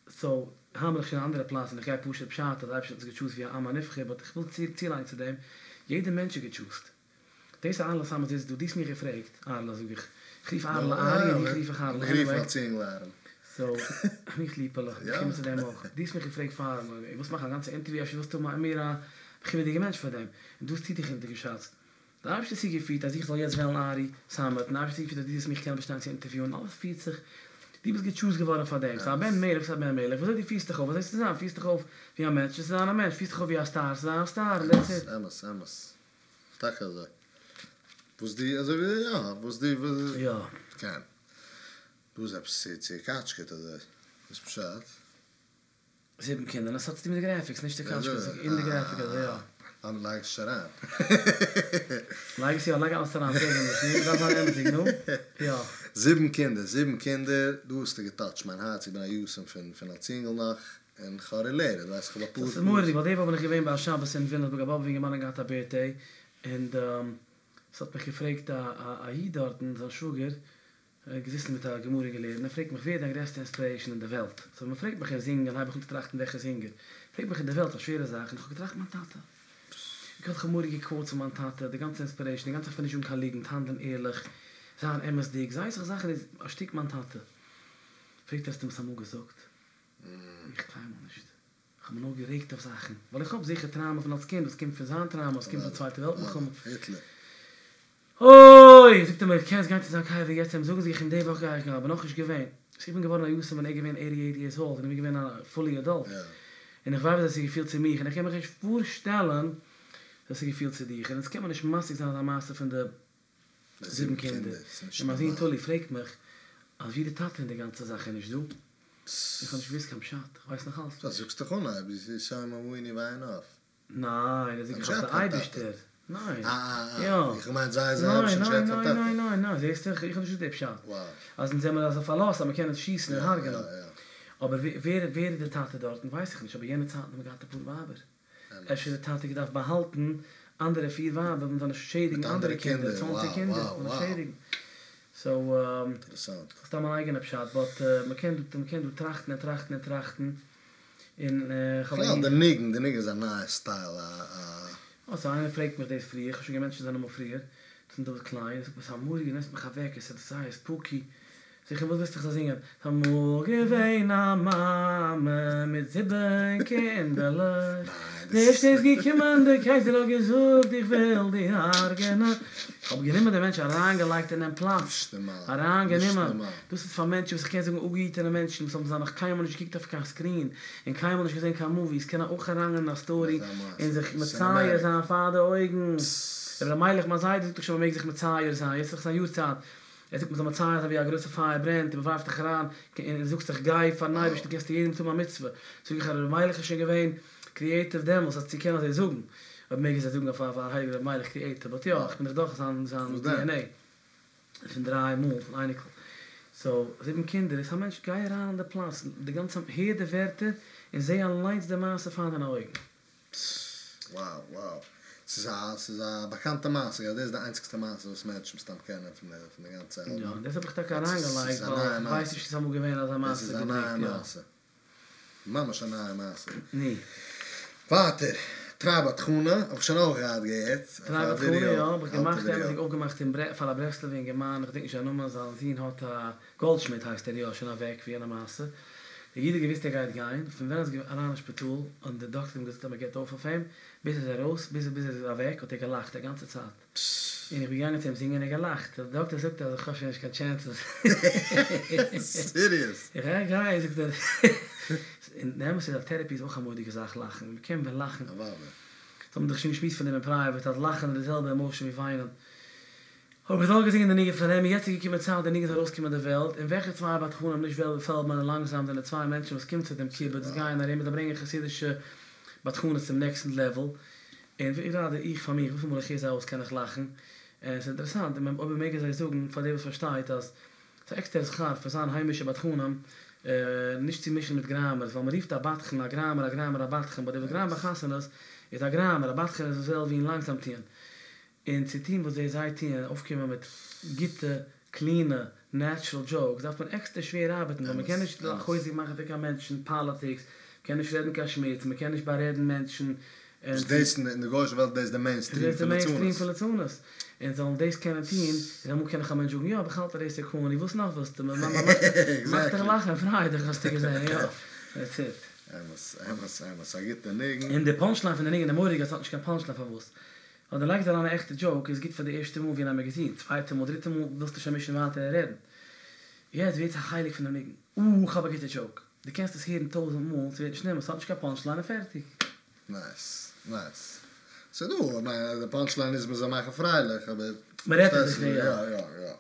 סאו היינט בין איך שוין אין א אנדערע פלאץ און איך גיי פשוט פשט אז די אייבערשטער האט אונז געטשוזט ווי א עם הנבחר, באט איך וויל צולייגן צו דעם, יעדער מענטש איז געטשוזט. דאס אהרל'ע סאמעט זיצט דא, דו האסט מיך געפרעגט, אהרל'ע זאג איך, איך רוף אהרל'ע ארי און דיך רוף איך אהרל'ע, עניוועי. סאו, מיך ליפעלע, איך קום צו דעם אויך. דו האסט מיך געפרעגט פאר, ווילסט מאכן א גאנצע אינטערוויו, אפשר ווילסטו האבן מער א מכובד'יגע מענטש פאר דעם, און דו האסט דיך אונטערגעשאצט. דער אייבערשטער האט צוגעפירט אז איך זאל יעצט וועלן ארי סאמעט, און דער אייבערשטער האט צוגעפירט אז דו זאלסט מיך קענען באשטיין צו אינטערוויוען, אלעס פירט זיך, דו ביסט געטשוזט געווארן פאר דעם, ס'איז א בן מלך, ס'איז א בן מלך, וויאזוי דו פירסט דיך אויף, אזוי וועסטו זיין, פירסט דיך אויף ווי א מענטש, וועסטו זיין א מענטש, פירסט דיך אויף ווי א סטאר, וועסטו זיין א סטאר, און דעטס איט. אמת, אמת. טאקע אזוי. וואס דו, אזוי ווי, יא, וואס דו, וואס. יא. כן. דא איז עפעס צו צוקאטשקעט אזוי. וואס פשט? זיבן קינדער, און עס האט צוטון מיט די גרעפיקס, נישט די קאטשקעס, אין די גרעפיק אזוי יא. דאן לייג עס אריין. לייג עס יא, לייג אלעס אריין, פרעג אים נישט, נו, דארף זיין אמת'דיג, נו, יא. זיבן קינדער, זיבן קינדער, דא האסטו געטאטשט מיין הארץ, איך בין א יתום פון פון אלס יונגל נאך, און כ'האב רילעיטעד, ווייסט כ'האב אפאר. ס'איז מורא'דיג, ווייל די וואך בין איך געווען ביי א שבת אין וויליאמסבורג, א באבובער אינגערמאן האט געהאט א בירטדעי, און ס'האט מיך געפרעגט א א איד דארטן, זיין שוואגער, ער איז געזיצן מיט א גמרא און געלערנט, ער פרעגט מיך ווער איז דיין גרעסטע אינספירעישן אין די וועלט? סאו ווען מ'פרעגט מיך אין זינגען הייב איך אן צו טראכטן וועלכע זינגער? פרעגט מיך אין די וועלט א שווערע זאך און איך האב געטראכט מיין טאטע. איך האב מורא'דיגע קוואוטס פון מיין טאטע, די גאנצע אינספירעישן, די גאנצע זאך פון נישט זאגן קיין ליגנט, האנדלען ערליך, זיין אמת'דיג, זייער אסאך זאכן איז א שטיק מיין טאטע. פרעגט ער האסט אים עס אמאל געזאגט? איך קיינמאל נישט. כ'האב מיר נאר גערעגט אויף זאכן, ווייל איך האב זיכער טראומא פון אלס קינד, וואס קומט פון זיין טראומא, וואס קומט פון צווייטע וועלט מלחמה. אוי! זאגט ער מיר, קענסט גיין צו זיין קבר יעצט אים זאגן זאג איך אים די וואך גיי איך גיין, אבער נאכנישט געווען. סאו איך בין געווארן א יתום ווען ער איז געווען עיטי עיט יערס אולד, און איך בין געווען א פולי עדאלט. און איך ווייס ווי אזוי ס'איז געפילט צו מיך, און איך קען מיך נישט פארשטעלן ווי ס'איז געפילט צו דיך, און אונז קען מען נישט משיג זיין אזא מעשה פון די זיבן קינדער. און מיין זון טולי פרעגט מיך אז ווי די טאטע אין די גאנצע זאך איז נישט דא. איך האב נישט געוואוסט קיין פשט, איך ווייס נאך אלץ. דו זאגסט דאך אנהייב יתומים היינו ואין אב. ניין, דאס זאג איך אויף די אייבישטער. ניין. אה אה אה, איך געמיינט זיי זיי האבן שוין נישט געהאט קיין טאטע. ניין ניין ניין ניין, זעסט איך האב נישט געזאגט די פשט. אז אונז זעמער אזוי פארלאזט אז מ'קען אונז שיסן און הרג'נען. אבער ווער ווער איז די טאטע דארטן ווייס איך נישט, אבער יענע צייטן האט מען געהאט אפאר ווייבער. אפשר האט די טאטע געדארפט באהאלטן אנדערע פיר ווייבער מ'זאל נישט שעדיגן אנדערע קינדער, צוואנציג קינדער זאל נישט שעדיגן. סאו, סתם מיין אייגענע פשט, באט מ'קען דא מ'קען דא טראכטן און טראכטן און טראכטן, און כ'האב בכלל די ניגון, די ניגון איז א נייע סטייל א א. סאו איינער פרעגט מיך דאס פריער, איך האב שוין געמענטשענט זיין נאמען פריער, צום דוד קליין, ער זאגט מיר ס'איז א מורא'דיגע נעמסט מיך אוועק, עס איז זייער ספוקי, זאג איך אים וואס ווילסטו איך זאל זינגען? ס'אמאל געווען א מאמע מיט זיבן קינדערלעך, די ערשטע איז געקומען די קייזער האט געזאגט איך וויל דיר הרג'ענען, איך האב גענומען די מענטש אריינגעלייגט אין דעם פלאץ, אריינגענומען, דאס איז פאר מענטשן וואס איך קען זאגן אפגעהיטענע מענטשן וואס האבן זיי נאך קיינמאל נישט געקוקט אויף קיין סקרין און קיינמאל נישט געזען קיין מאוויס קענען אויך אריינגיין אין א סטארי און זיך מצייר זיין פאר די אויגן, רבי אלימלך מיין זיידע זאגט דאך שוין מ'מעג זיך מצייר זיין, יעצט איז דאך זיין יארצייט. ער זאגט מ'זאל מצייר זיין ווי א גרויסע פייער ברענט און מ'ווארפט דיך אריין און זאגסט איך גיי פארן אייבערשטן קענסטו יעדן טאג האבן א מצוה, זאג איך אז רבי מיילעך איז שוין געווען קריעטיוו דעמאלס אז צו קענען אזוי זאגן, אויב מעג איך אזוי זאגן אויף א הייליגע רבי מיילעך קריעטיוו, באט יא איך בין דאך דורך זיין זיין DNA פון דריי מאל פון אייניקל, סאו זיבן קינדער איז א מענטש גיי אריין אין די פלאץ די גאנצע הער די ווערטער און זע אליינס די מעשה פאר דיינע אויגן. פסס, wow wow. ס'איז א ס'איז א באקאנטע מעשה, גראדע דאס איז די איינציגסטע מעשה וואס מענטשן מסתם קענען פון די פון די גאנצע אלבום. יא, דאס האב איך טאקע אריינגעלייגט ווייל איך ווייס נישט צו ס'איז אמאל געווען אזא מעשה דאס איז א נייע מעשה. ממש א נייע מעשה. ני. ווייטער, תרי בדחנא האב איך שוין אויך געהאט געהערט. תרי בדחנא יא, האב איך געמאכט אמת'דיג אויפגעמאכט אין ברע פאר א ברסלב'ער אינגערמאן, איך געדענק נישט זיין נאמען, זיין זון האט א גאלדשמידט הייסט ער יא, שוין אוועק פון יענע מעשה. דער איד האט געוואוסט ער גייט גיין, פון ווען ער איז אריין אין שפיטאל און די דאקטער האט אים געזאגט אז מען געבט אויף אויף אים, ביז ער איז ארויס, ביז ביז ער איז אוועק האט ער געלאכט א גאנצע צייט. און איך בין געגאנגען צו אים זינגען און ער האט געלאכט. די דאקטער זאגט אז איך האב שוין נישט קיין טשענסעס. סיריעס? איך גיי גיי זאגט ער. און די אמת איז אז טערעפי איז אויך א מורא'דיגע זאך לאכן, מען קען ווען לאכן. אוודאי. סאו האבן דאך שוין געשמועסט פון דעם אין פרייוועט אז לאכן איז די זעלבע עמאושען ווי וויינען. האב איך דאך געזינגען די ניגון פאר אים, און יעצט איז געקומען צייט די ניגון זאל ארויסקומען אין די וועלט, און וועלכע צוויי בדחנים נישט וועלוול פעלדמאן און לאנגזאם זענען צוויי מענטשן וואס קומט צו דעם כיבוד וואס גייען ארום און זיי ברענגען חסידישע בדחנות צום נעקסטן לעוועל, און גראדע איך פאר מיך וויפיל מאל איך הער זיי אויס קען איך לאכן, און ס'איז אינטערעסאנט און אויב מ'מעג אזוי זאגן פאר דער וואס פארשטייט אז ס'איז עקסטערע שכר פאר זיין היימישע בדחנים נישט צו מישן מיט גראמערס ווייל מ'רופט א בדחן א גראמער א גראמער א בדחן באט דער וואס גראמט ביי חתונות איז א גראמער א בדחן איז וואס וועלווי און לאנגזאם טוען און צו טון וואס זיי זיי טוען, אויפקומען מיט גוטע, קלינע, נעטשרעל דזשאוקס, דארף מען עקסטער שווער ארבעטן, ווייל מ'קען נישט חוזק מאכן פון קיין מענטשן, פאליטיקס, מ'קען נישט רעדן קיין שמוץ, מ'קען נישט בארעדן מענטשן, און וואס דאס אין די גויאישע וועלט דאס איז די מעין סטריעם פון ליצנות. דאס איז די מעין סטריעם פון ליצנות. און זאלן דאס קענען טון, איז אמאל קען נאך א מענטש זאגן, יא, אבער איך האלט אז דאס איז קאני, וואס נאך ווילסטו? מ'מאכט דיך לאכן, פריי דיך האסטו געזען, יא, דעטס איט. אמת, אמת, אמת, א גוטע ניגון. און די פאנטשליין פון די ניגון איז מורא'דיג אז ס'האט נישט קיין פאנטשליין פארוואס? ווייל דו לייגסט אריין א עכטע דזשאוק איז גוט פאר די ערשטע מאל ווי אין א מעגעזין, צווייטע מאל דריטע מאל ווילסטו שוין מישן ווייטער און רעדן. יעצט ווערט עס א חלק פון די ניגון. אה כ'האב א גוטע דזשאוק. דו קענסט עס הערן טויזענט מאל ס'ווערט נישט נמאס, ס'האט נישט קיין פאנטש ליין און פערטיג. נייס נייס. ס'דא, כ'מיין די פאנטש ליין איז מ'זאל מאכן פרייליך אבער. מ'רעדט דאך נישט יא יא יא.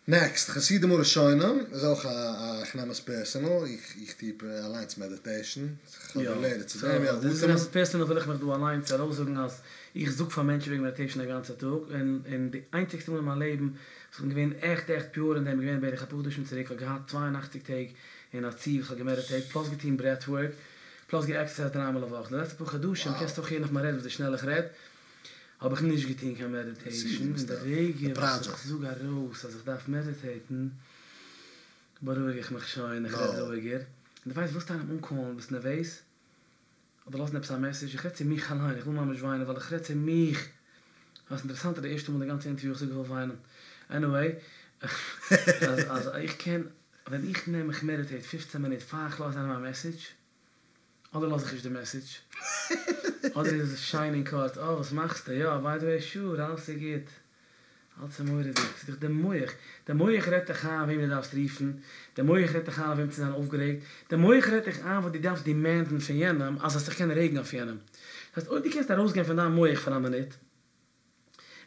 נעקסט, חסידים הראשונים איז אויך א א כ'נעם עס פערסענעל, איך איך טוה אליינס מעדיטעישן, כ'האב רילעיטעד צו דעם, יא, דאס איז פערסענעל וויל איך מיך דא אליינס ארויסזאגן אז איך זאג פאר מענטשן וועגן מעדיטעישן א גאנצע טאג, און און די איינציגסטע מאל אין מיין לעבן וואס כ'בין געווען עכט עכט פיור אין דעם איז געווען בערך אפאר חדשים צוריק, כ'האב געהאט 82 טעג אין א צי וואס כ'האב געמעדיטעיט, פלאס געטון ברעט ווארק, פלאס געעקסערסייזט דריי מאל א וואך, די לעצטע פאר חדשים קענסטו אויך הערן אויף מיין רעדן וויאזוי שנעל איך רעד, האב איך נישט געטון קיין מעדיטעישן, און די רגע וואס איך זאג ארויס אז איך דארף מעדיטעיטן, בארואיג איך מיך שוין, איך רעד רואיגער, און דו ווייסט, ווילסט איינעם אנקאלן, ביסט נערוועז, אדער לאזן עפעס א מעסעדזש, איך רעד צו מיך אליין, איך וויל ממש וויינען ווייל איך רעד צו מיך, ס'איז אינטערעסאנט אז די ערשטע מאל אין די גאנצע אינטערוויו איך זאג איך וויל וויינען, עניוועי, אז אז איך קען, ווען איך נעם איך מעדיטעיט פופצען מינוט פאר איך לאז איינעם א מעסעדזש. אדער לאז איך נישט די מעסעדזש, אדער איז עס שיין און קורץ, אה וואס מאכסטו, יא ביי די וועי שור אלעס איז גוט, אלעס איז מורא'דיג, ס'איז דאך די מח, די מח רעדט דיך איין וועם דו דארפסט רופן, די מח רעדט דיך איין אויף וועם צו זיין אויפגערעגט, די מח רעדט דיך איין וואס דו דארפסט דימענדן פון יענעם אז זאלסט זיך קענען רעגן אויף יענעם. דאס הייסט אויב דו קענסט ארויסגיין פון דיין מח פאר א מינוט,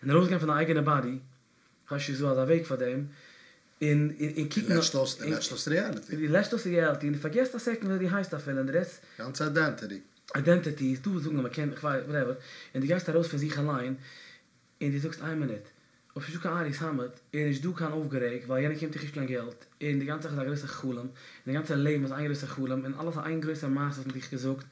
און ארויסגיין פון דיין אייגענע באדי, כ'ווייס נישט צו ס'איז דא אזא וועג פאר דעם, און און קוקן. דו לעשט אויס, דו לעשט אויס ריעליטי. דו לעשט אויס ריעליטי און דו פארגעסט א סעקונד וויאזוי דו הייסט אפילו און דו רעדסט. גאנצע איידענטיטי. איידענטיטי איז דא וואס זאגן אז מ'קען, כ'ווייס, וואטעווער, און דו גייסט ארויס פון זיך אליין, און דו זאגסט איין מינוט, אויב ס'נישטא קיין ארי סאמעט, איז נישט דא קיין אויפגערעגט, ווייל יענער קומט דיך נישט קיין געלט, און די גאנצע זאך איז א גרויסע חלום, און די גאנצע לעבן איז איין גרויסע חלום, און אלעס איז איין גרויסע מעשה וואס מ'האט דיך געזאגט,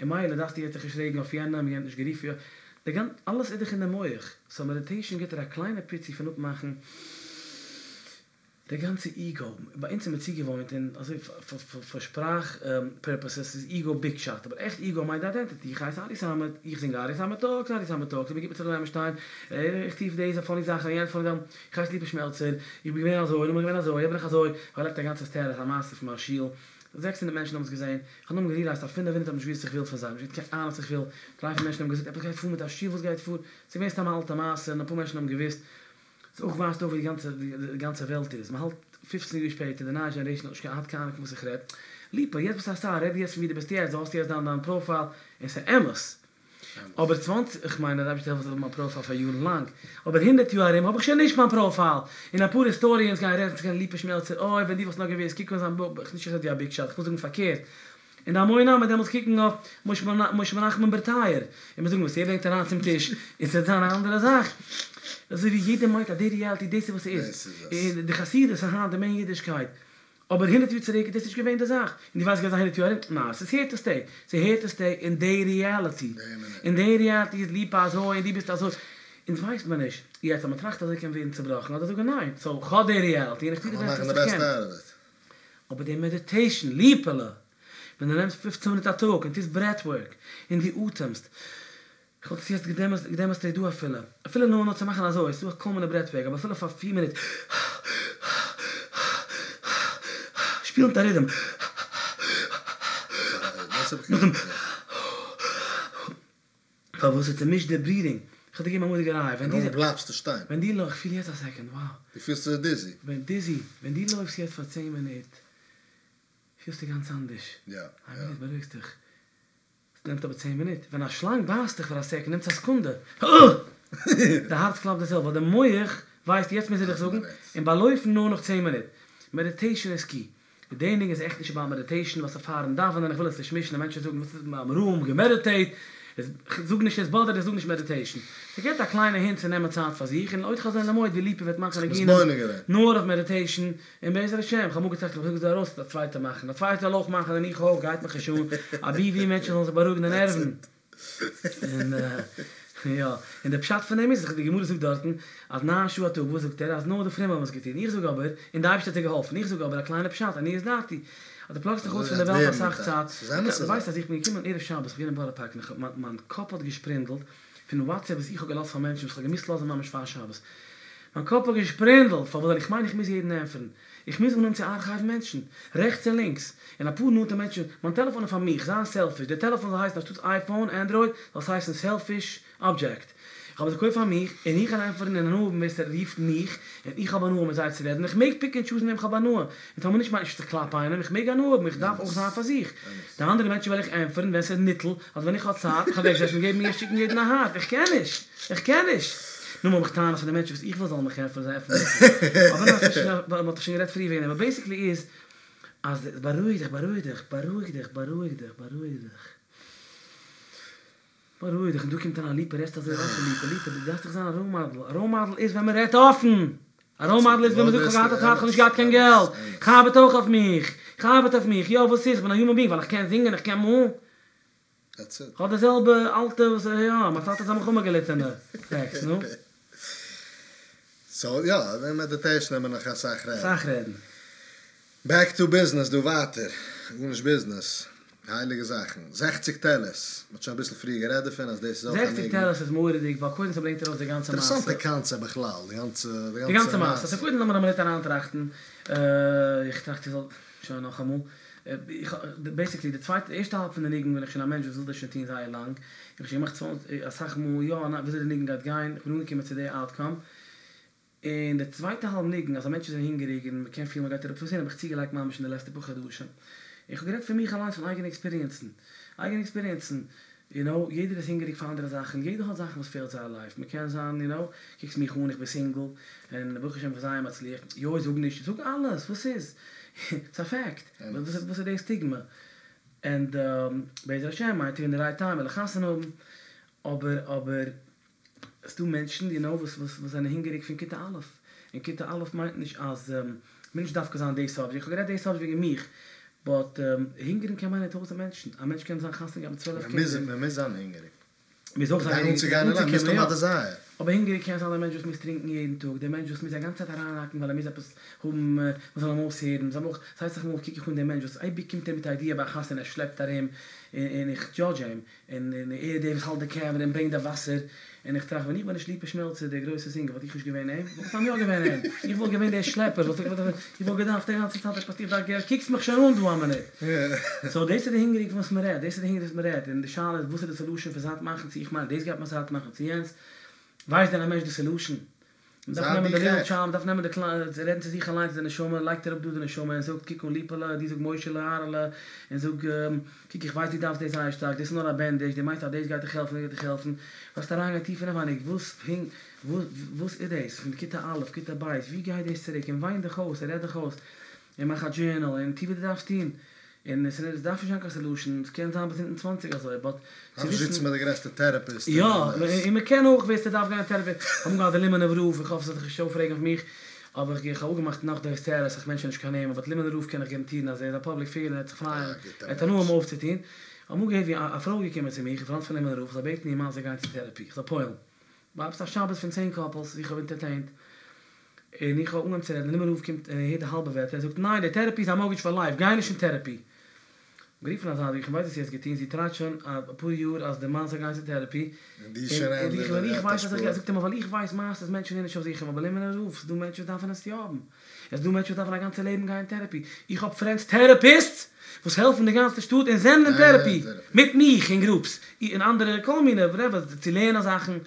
און מילא דארפסטו יעצט זיך נישט רעגן אויף יענעם, יענער האט נישט גערופן, די גאנ. אלעס איז דאך אין די מח, סאו מעדיטעישן גיבט דיר א קליינע פיצי פון אפמאכן די גאנצע איגו, ביי אונז איז מען צוגעוואוינט און אזוי פאר שפראך פערפעסעס איז איגו ביג שאט, אבער עכט איגו מיינט די איידענטיטי, איך הייס ארי סאמעט, איך זינג ארי סאמעט טאלקס, ארי סאמעט טאלקס, און מען גיבט מיר צו נעמען שטיין, איך טוה דאס א פאני זאך און יענע פאני זאך, איך הייס ליפא שמעלצער, איך בין געווען אזוי, נאכדעם בין איך געווען אזוי, יעצט בין איך אזוי, איך האב געלייגט א גאנצע סטעטוס א מעשה פון מיין שול, זעקס הונדערט מענטשן האבן עס געזען, איך האב נאכדעם געריעלייזט אז פינף הונדערט האבן נישט געוואוסט וואס איך וויל פון זיי, נישט געהאט קיין אהנונג וואס איך וויל, דריי פיר מענטשן האבן געזאגט עפעס גייט פאר מיט א שול וואס גייט פאר, ס'איז געווען סתם א אלטע מעשה און אפאר מענטשן האבן געוואוסט, ס'אויך ווייזט אויף ווי די גאנצע די גאנצע וועלט איז, מ'האלט פופצן יאר שפעטער די נייע דזשענערעישן האט נישט געהאט קיין אהנונג פון וואס איך רעד, ליפא יעצט ביסטו א סטאר רעד יעצט פון ווי דו ביסט יעצט דו האסט יעצט דיין דיין פראופייל און ס'איז אמת, אבער צוואנציג איך מיין אז אייבערשטער העלפן זאל איך האבן מיין פראופייל פאר יארן לאנג, אבער הונדערט יאר ארום האב איך שוין נישט מיין פראופייל, און אפאר היסטאריענס גייען רעדן צו ליפא שמעלצער אוי ווען דו וואלסט נאר געוואוסט קוק אן זיין בוק, נישט איך רעד ווי א ביג שאט איך וויל זאגן פארקערט, און די המון עם וועט דעמאלטס קוקן אויף משה מנחם בערטייער און מיר זאגן וואס ער ברענגט אריין צום טיש און ס'וועט זיין א אנדערע זאך. אזוי ווי יעדער מיינט אז די ריעליטי דאס איז וואס ס'איז. און די חסידות איז היינט די מעין אידישקייט. אבער הונדערט יאר צוריק איז דאס נישט געווען די זאך. און דו ווייסט גייט זיין הונדערט יאר ארום? ניין, ס'איז העיר טו סטעי. ס'איז העיר טו סטעי אין די ריעליטי. אין די ריעליטי איז ליפא אזוי און דו ביסט אזוי. אונז ווייסט מען נישט. יעצט אז מ'טראכט אזוי קען ווערן צובראכן אדער זאגן ניין, סאו כ'האב די ריעליטי און איך טו די בעסטע וואס איך קען. אבער די מעדיטעישן, ליפעלע, ווען דו נעמסט פופצן מינוט א טאג און טוסט ברעט ווארק, און דו אטעמסט, איך וואלט עס יעצט געדעמאנסטרעיט דא אפילו, אפילו נאר נאר צו מאכן אזוי, ס'איז דא כל מיני ברעט ווארק, אבער אפילו פאר פיר מינוט, שפיל מיט א רידעם, נאכדעם. פארוואס עס צומישט די ברידינג? איך האב דיר געגעבן א מורא'דיגע ראיה, ווען דו בלייבסטו שטיין. ווען דו לויפסט, איך פיל יעצט א סעקאנד, wow. דו פילסט אזוי דיזי. ווען דיזי, ווען דו לויפסט יעצט פאר צען מינוט, פילסטו גאנץ אנדערש. יא, יא. איין מינוט, בארואיגסט דיך. עס נעמט אבער צען מינוט. ווען א שלאנג בייסט דיך פאר א סעקאנד נעמט עס א סעקונדע. די הארץ קלאפט די זעלבע, ווייל די מח ווייסט יעצט מוז ער דיך זאגן, און ביי לויפן נאר נאך צען מינוט. מעדיטעישאן איז קי. די ניגון איז עכט נישט אבאוט מעדיטעישן ווייל ס'איז פארן דאווענען איך וויל עס נישט מישן און מענטשן זאגן וואס איז מיין רום געמעדיטעיט איז כ'זאג נישט עס באדערט איך זאג נישט מעדיטעישן ס'געבט א קליינע הינט צו נעמען צייט פאר זיך און עוד חזון למועד ווי ליפא וועט מאכן ניגונים נאר אויף מעדיטעישן און בעזר השם כ'האב אמאל געטראכט איך זאג עס דא ארויס וועט א צווייטער מאכן א צווייטער זאל אויך מאכן און איך אויך גייט מיך נישט אן אבי ווי מענטשן זאלן זיך בארואיגן די נערוון. און יא, און די פשט פון דעם איז, די גמרא זאגט דארטן אז ניין שעה א טאג, וואס זאגט ער? אז נאר די פרומע האבן עס געטון, איך זאג אבער, און די אייבערשטער האט זיי געהאלפן, איך זאג אבער א קליינע פשט, עניית דעתי, אז דו פלאגסט דיך אויס פון די וועלט אסאך צייט, דו ווייסט אז איך בין געקומען ערב שבת, איך בין געווען אין בארא פארק און איך האב, מיין קאפ האט געשפרינדלט פון וואטסעפפ וואס איך האב געלאזט פאר מענטשן וואס איך האב געמוזט לאזן ממש פאר שבת, מיין קאפ האט געשפרינדלט, פארוואס ווייל איך מיין איך מוז יעדן ענטפערן, איך מוז אנהויבן צו ארכייוון מענטשן, רעכטס און לינקס, און אפאר נאנטע מענטשן, מיין טעלעפאן איז פאר מיך, זיין סעלפיש, דער טעלעפאן זאל הייסן אנשטאטס אייפאון, ענדרויד, זאל עס הייסן סעלפיש אבדזשעקט. איך האב עס געקויפט פאר מיך, און איך גיי ענטפערן און הנאה האבן ווער ס'רופט מיך, און איך האב הנאה מיט זיי צו רעדן, איך מעג פיקן און טשוזן וועם כ'האב הנאה, און טאמער נישט מיינט נישט אז איך קלאפ איינעם, איך מעג הנאה האבן, איך דארף אויך זיין פאר זיך. די אנדערע מענטשן וועל איך ענטפערן ווען ס'איז ניטל, אדער ווען איך האב צייט, איך אוועקזעצן און געבן מיר שיקן יעדן א הארט, איך קען נישט! איך קען נישט! נו, האב איך טענות פון די מענטשן וואס איך וויל זאלן מיך ענטפערן, זיי ענטפערן מיך נישט. אבער ניין, ס'איז שוין, מ'האט דאך שוין גערעדט פריער וועגן דעם, אבער בעיסיקלי איז, אז בארואיג דיך, בארואיג דיך, בארואיג דיך, בארואיג דיך, בארואיג דיך. בארואיג דיך, און דא קומט אריין ליפא, רעדסט אזוי אפן ליפא, ליפא, דו דארפסט דאך זיין א ראול מאדעל, א ראול מאדעל איז ווען מ'רעדט אפן! א ראול מאדעל איז ווען מ'זאגט כ'האב געהאט א צייט כ'האב נישט געהאט קיין געלט, כ'ארבעט אויך אויף מיך, כ'ארבעט אויף מיך, יא וואס איז, כ'בין א יומען בינג ווייל איך קען זינגען, איך קען מאלן. כ'האב די זעלבע אלטע וואס יא, מיין טאטע איז א מלחמה געליטענע, טעקסט, נו. סאו יא, וועגן מעדיטעישן וועט מען נאך אסאך רעדן. אסאך רעדן. בעק טו ביזנעס דא ווייטער, גארנישט ביזנעס, הייליגע זאכן, זעכציג טעלערס, מ'האט שוין אביסל פריער גערעדט דערפון אז דאס איז אויך א ניגון. זעכציג טעלערס איז מורא'דיג ווייל קודם ס'ברענגט ארויס די גאנצע מעשה. אינטערעסאנטע קאנצעפט בכלל, די גאנצע די גאנצע מעשה. סאו קודם לאמיר א מינוט אריינטראכטן, איך טראכט איך זאל, שוין נאכאמאל. איך בעסיקלי די צווייטע די ערשטע האלב פון די ניגון בין איך שוין א מענטש וואס וויל דאס שוין טון זייער לאנג, איך האב שוין געמאכט צוואנציג אסאך מאל יא ניין וויאזוי די ניגון גייט גיין, איך בין אנגעקומען צו די אוטקאם, און די צווייטע האלב ניגון אז א מענטש איז הונגעריג און מ'קען פילן מ'גייט אראפ פון זינען האב איך צוגעלייגט ממש אין די לעצטע פאר חדשים. איך האב גערעדט פון מיך אליינס פון אייגענע עקספיריענסן. אייגענע עקספיריענסן. יו נאו, יעדער איז הונגעריג פאר אנדערע זאכן, יעדער האט זאכן וואס פעלט זיי אין לייף, מ'קען זיין יו נאו, קוקסט מיך אן איך בין סינגל, און ברוך השם איך בין זייער מצליח, יוי זאג נישט, זאג אלעס, וואס איז? ס'איז א פעקט, וואס איז די סטיגמע? ענד בעזר השם איי טינק אין די רייט טיים וועל איך חתונה האבן, אבער אבער ס'דא מענטשן יו נאו וואס וואס זענען הונגעריג פון כיתה א', און כיתה א' מיינט נישט אז מוז נישט דווקא זיין די סאבדזשעקט, איך האב גערעדט די סאבדזשעקט וועגן מיך, באט הונגערן קען מיינען טויזענט מענטשן, א מענטש קען זיין חתונה געהאט מיט צוועלף קינדער. מען מוז זיין הונגעריג. מוז אויך זיין הונגעריג כדי אנצוגיין אין לעבן מוזטו האבן א דעזייער. אבער הונגעריג קען זיין דער מענטש וואס מוז טרינקן יעדן טאג, דער מענטש וואס מוז א גאנצע צייט אריינהאקן ווייל ער מוז עפעס האבן מען זאל אים אויסהערן, ס'הייסט אסאך מאל קוק איך אן דעם מענטש וואס אייביג קומט ער מיט א איידיע ביי א חתונה ער שלעפט ארום און איך דזשאדזש אים, און ער איז דער וואס האלט די קעמערע און ברענגט די וואסער, און איך טראכט ווען איך בין נישט ליפא שמעלצער דער גרויסער זינגער וואלט איך נישט געווען אים, וואלט מסתם יא געווען אים, איך וואלט געווען דער שלעפער, וואלט איך איך וואלט געדארפט די גאנצע צייט עפעס איך דארף געלט, קוקסט מיך שוין אן דא א מינוט. סאו דאס איז די הונגעריג פון וואס מען רעדט, דאס איז די הונגעריג וואס מען רעדט, און די שאלה איז וואס איז די סעלושען פון זאט מאכן, צו איך מיין דאס גייט מיר זאט מאכן צו יענץ, ווייסט דען א מענטש די סעלושען? מען דארף נעמען די ליטל טשיילד, מען דארף נעמען די קליינע, רעדן צו זיך אליינס די נשמה, לייגט אראפ דא די נשמה און זאגט קוק אן ליפעלע, דו זאג מוישעלע, אהרעלע, און זאג, קוק איך ווייס דו דארפסט דאס זייער שטארק, דאס איז נאר א בענדעזש, דו מיינסט אז דאס גייט דיך העלפן, דאס גייט דיך העלפן, דארפסט אריינגיין טיף אינעווייניג, וואס וואס איז דאס, פון כיתה א', כיתה ב', ווי גייט דאס צוריק, און וויין דיך אויס, און רעד דיך אויס, און מאך א דזשורנאל, און טו וואס דו דארפסט טון. און עס דארף נישט זיין קיין סעלושען, עס קען זיין ביז הונדערט און צוואנציג אזוי, באט צו וויסן. דארף נישט זיצן מיט די גרעסטע טערעפיסט. יא, און מען קען אויך ווער ס'דארף גיין טערעפי, כ'האב אמאל געהאט די לימינובער רב, איך האף ער זאל זיך נישט אויפרעגן אויף מיך, אבער איך האב אפגעמאכט נאך די היסטעריע אז איך מענשען נישט קיין נעמען, באט לימינובער רב קען איך גאראנטירן אז ער איז א פאבליק פיגור און ער וועט זיך פרייען, ער וועט הנאה האבן אויפצוטון. אמאל געהערט ווי א פרוי איז געקומען צו מיך אין פראנט פון לימינובער רב, איך זאל בעטן איר מאן זאל גיין צו טערעפי, איך זאל פועל'ן. ביי עפעס א שבת פון צען קאפלס וואס איך האב אינטערטעינט, און איך האב אנגעהויבן צו רעדן, לימינובער רב קומט און ער הערט די האלבע ווערטער, ער זאגט ניין די טערעפי איז א מארטגעדזש פאר לייף, גיי נישט אין טערעפי. גערופן א זייט, איך ווייס וואס זי האט געטון, זי טרייט שוין אפאר יאר אז די מאן זאל גיין צו טערעפי, און איך ווייס אז איך, זאגט ער מיר ווייל איך ווייס מייסטענס מענטשן הערן נישט אויף זיך, אבער לימינובער רב, ס'איז דא מענטשן וואס דארפן עס יא האבן, עס איז דא מענטשן וואס דארפן א גאנצע לעבן גיין אין טערעפי, איך האב פרענדס טערעפיסטס וואס העלפן די גאנצע שטאט און זענען אין טערעפי מיט מיך אין גרופס, און אנדערע כל מיני וואטעווער צו לערנען זאכן,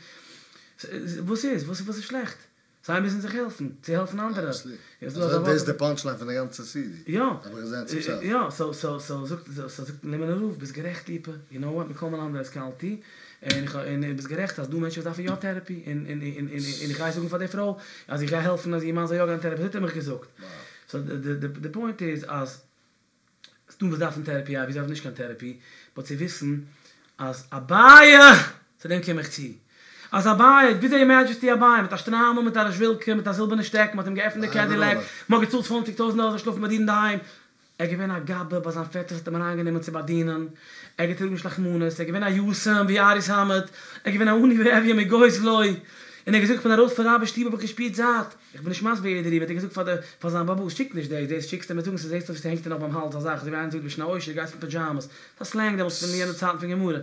וואס איז? וואס איז שלעכט? זיי מוזן זיך העלפן צו העלפן אנדערע. אבסאלוטלי. דאס איז די פאנטש ליין פון די גאנצע סידי. יא. האב איך געזען צום סוף. יא, סאו סאו סאו זאגט סאו זאגט לימינובער רב, ביסט גערעכט ליפא, יו נאו וואט, מכל מלמדי השכלתי, און איך און ביסט גערעכט אז דא מענטשן וואס דארפן יא טערעפי, און און און און איך גיי זאגן פאר די פרוי אז איך גיי העלפן אז איר מאן זאל יא גיין טערעפי, אזוי האט ער מיך געזאגט. סאו די די די פוינט איז אז ס'דא וואס דארפן טערעפי אבי זיי דארפן נישט קיין טערעפי, באט צו וויסן אז אביי, צו דעם קום איך צו, אז אביי, וויאזוי אימעדזשינסטו אביי, מיט א שטריימל, מיט א רעזשוואלקע, מיט א זילבערנע שטעקן, מ'האט אים געעפנט די קעדילעק, מ'האט געצאלט צוואנציג טויזנט דאלער זאל שלאפן ביי דיר אינדערהיים, ער איז געווען א גבאי ביי זיין פעטער וואס האט אים אריינגענומען צו באדינען, ער האט געטראגן משלוח מנות, ער איז געווען א יתום ווי ארי סאמעט, ער איז געווען א עני ואביון מגוזלו, און ער האט געזאגט איך בין ארויס פון רבינ'ס שטוב האב איך געשפירט זאט. איך בין נישט מסביר יעדע ריב האט ער געזאגט פאר די פאר זיין בעל הבית שיק נישט דאס דאס שיקסטו מיר זאגן ס'זעהט אויס ווי ס'הענגט דיר נאך ביים האלז א זאך אזוי ווי איינער זאגט ביסט שוין א עושר גייסט אין פידזשאמעס ס'איז א סלענג דעמאלטס פון יענע צייטן פון גמרא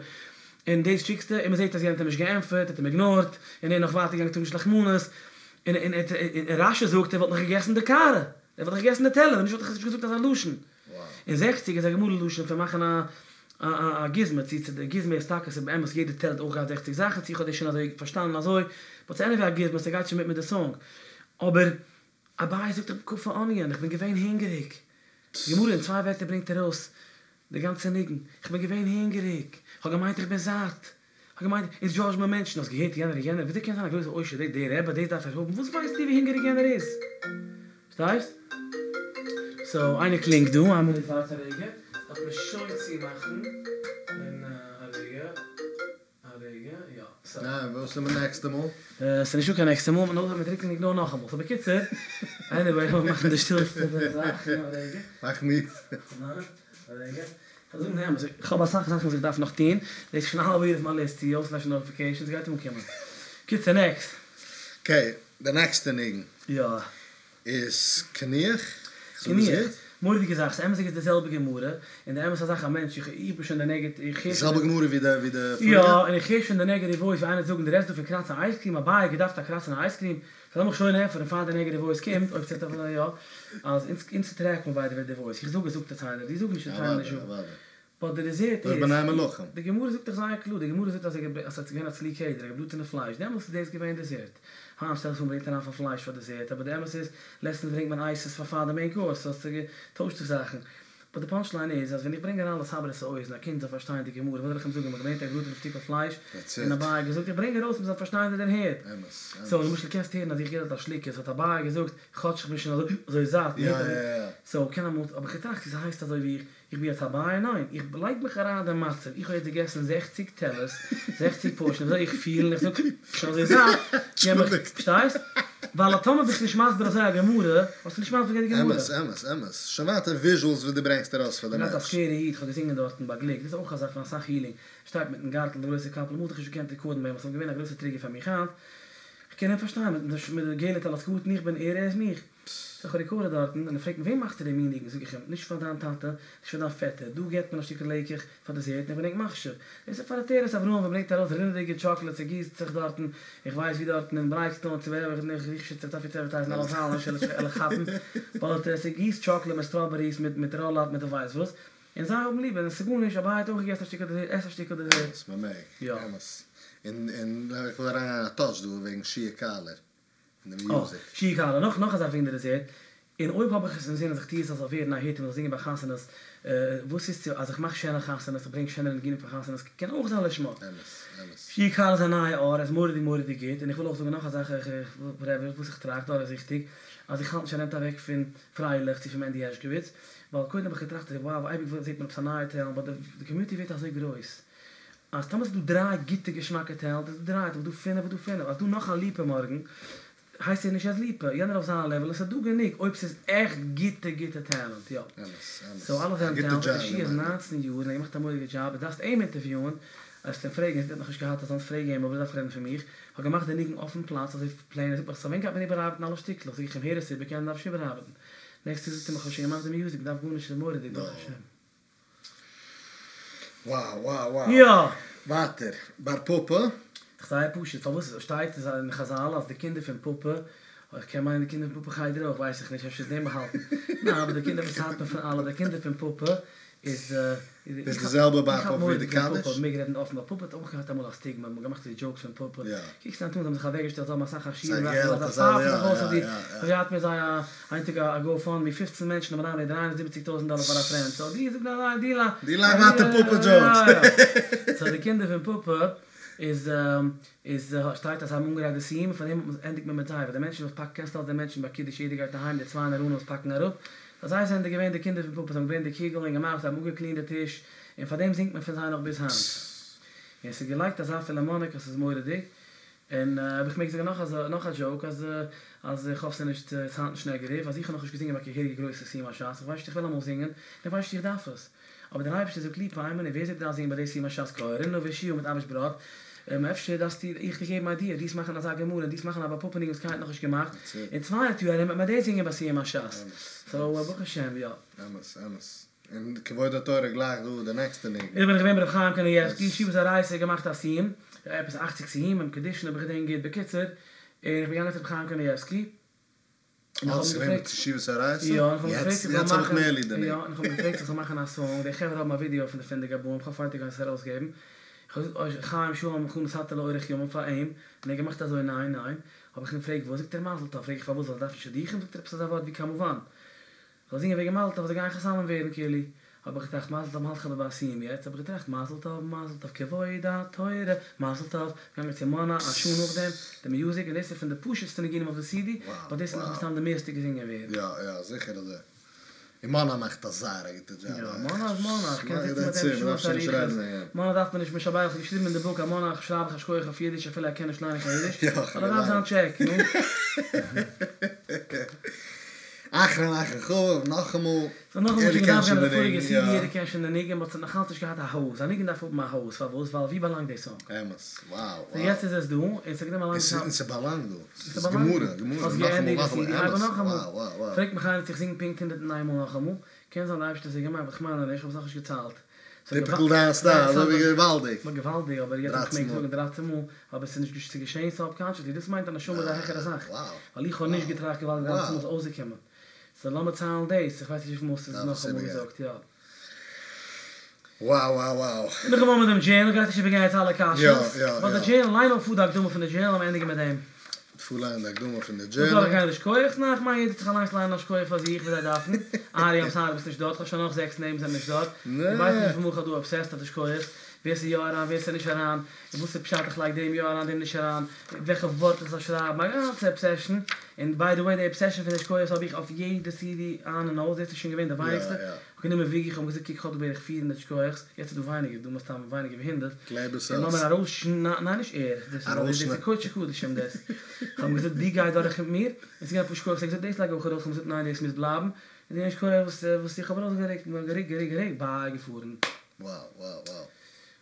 און דאס שיקסטו און מ'זעהט אז יענער האט אים נישט געענטפערט האט אים איגנארט און ער נאך ווייטער געגאנגען טראגן משלוח מנות און און און רש"י זאגט ער וואלט נאך געגעסן די קערה ער וואלט נאך געגעסן די טעלער ווען נישט וואלט איך עס נישט געזאגט אזא לשון און זעכציג איז א גמרא לשון פון מאכן א א גוזמא, צו צו די גוזמא איז טאקע ס'איז באמת יעדע טעלער האט אויך געהאט זעכציג זאכן, צו איך האב דאס שוין אזוי פארשטאנען אזוי, באט ס'איז עניוועי א גוזמא ס'גייט שוין מיט מיט די סאנג. אבער אביי זאגט איך קפא עניין, איך בין געווען הונגעריג. די גמרא אין צוויי ווערטער ברענגט ארויס די גאנצע ניגון, איך בין געווען הונגעריג, איך האב געמיינט איך בין זאט, כ'האב געמיינט, אונז דזשאדזשן מיר מענטשן, האסט געהערט יענער און יענער, וויאזוי קען זיין א גרויסע עושר דער דער רבי דאס דארף ער האבן, וואס ווייסטו ווי הונגעריג יענער איז? פארשטייסט? סאו איינער קלינגט דא, איין מינוט ווארט א רגע, דארף מען שוין צומאכן, און א רגע, א רגע, יא, סא. ניין, וואס איז מיט נעקסטע מאל? ס'איז נישטא קיין נעקסטע מאל, מ'נאר מיר דרוקן איגנאר נאכאמאל, סאו בקיצור, עניוועי לאמיר מאכן די שטילסטע זאך, יא א רגע. מאך מיוט. ניין, א רגע. כ'וועל זאגן די אמת, איך האב אסאך זאכן וואס איך דארף נאך טון, דאס איז שוין א האלבע יאר אויף מיין ליסט צו אויסלעשן נאטיפיקעישאנס, גייט אנקומען. קיצור, נעקסט. אקעי, די נעקסטע ניגון. יא. איז קניח? קניח. מורא'דיגע זאך, ס'איז אמת'דיג איז די זעלבע גמרא, און די אמת'ע זאך א מענטש, איך איך בין שוין די נעגעט איך הער די זעלבע גמרא ווי די ווי די יא, פאריגע? און איך הער שוין די נעגעטיוו וואויס ווי איינער זאגן דו רעדסט דא פון קראצן אייזקריעם, אביי האט געדארפט א קראצן אייזקריעם? סאו לאמיך שוין ענטפערן פאר די נעגעטיוו וואויס קומט, אויב ס'וועט אויף יא, אז אונז אונז טרעקט מען ביי די וועי די וואויס, איך זאג עס זאגט עס איינער, דו זאג נישט וועט קיינער נישט זאגן. באט די דעזערט דאך איז, בני מלכים. די גמרא זאגט דאך זייער קלאר, די גמרא זאגט אז ס'איז געווען א צלי קדר, א געבראטענע פלייש, דעמאלטס איז דאס געווען דעזערט. היינט שטעלט זיך פאר מ'ברענגט אריין פאר פלייש פאר דעזערט, אבער די אמת איז, לעצטענס ברענגט מען אייסעס פאר פאר די מעין קאורס, סאו ס'טוישט זיך זאכן. באט די פאנטש ליין איז אז ווען איך ברענג אריין לסבר את האוזן א קינד זאל פארשטיין די גמרא וואס זאל איך אים זאגן מ'האט געברענגט א געבראטענע שטיקל פלייש און אביי האט געזאגט איך ברענג ארויס מ'זאל פארשטיין די דערהערט. סאו למשל קענסט הערן אז איך געב דארט א שליקעס האט אביי געזאגט כאטש איך בין שוין אזוי זאט מ'הערט אז סאו קען אמאל האב איך געטראכט צו ס'הייסט אזוי ווי איך איך בין יעצט אביי ניין איך לייג מיך אריין אין די מצב איך האב יעצט געגעסן זעכציג טעלערס זעכציג פארשענס וויאזוי איך פיל און איך זאג שוין אזוי זאט געב מיך פארשטייסט? ווייל אז טאמער ביסטו נישט מסביר אזוי א גמרא האסטו נישט מסביר געווען די גמרא. אמת אמת אמת. שוין ווייטער וויזשועלס וואס דו ברענגסט ארויס פאר די געהאט א מענטש. סקווערע איד, כ'האב געזינגען דארטן ביי גליק, דאס איז אויך א זאך פון אסאך הילינג, שטייט מיטן גארטל די גרויסע קאפל, אמאל האט איך נישט געקענט רעקארדן ביי אים, עס איז געווען א גרויסע טריגער פאר מיך, היינט כ'קען אים פארשטיין, מיט די געלע טלית קטן, איך בין ער, ער איז מיך. סאו כ'האב רעקארדעד דארטן, און ער פרעגט מיר וועם מאכסטו די מין ניגון, זאג איך אים, נישט פאר דיין טאטע, נישט פאר דיין פעטער, דא געט מען א שטיקל לעיקעך פאר דעזערט און איך בין ענק מחשיב, דאס איז פאר עטרת אברהם וואס ברענגט ארויס רינעדיגע טשאקלעד ס'גיסט זיך דארטן, איך ווייס ווי דארטן אין ברייטסטאון צו ווער איך איך שיט זיך דארף יעצט עדווערטייזן אלע זאלן נישט וועל איך כאפן, באט ס'גיסט טשאקלעד מיט סטראבעריס מיט מיט ראלאט מיט איך ווייס וואס, און זיי האבן ליב און עס איז גארנישט, אביי האט אויך געגעסן א שטיקל דעזערט, עס א שטיקל דעזערט. אמת, מ'מעג, יא. אמת. און און איך וויל אריינגיין א טאטש דא וועגן שיע קאלער. און די מיוזיק. אה, שיע קאלער, נאך נאך א זאך וועגן די דעזערט, און אויב האב איך עס אינזין אז איך טוה עס אז ס'זאל ווערן א היט און מ'זאל זינגען ביי חתונות, וואס איז צו אז איך מאך שענער חתונות, איך ברענג שענערע ניגונים פאר חתונות, קען אויך זיין לשמה. אמת, אמת. שיע קאלער איז א נייע אור, ער איז מורא'דיג מורא'דיג גוט, און איך וויל אויך זאגן נאך א זאך, איך וואטעווער וואס איך טראכט דורכזיכטיג, אז איך האלט נישט ער נעמט אוועק פון פרייליך צו פון מענדי הערשקאוויץ, ווייל קודם האב איך געטראכט אז wow אייביג זעט מען עפעס א נייע טעלענט, באט די קאמיוניטי ווערט אזוי גרויס, אז טאמער ס'איז דא דריי גוטע געשמאקע טעלענט איז דא דריי, טאמער איז דא פינף איז דא פינף, אז דא נאך א ליפא מארגן הייסט ער נישט אז ליפא, יענער אויף זיין לעוועל, עס איז דא גענוג אויב ס'איז עכט גוטע גוטע טעלענט, יא. אמת, אמת. סאו אלע א זענען גוטע טעלענטעד, דזשאב שיע איז געמאכט. ניינצן יאר און ער האט געמאכט א מורא'דיגע דזשאב, דו דארפסט אים אינטערוויוען, וועסט אים פרעגן, ער האט נאכנישט געהאט אזאנס פרעג אים אבער דו דארפסט רעדן פון מיך, כ'האב געמאכט די ניגון אויפן פלאץ אזוי פלעין, ער זאגט מיך סא ווען גייט מען איבערארבעטן אלע שטיקלעך, זאג איך אים הער עס איבער קיינער דארף נישט איבערארבעטן, נעקסטע זאגט ער מיך כ'האב שוין געמאכט די מיוזיק מ'דארף גארנישט ס'איז מורא'דיג ברוך השם. וואו וואו וואו. יא! ווייטער, בר פפא. זייער פשוט, פארוואס שטייט אין חזל אז די קינדער פון פאפא, איך קען מיינען די קינדער פון פאפא חדר אויך, ווייס איך נישט, אפשר איז דעם באהאלטן, ניין אבער די קינדער פון סאטמאר פון אלע, די קינדער פון פאפא איז, איז די זעלבע בר איך פפא האלט ווי די מורא'דיג פון קדיש? פאפא, מ'מעג רעדן אפן, ווייל פאפא האט אויך געהאט אמאל א סטיגמע, מ'האט געמאכט די דזשאוקס פון פאפא, קוקסט היינט אן זיי האבן זיך אוועקגעשטעלט זיי האבן אסאך עשירים רייכע לייט זיי פייפן זיך אויס אויף דיר, כ'האב געהאט מיט זיי א איין טאג א גאו פאנד מי פופצן מענטשן האבן אריינגעלייגט 370 טויזנט דאלער פאר א פרענד, סאו די זאגן אריין די לה די לייג ווייטער פאפא דזשאוקס. סאו די קינדער פון פאפא איז איז שטייט אז זיי האבן אנגערייט די סיום און פאר דעם ענדיגט מען מיט זיי ווייל די מענטשן וואס פאקן קענסט אלס די מענטשן ביי קידוש יעדער גייט אהיים די צוויי נאראנים וואס פאקן אראפ סאו זיי זענען די געווען די קינדער פון פאפא זיי האבן געברענט די קוגל און געמאכט זיי האבן אפגעקלינט די טיש און פאר דעם זינגט מען פון זיי נאך ביז היינט. און ס'איז געלייגט אזא פילהארמאניק אז ס'איז מורא'דיג. און אויב איך מעג זאגן נאך א נאך א דזשאוק אז אז איך האף ס'איז נישט ס'היינט נישט נעגעטיוו אז איך האב נאכנישט געזינגען ביי קיין געהעריגע גרויסע סיום הש"ס איך ווייס נישט איך וויל אמאל זינגען און איך ווייס נישט איך דארף עס אבער דער אייבערשטער זאגט ליפא איין מינוט ווער זאגט דו דארפסט זינגען ביי די סיום הש"ס קה רינה וישועה מיט אביש בראך אפשר דארפסטו איך דיך געבן איידיע דו'סט מאכן אזא גמרא און דו'סט מאכן א בר פפא ניגון וואס קיינער האט נאכנישט געמאכט אין 200 יאר ארום וועט מען דאס זינגען ביי סיום הש"ס סאו ברוך השם יא. אמת אמת. און כבוד התורה גלייך דא די נעקסטע ניגון. איך בין געווען ביי ר' חיים קנייבסקי, ישיבת אורייתא געמאכט א סיום, עפעס אכציג סיומים, קידושין אויב איך געדענק גוט, בקיצור, און איך בין געגאנגען צו ר' חיים קנייבסקי, און איך האב אים געפרעגט, ישיבת אורייתא? יא, און איך האב אים געפרעגט איך זאל יעצט האב איך מאכן, מער ליב די ניגון. יא, און איך האב אים געפרעגט איך זאל מאכן א סאנג, די חברה האבן א ווידיאו פון די פון די גבאים, כ'האף איין טאג עס ארויסגעבן, איך האב געזאגט אוי חיים שלום לך נתת לאורך ימים פאר אים, און ער האט געמאכט אזוי ניין ניין, האב איך אים געפרעגט וואס, זאגט ער מזל טוב, פרעג איך פארוואס, ווייל ער דארף נישט שידוכים, זאגט ער עפעס אזא ווארט ווי כמובן. כ'זאל זינגען וועגן מזל טוב אז זיי גייען חתנים ווערן כאילו, האב איך געטראכט מזל טוב מ'האלט דאך אבער ביי א סיום יעצט, האב איך געטראכט מזל טוב מזל טוב כבוד התורה מזל טוב, געגאנגען צו מונה א שעה נאכדעם, די מיוזיק, און דאס איז פון די פשוט'סטע ניגונים אויף די סידי, באט דאס איז נאך מסתם די מערסטע געזינגען ווערן. יא יא זיכער אזוי. און מונה מאכט א זייער א גוטע דזשאב. יא מונה איז מונה, איך קען זיצן מיט אים שעות אריכות, מונה דארף מען נישט משבח, איך האב געשריבן אין די בוק אז מונה שרייב איך א שכוח אויף אידיש אפילו ער קען נישט ליינען קיין אידיש, ווייל ער דארף זיין טשעק, נו. אחרון אחרון חביב, נאכאמאל, סאו נאכאמאל יעדער שוין קען געדארפט שוין גיין די די פאריגע ניגון, סידי, יא. יעדער קען שוין די ניגון, באט ס'האט נאכאלץ נישט געהאט א הויז, א ניגון דארף האבן א הויז, פארוואס? ווייל ווי באלאנגט די סאנג? אמת, וואו סאו וואו. יעצט איז עס דא, און ס'האט גענומען א לאנגע צייט. און ס'באלאנגט דא, ס'איז ס'באלאנגט גמרא, דא. גמרא, האסט נאכאמאל געענדיגט די נאכאמאל, סידי, הייב אמת, אן נאכאמאל. וואו וואו וואו. פרעגט מיך איינער צו איך זינג פונקט 101 מאל נאכאמאל, קען זיין די אייבערשטער האט עס געמאכט, באט כ'מיין אז נישט, כ'האב עס נאכנישט געציילט. טיפיקל דיין סטייל, אזוי ווי געוואלדיג. געוואלדיג, אבער יעצט איך דרייצן מעג מאל. זאגן דרייצן מאל, אבער ס'איז נישט ס'איז געשען סאבקאנשעסלי, דאס מיינט א נשמה איז א העכערע זאך. ווייל איך האב נישט געטראכט געוואלדיג דרייצן מאל איז אויסגעקומען. סאו לאמיר ציילן דאס, איך ווייס נישט וויפיל מאל ס'איז נאכאמאל געזאגט, יא. Wow wow wow. און נאכאמאל מיט דעם דזשערנעל, גייסט נישט איבערגיין יעצט אלע קשיות? יא יא יא. ווייל די דזשערנעל, ליין נאר פאר די הקדמה פון די דזשערנעל לאמיר ענדיגן מיט דעם. פארליינען די הקדמה פון די וואס זאל איך דזשערנעל. גיין יישר כח? ניין, איך מיין יעדער זיך אליינס ליינען א שכוח פאר זיך ווי זיי דארפן. ארי איים סארי ביסט נישט דארט, כ'האב שוין נאך זעקס נעמען זענען נישט דארט. דו ווייסט נישט וויפיל מאל כ'האב דא אבסעסט אויף די שכוח'ס. ווער ס'איז יא אריין ווער ס'איז נישט אריין, און וואס איז פשט איך לייג דעם יא אריין דעם נישט אריין, וועלכע ווארט איך זאל שרייבן, א גאנצע אבסעשן, און ביי די וועי די אבסעשן פון די שכוח'ס האב איך אויף יעדע סידי איין און אויס, דאס איז שוין געווען די ווייניגסטע, כ'האב גענומען וויגי כ'האב אים געזאגט קוק כ'האב דא בערך פיר הונדערט שכוח'ס, יעצט איז דא ווייניגער, דא מסתם ווייניגער ווי הונדערט, קלעב עס און אויס. לאמיר ארויס ניין נישט ער, דאס איז קודשי קדשים דאס, כ'האב אים געזאגט דו גיי דורך מיט מיר, און ס'איז געווען אפאר שכוח'ס, ער האט געזאגט דאס לייג אויך ארויס, כ'האב געזאגט ניין דאס מוז בלייבן, און די שכוח וואס איך האב ארויסגערוקט, גערוקט גערוקט גערוקט, ביי געפארן. Wow wow wow.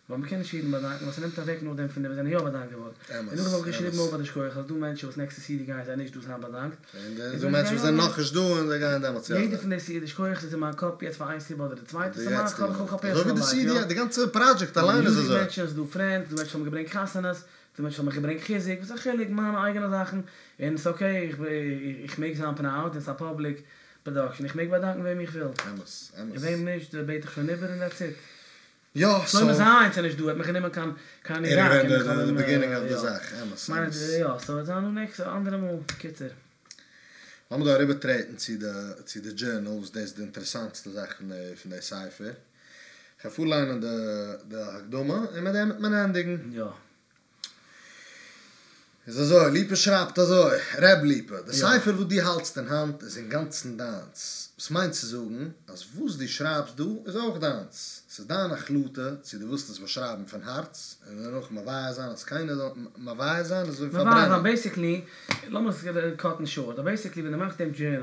ווייל מ'קען נישט יעדן באדאנקן ווייל ס'נעמט אוועק נאכדעם פון די וואס זענען יא באדאנקט געווארן. אמת און נאכדעם האב איך געשריבן אמת. אויך ביי די שכוח אז ס'דא מענטשן וואס נעקסטע סידי גייען זיי נישט דא זיין באדאנקט. און און ס'דא מענטשן וואס זענען נאכנישט דא און זיי גייען דעמאלטס יא יעדע זיין. פון די סידי שכוח'ס איז אין מיין קאפ יעצט פאר איין סיבה אדער די צווייטע, די ס'מיין יעצטיגע איך האב מאמענט. א אזוי ווי פערסענעל די לייף, סידי, יא. די גאנצע פראדזשעקט אליין איז מיוזיק אזוי. מענטשן, ס'דא פרענדס, ס'דא מענטשן וואס האבן געברענגט חתונות, ס'דא מענטשן וואס האבן מיך געברענגט חיזוק, וואס א חילוק, מיינע אייגענע זאכן, און ס'אקעי, איך מעג זיין פראוד, און ס'איז א פאבליק פראדאקשן, איך מעג באדאנקן וועם איך וויל. אמת, אמת. און וועם נישט, בעט איך שוין איבער און דעטס איט. יא, סאו. שלמה זיינס איז נישט דא, ער האט מיך גענומען קיין קיין ער איראק איז און איך געווען האב די אים ביגינינג אוו די יא. זאך, אמת, מיין אמת. יא, סאו וועט זיין א נעקסטע אנדערע מאל, קיצור. לאמיר דא אריבער טרעטן צו די צו די דזשורנאל וואס דאס איז די אינטערעסאנטסטע זאך פון די פון די ספר. כ'וועל פארליינען די די הקדמה און מיט דעם וועט מען ענדיגן. יא. איז אזוי, ליפא שרייבט אזוי, ר' ליפא, די ספר וואס דו האלטסט אין האנט איז אינגאנצן דיינס, וואס מיינט צו זאגן אז וואס דו שרייבסט דא איז אויך דיינס, ס'איז דיין החלטה צו דו ווילסט עס באשרייבן פון הארץ און דערנאך מבער זיין אז קיינער זאל, מבער זיין איז אזוי ווי מבער זיין פארברענען. בעיסיקלי, לאמיר עס קאטן שארט, אבער בעיסיקלי ווען דו מאכסט דעם דזשורנאל,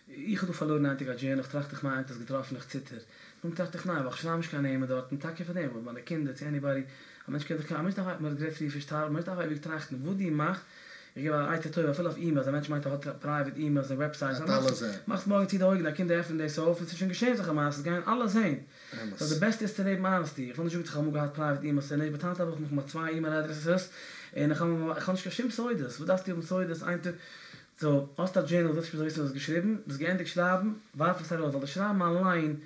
איך האב דא פארלוירן איין טאג א דזשורנאל, איך טראכט איך מיין איינער האט עס געטראפן איך ציטער, נאכדעם טראכט איך ניין ווייל כ'שרייב נישט קיין נעמען דארטן, טאקע פאר דעם, אויב מיינע קינדער צו עניבאדי, א מענטש קען זיך א מענטש דארף, מ'האט גערעדט פריער פון שטארבן, א מענטש דארף אייביג טראכטן וואס דו מאכסט, איך געב א עצה טובה אפילו אויף אימעילס, א מענטש מיינט ער האט פרייוועט אימעילס און וועבסייטס, וועט אלעס זען. מאכסט מארגן צו די אויגן, דיין קינדער עפענען דאס אויף און ס'איז שוין געשען אזעלכע מעשות, גייען אלע זען. אמת. סאו די בעסטע איז צו לעבן אנעסטי, איך וויל נישט זאגן צו איך האב אמאל געהאט פרייוועט אימעילס צו נישט, באט היינט האב איך נאך צוויי אימעיל אדרעסעס, און איך האב נישט קיין שום סודות, וואס דארפסטו האבן סודות איין טאג, סאו, האסט א דזשורנאל, ווילסט נישט מ'זאל וויסן וואס האסט געשריבן, ביסט געענדיגט שרייבן, ווארף עס ארויס, ווייל די שרייבן אליין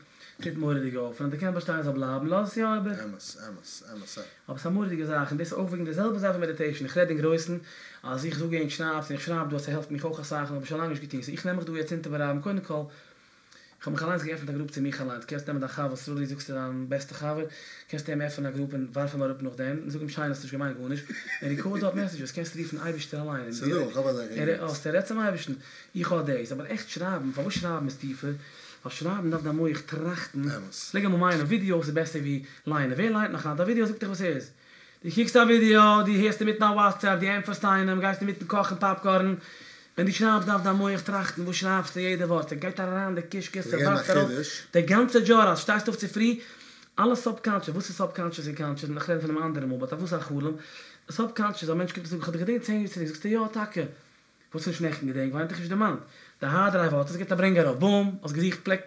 טוט מורא'דיג אויף, און אז דו קענסט באשטיין ס'זאל בלייבן, לאז עס יא איבער. אמת, אמת, אמת. אבער ס'איז א מורא'דיגע זאך, און דאס איז אויך וועגן די זעלבע זאך ווי מעדיטעישן, איך רעד אין גרויסן אז איך זאג ענק שרייבטס און איך שרייב דא אז ס'העלפט מיך אויך אסאך, און האב עס שוין לאנג נישט געטון, סאו איך נעם מיך דא יעצט אונטער ברבים, קודם כל, איך האב מיך אליינס געעפנט א גרופ צו מיך אליינס, קענסט נעמען דיין חבר סרולי זאגסטו דיין בעסטע חבר, קענסט אים עפענען א גרופ און ווארף אים אראפ נאכדעם, און זאג אים שיין האסט נישט געמיינט גארנישט, און ריקארד דארט מעסעדזשעס, קענסט רופן אייבערשטער אליין, און ס'דא, איך האב אזעלכע גרופס. האסט רעד צום אייבערשטן, איך האב דאס, אבער עכט שרייבן, פארוואס שרייבן איז טיפער, ווייל שרייבן דארף דיין מח טראכטן, אמת. פלעג אמאל מיינען ווידיאוס איז בעסער ווי ליינען, ווער ליינט נאך היינט א ווידיאו זאגט דיך וואס ס'איז, דו קוקסט א ווידיאו, דו הערסט אינמיטן א וואטסעפפ, דו ענטפערסט איינעם, גייסט אינמיטן קאכן פאפקארן, ווען דו שרייבסט דארף דיין מח טראכטן וואס שרייבסטו יעדע ווארט, ס'גייט אריין די קישקעס, כ'וועל געבן א ס'ווארפט ארויס חידוש. די גאנצע דזשאר, אז שטייסט אויף צופרי, אלע סאבקאנטשעס, וואס איז סאבקאנטשעס און קאנטשעס, און כ'רעד פון דעם אנדערע מאל, באט אויף וואס א חלום, סאבקאנטשעס, א מענטש קומט און זאגט כ'האב דיך געדענקט צען יאר צוריק, זאגסטו יא טאקע, וואס נישט נעכטן געדענקט, ווייל דיך נישט דערמאנט, די הארד דרייוו האט עס, גיבט א ברענג ארויף, בום, האסט געזוכט פלעק,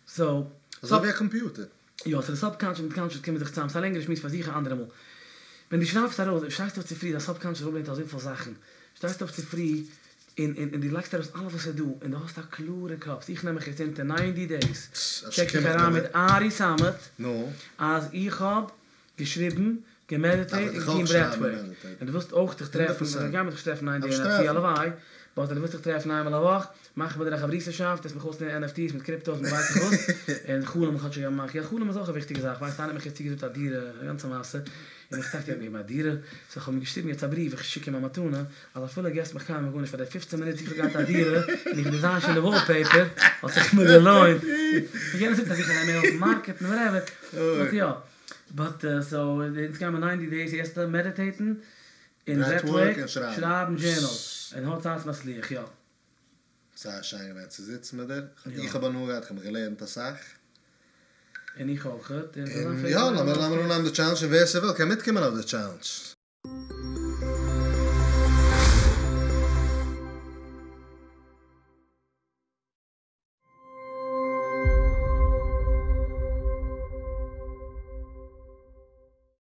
סאו. אזוי ווי א קאמפיוטער. יא, סאו די סאבקאנטשעס מיט קאנטשעס קומען זיך צוזאם, ס'איז א לענגערע שמועס פאר זיך א אנדערע מאל. ווען דו שרייבסט ארויס, דו שטייסט אויף צופרי, דיין סאבקאנטשעס אראפברענגט אזויפיל זאכן, שטייסט אויף צופרי און און און דו לייגסט ארויס אלעס וואס איז דא, און דו האסט א קלארע קאפ, סאו איך נעם מיך יעצט אונטער ניינטי דעיס, טשעק איך אריין מיט ארי סאמעט, אז איך האב געשריבן, געמעדיטעיט און געטון ברעטווארק, און דו ווילסט אויך דיך טרעפן, און גיימיר זיך טרעפן איין דעי אין א צי הלוואי, באט אז דו ווילסט דיך טרעפן איינמאל א וואך, מאכן מיר דיר א חברותא'שאפט, וועסט מיך אויסלערנען NFTs מיט קריפטאס מיט ווייס איך וואס, און חלום כאטש איך מאך, יא חלום איז אויך א וויכטיגע זאך, ווייסט איינער האט מיך יעצט צוגעזאגט א דירה, א גאנצע מעשה, און איך טראכט ער גייט מיר געבן א דירה, סאו איך האב אים געשריבן יעצט א בריוו, איך שיק אים א מתנה, אז אפילו געסט מיך קיינמאל גארנישט פאר די פופצען מינוט איך האב געהאט א דירה, און איך דיזיין שוין די וואלפעיפער, האט זיך מיר געלוינט, און יענער זאגט אז איך וועל אים העלפן מארקעטן וואטעווער, באט יא. באט סאו אונז גיימער ניינטי דעיס ערשטע מעדיטעיטן און ברעטווארק, שרייבן דזשערנאל, און האטס אלץ מצליח יא. זייער שיין געווען צו זיצן מיט דיר, איך האב הנאה געהאט, איך האב מיך געלערנט אסאך. און איך אויכעט, און יא, לאמיר לאמיר אנהייבן די טשעלענדזש און ווער ס'וויל קען מיטקומען אויף די טשעלענדזש.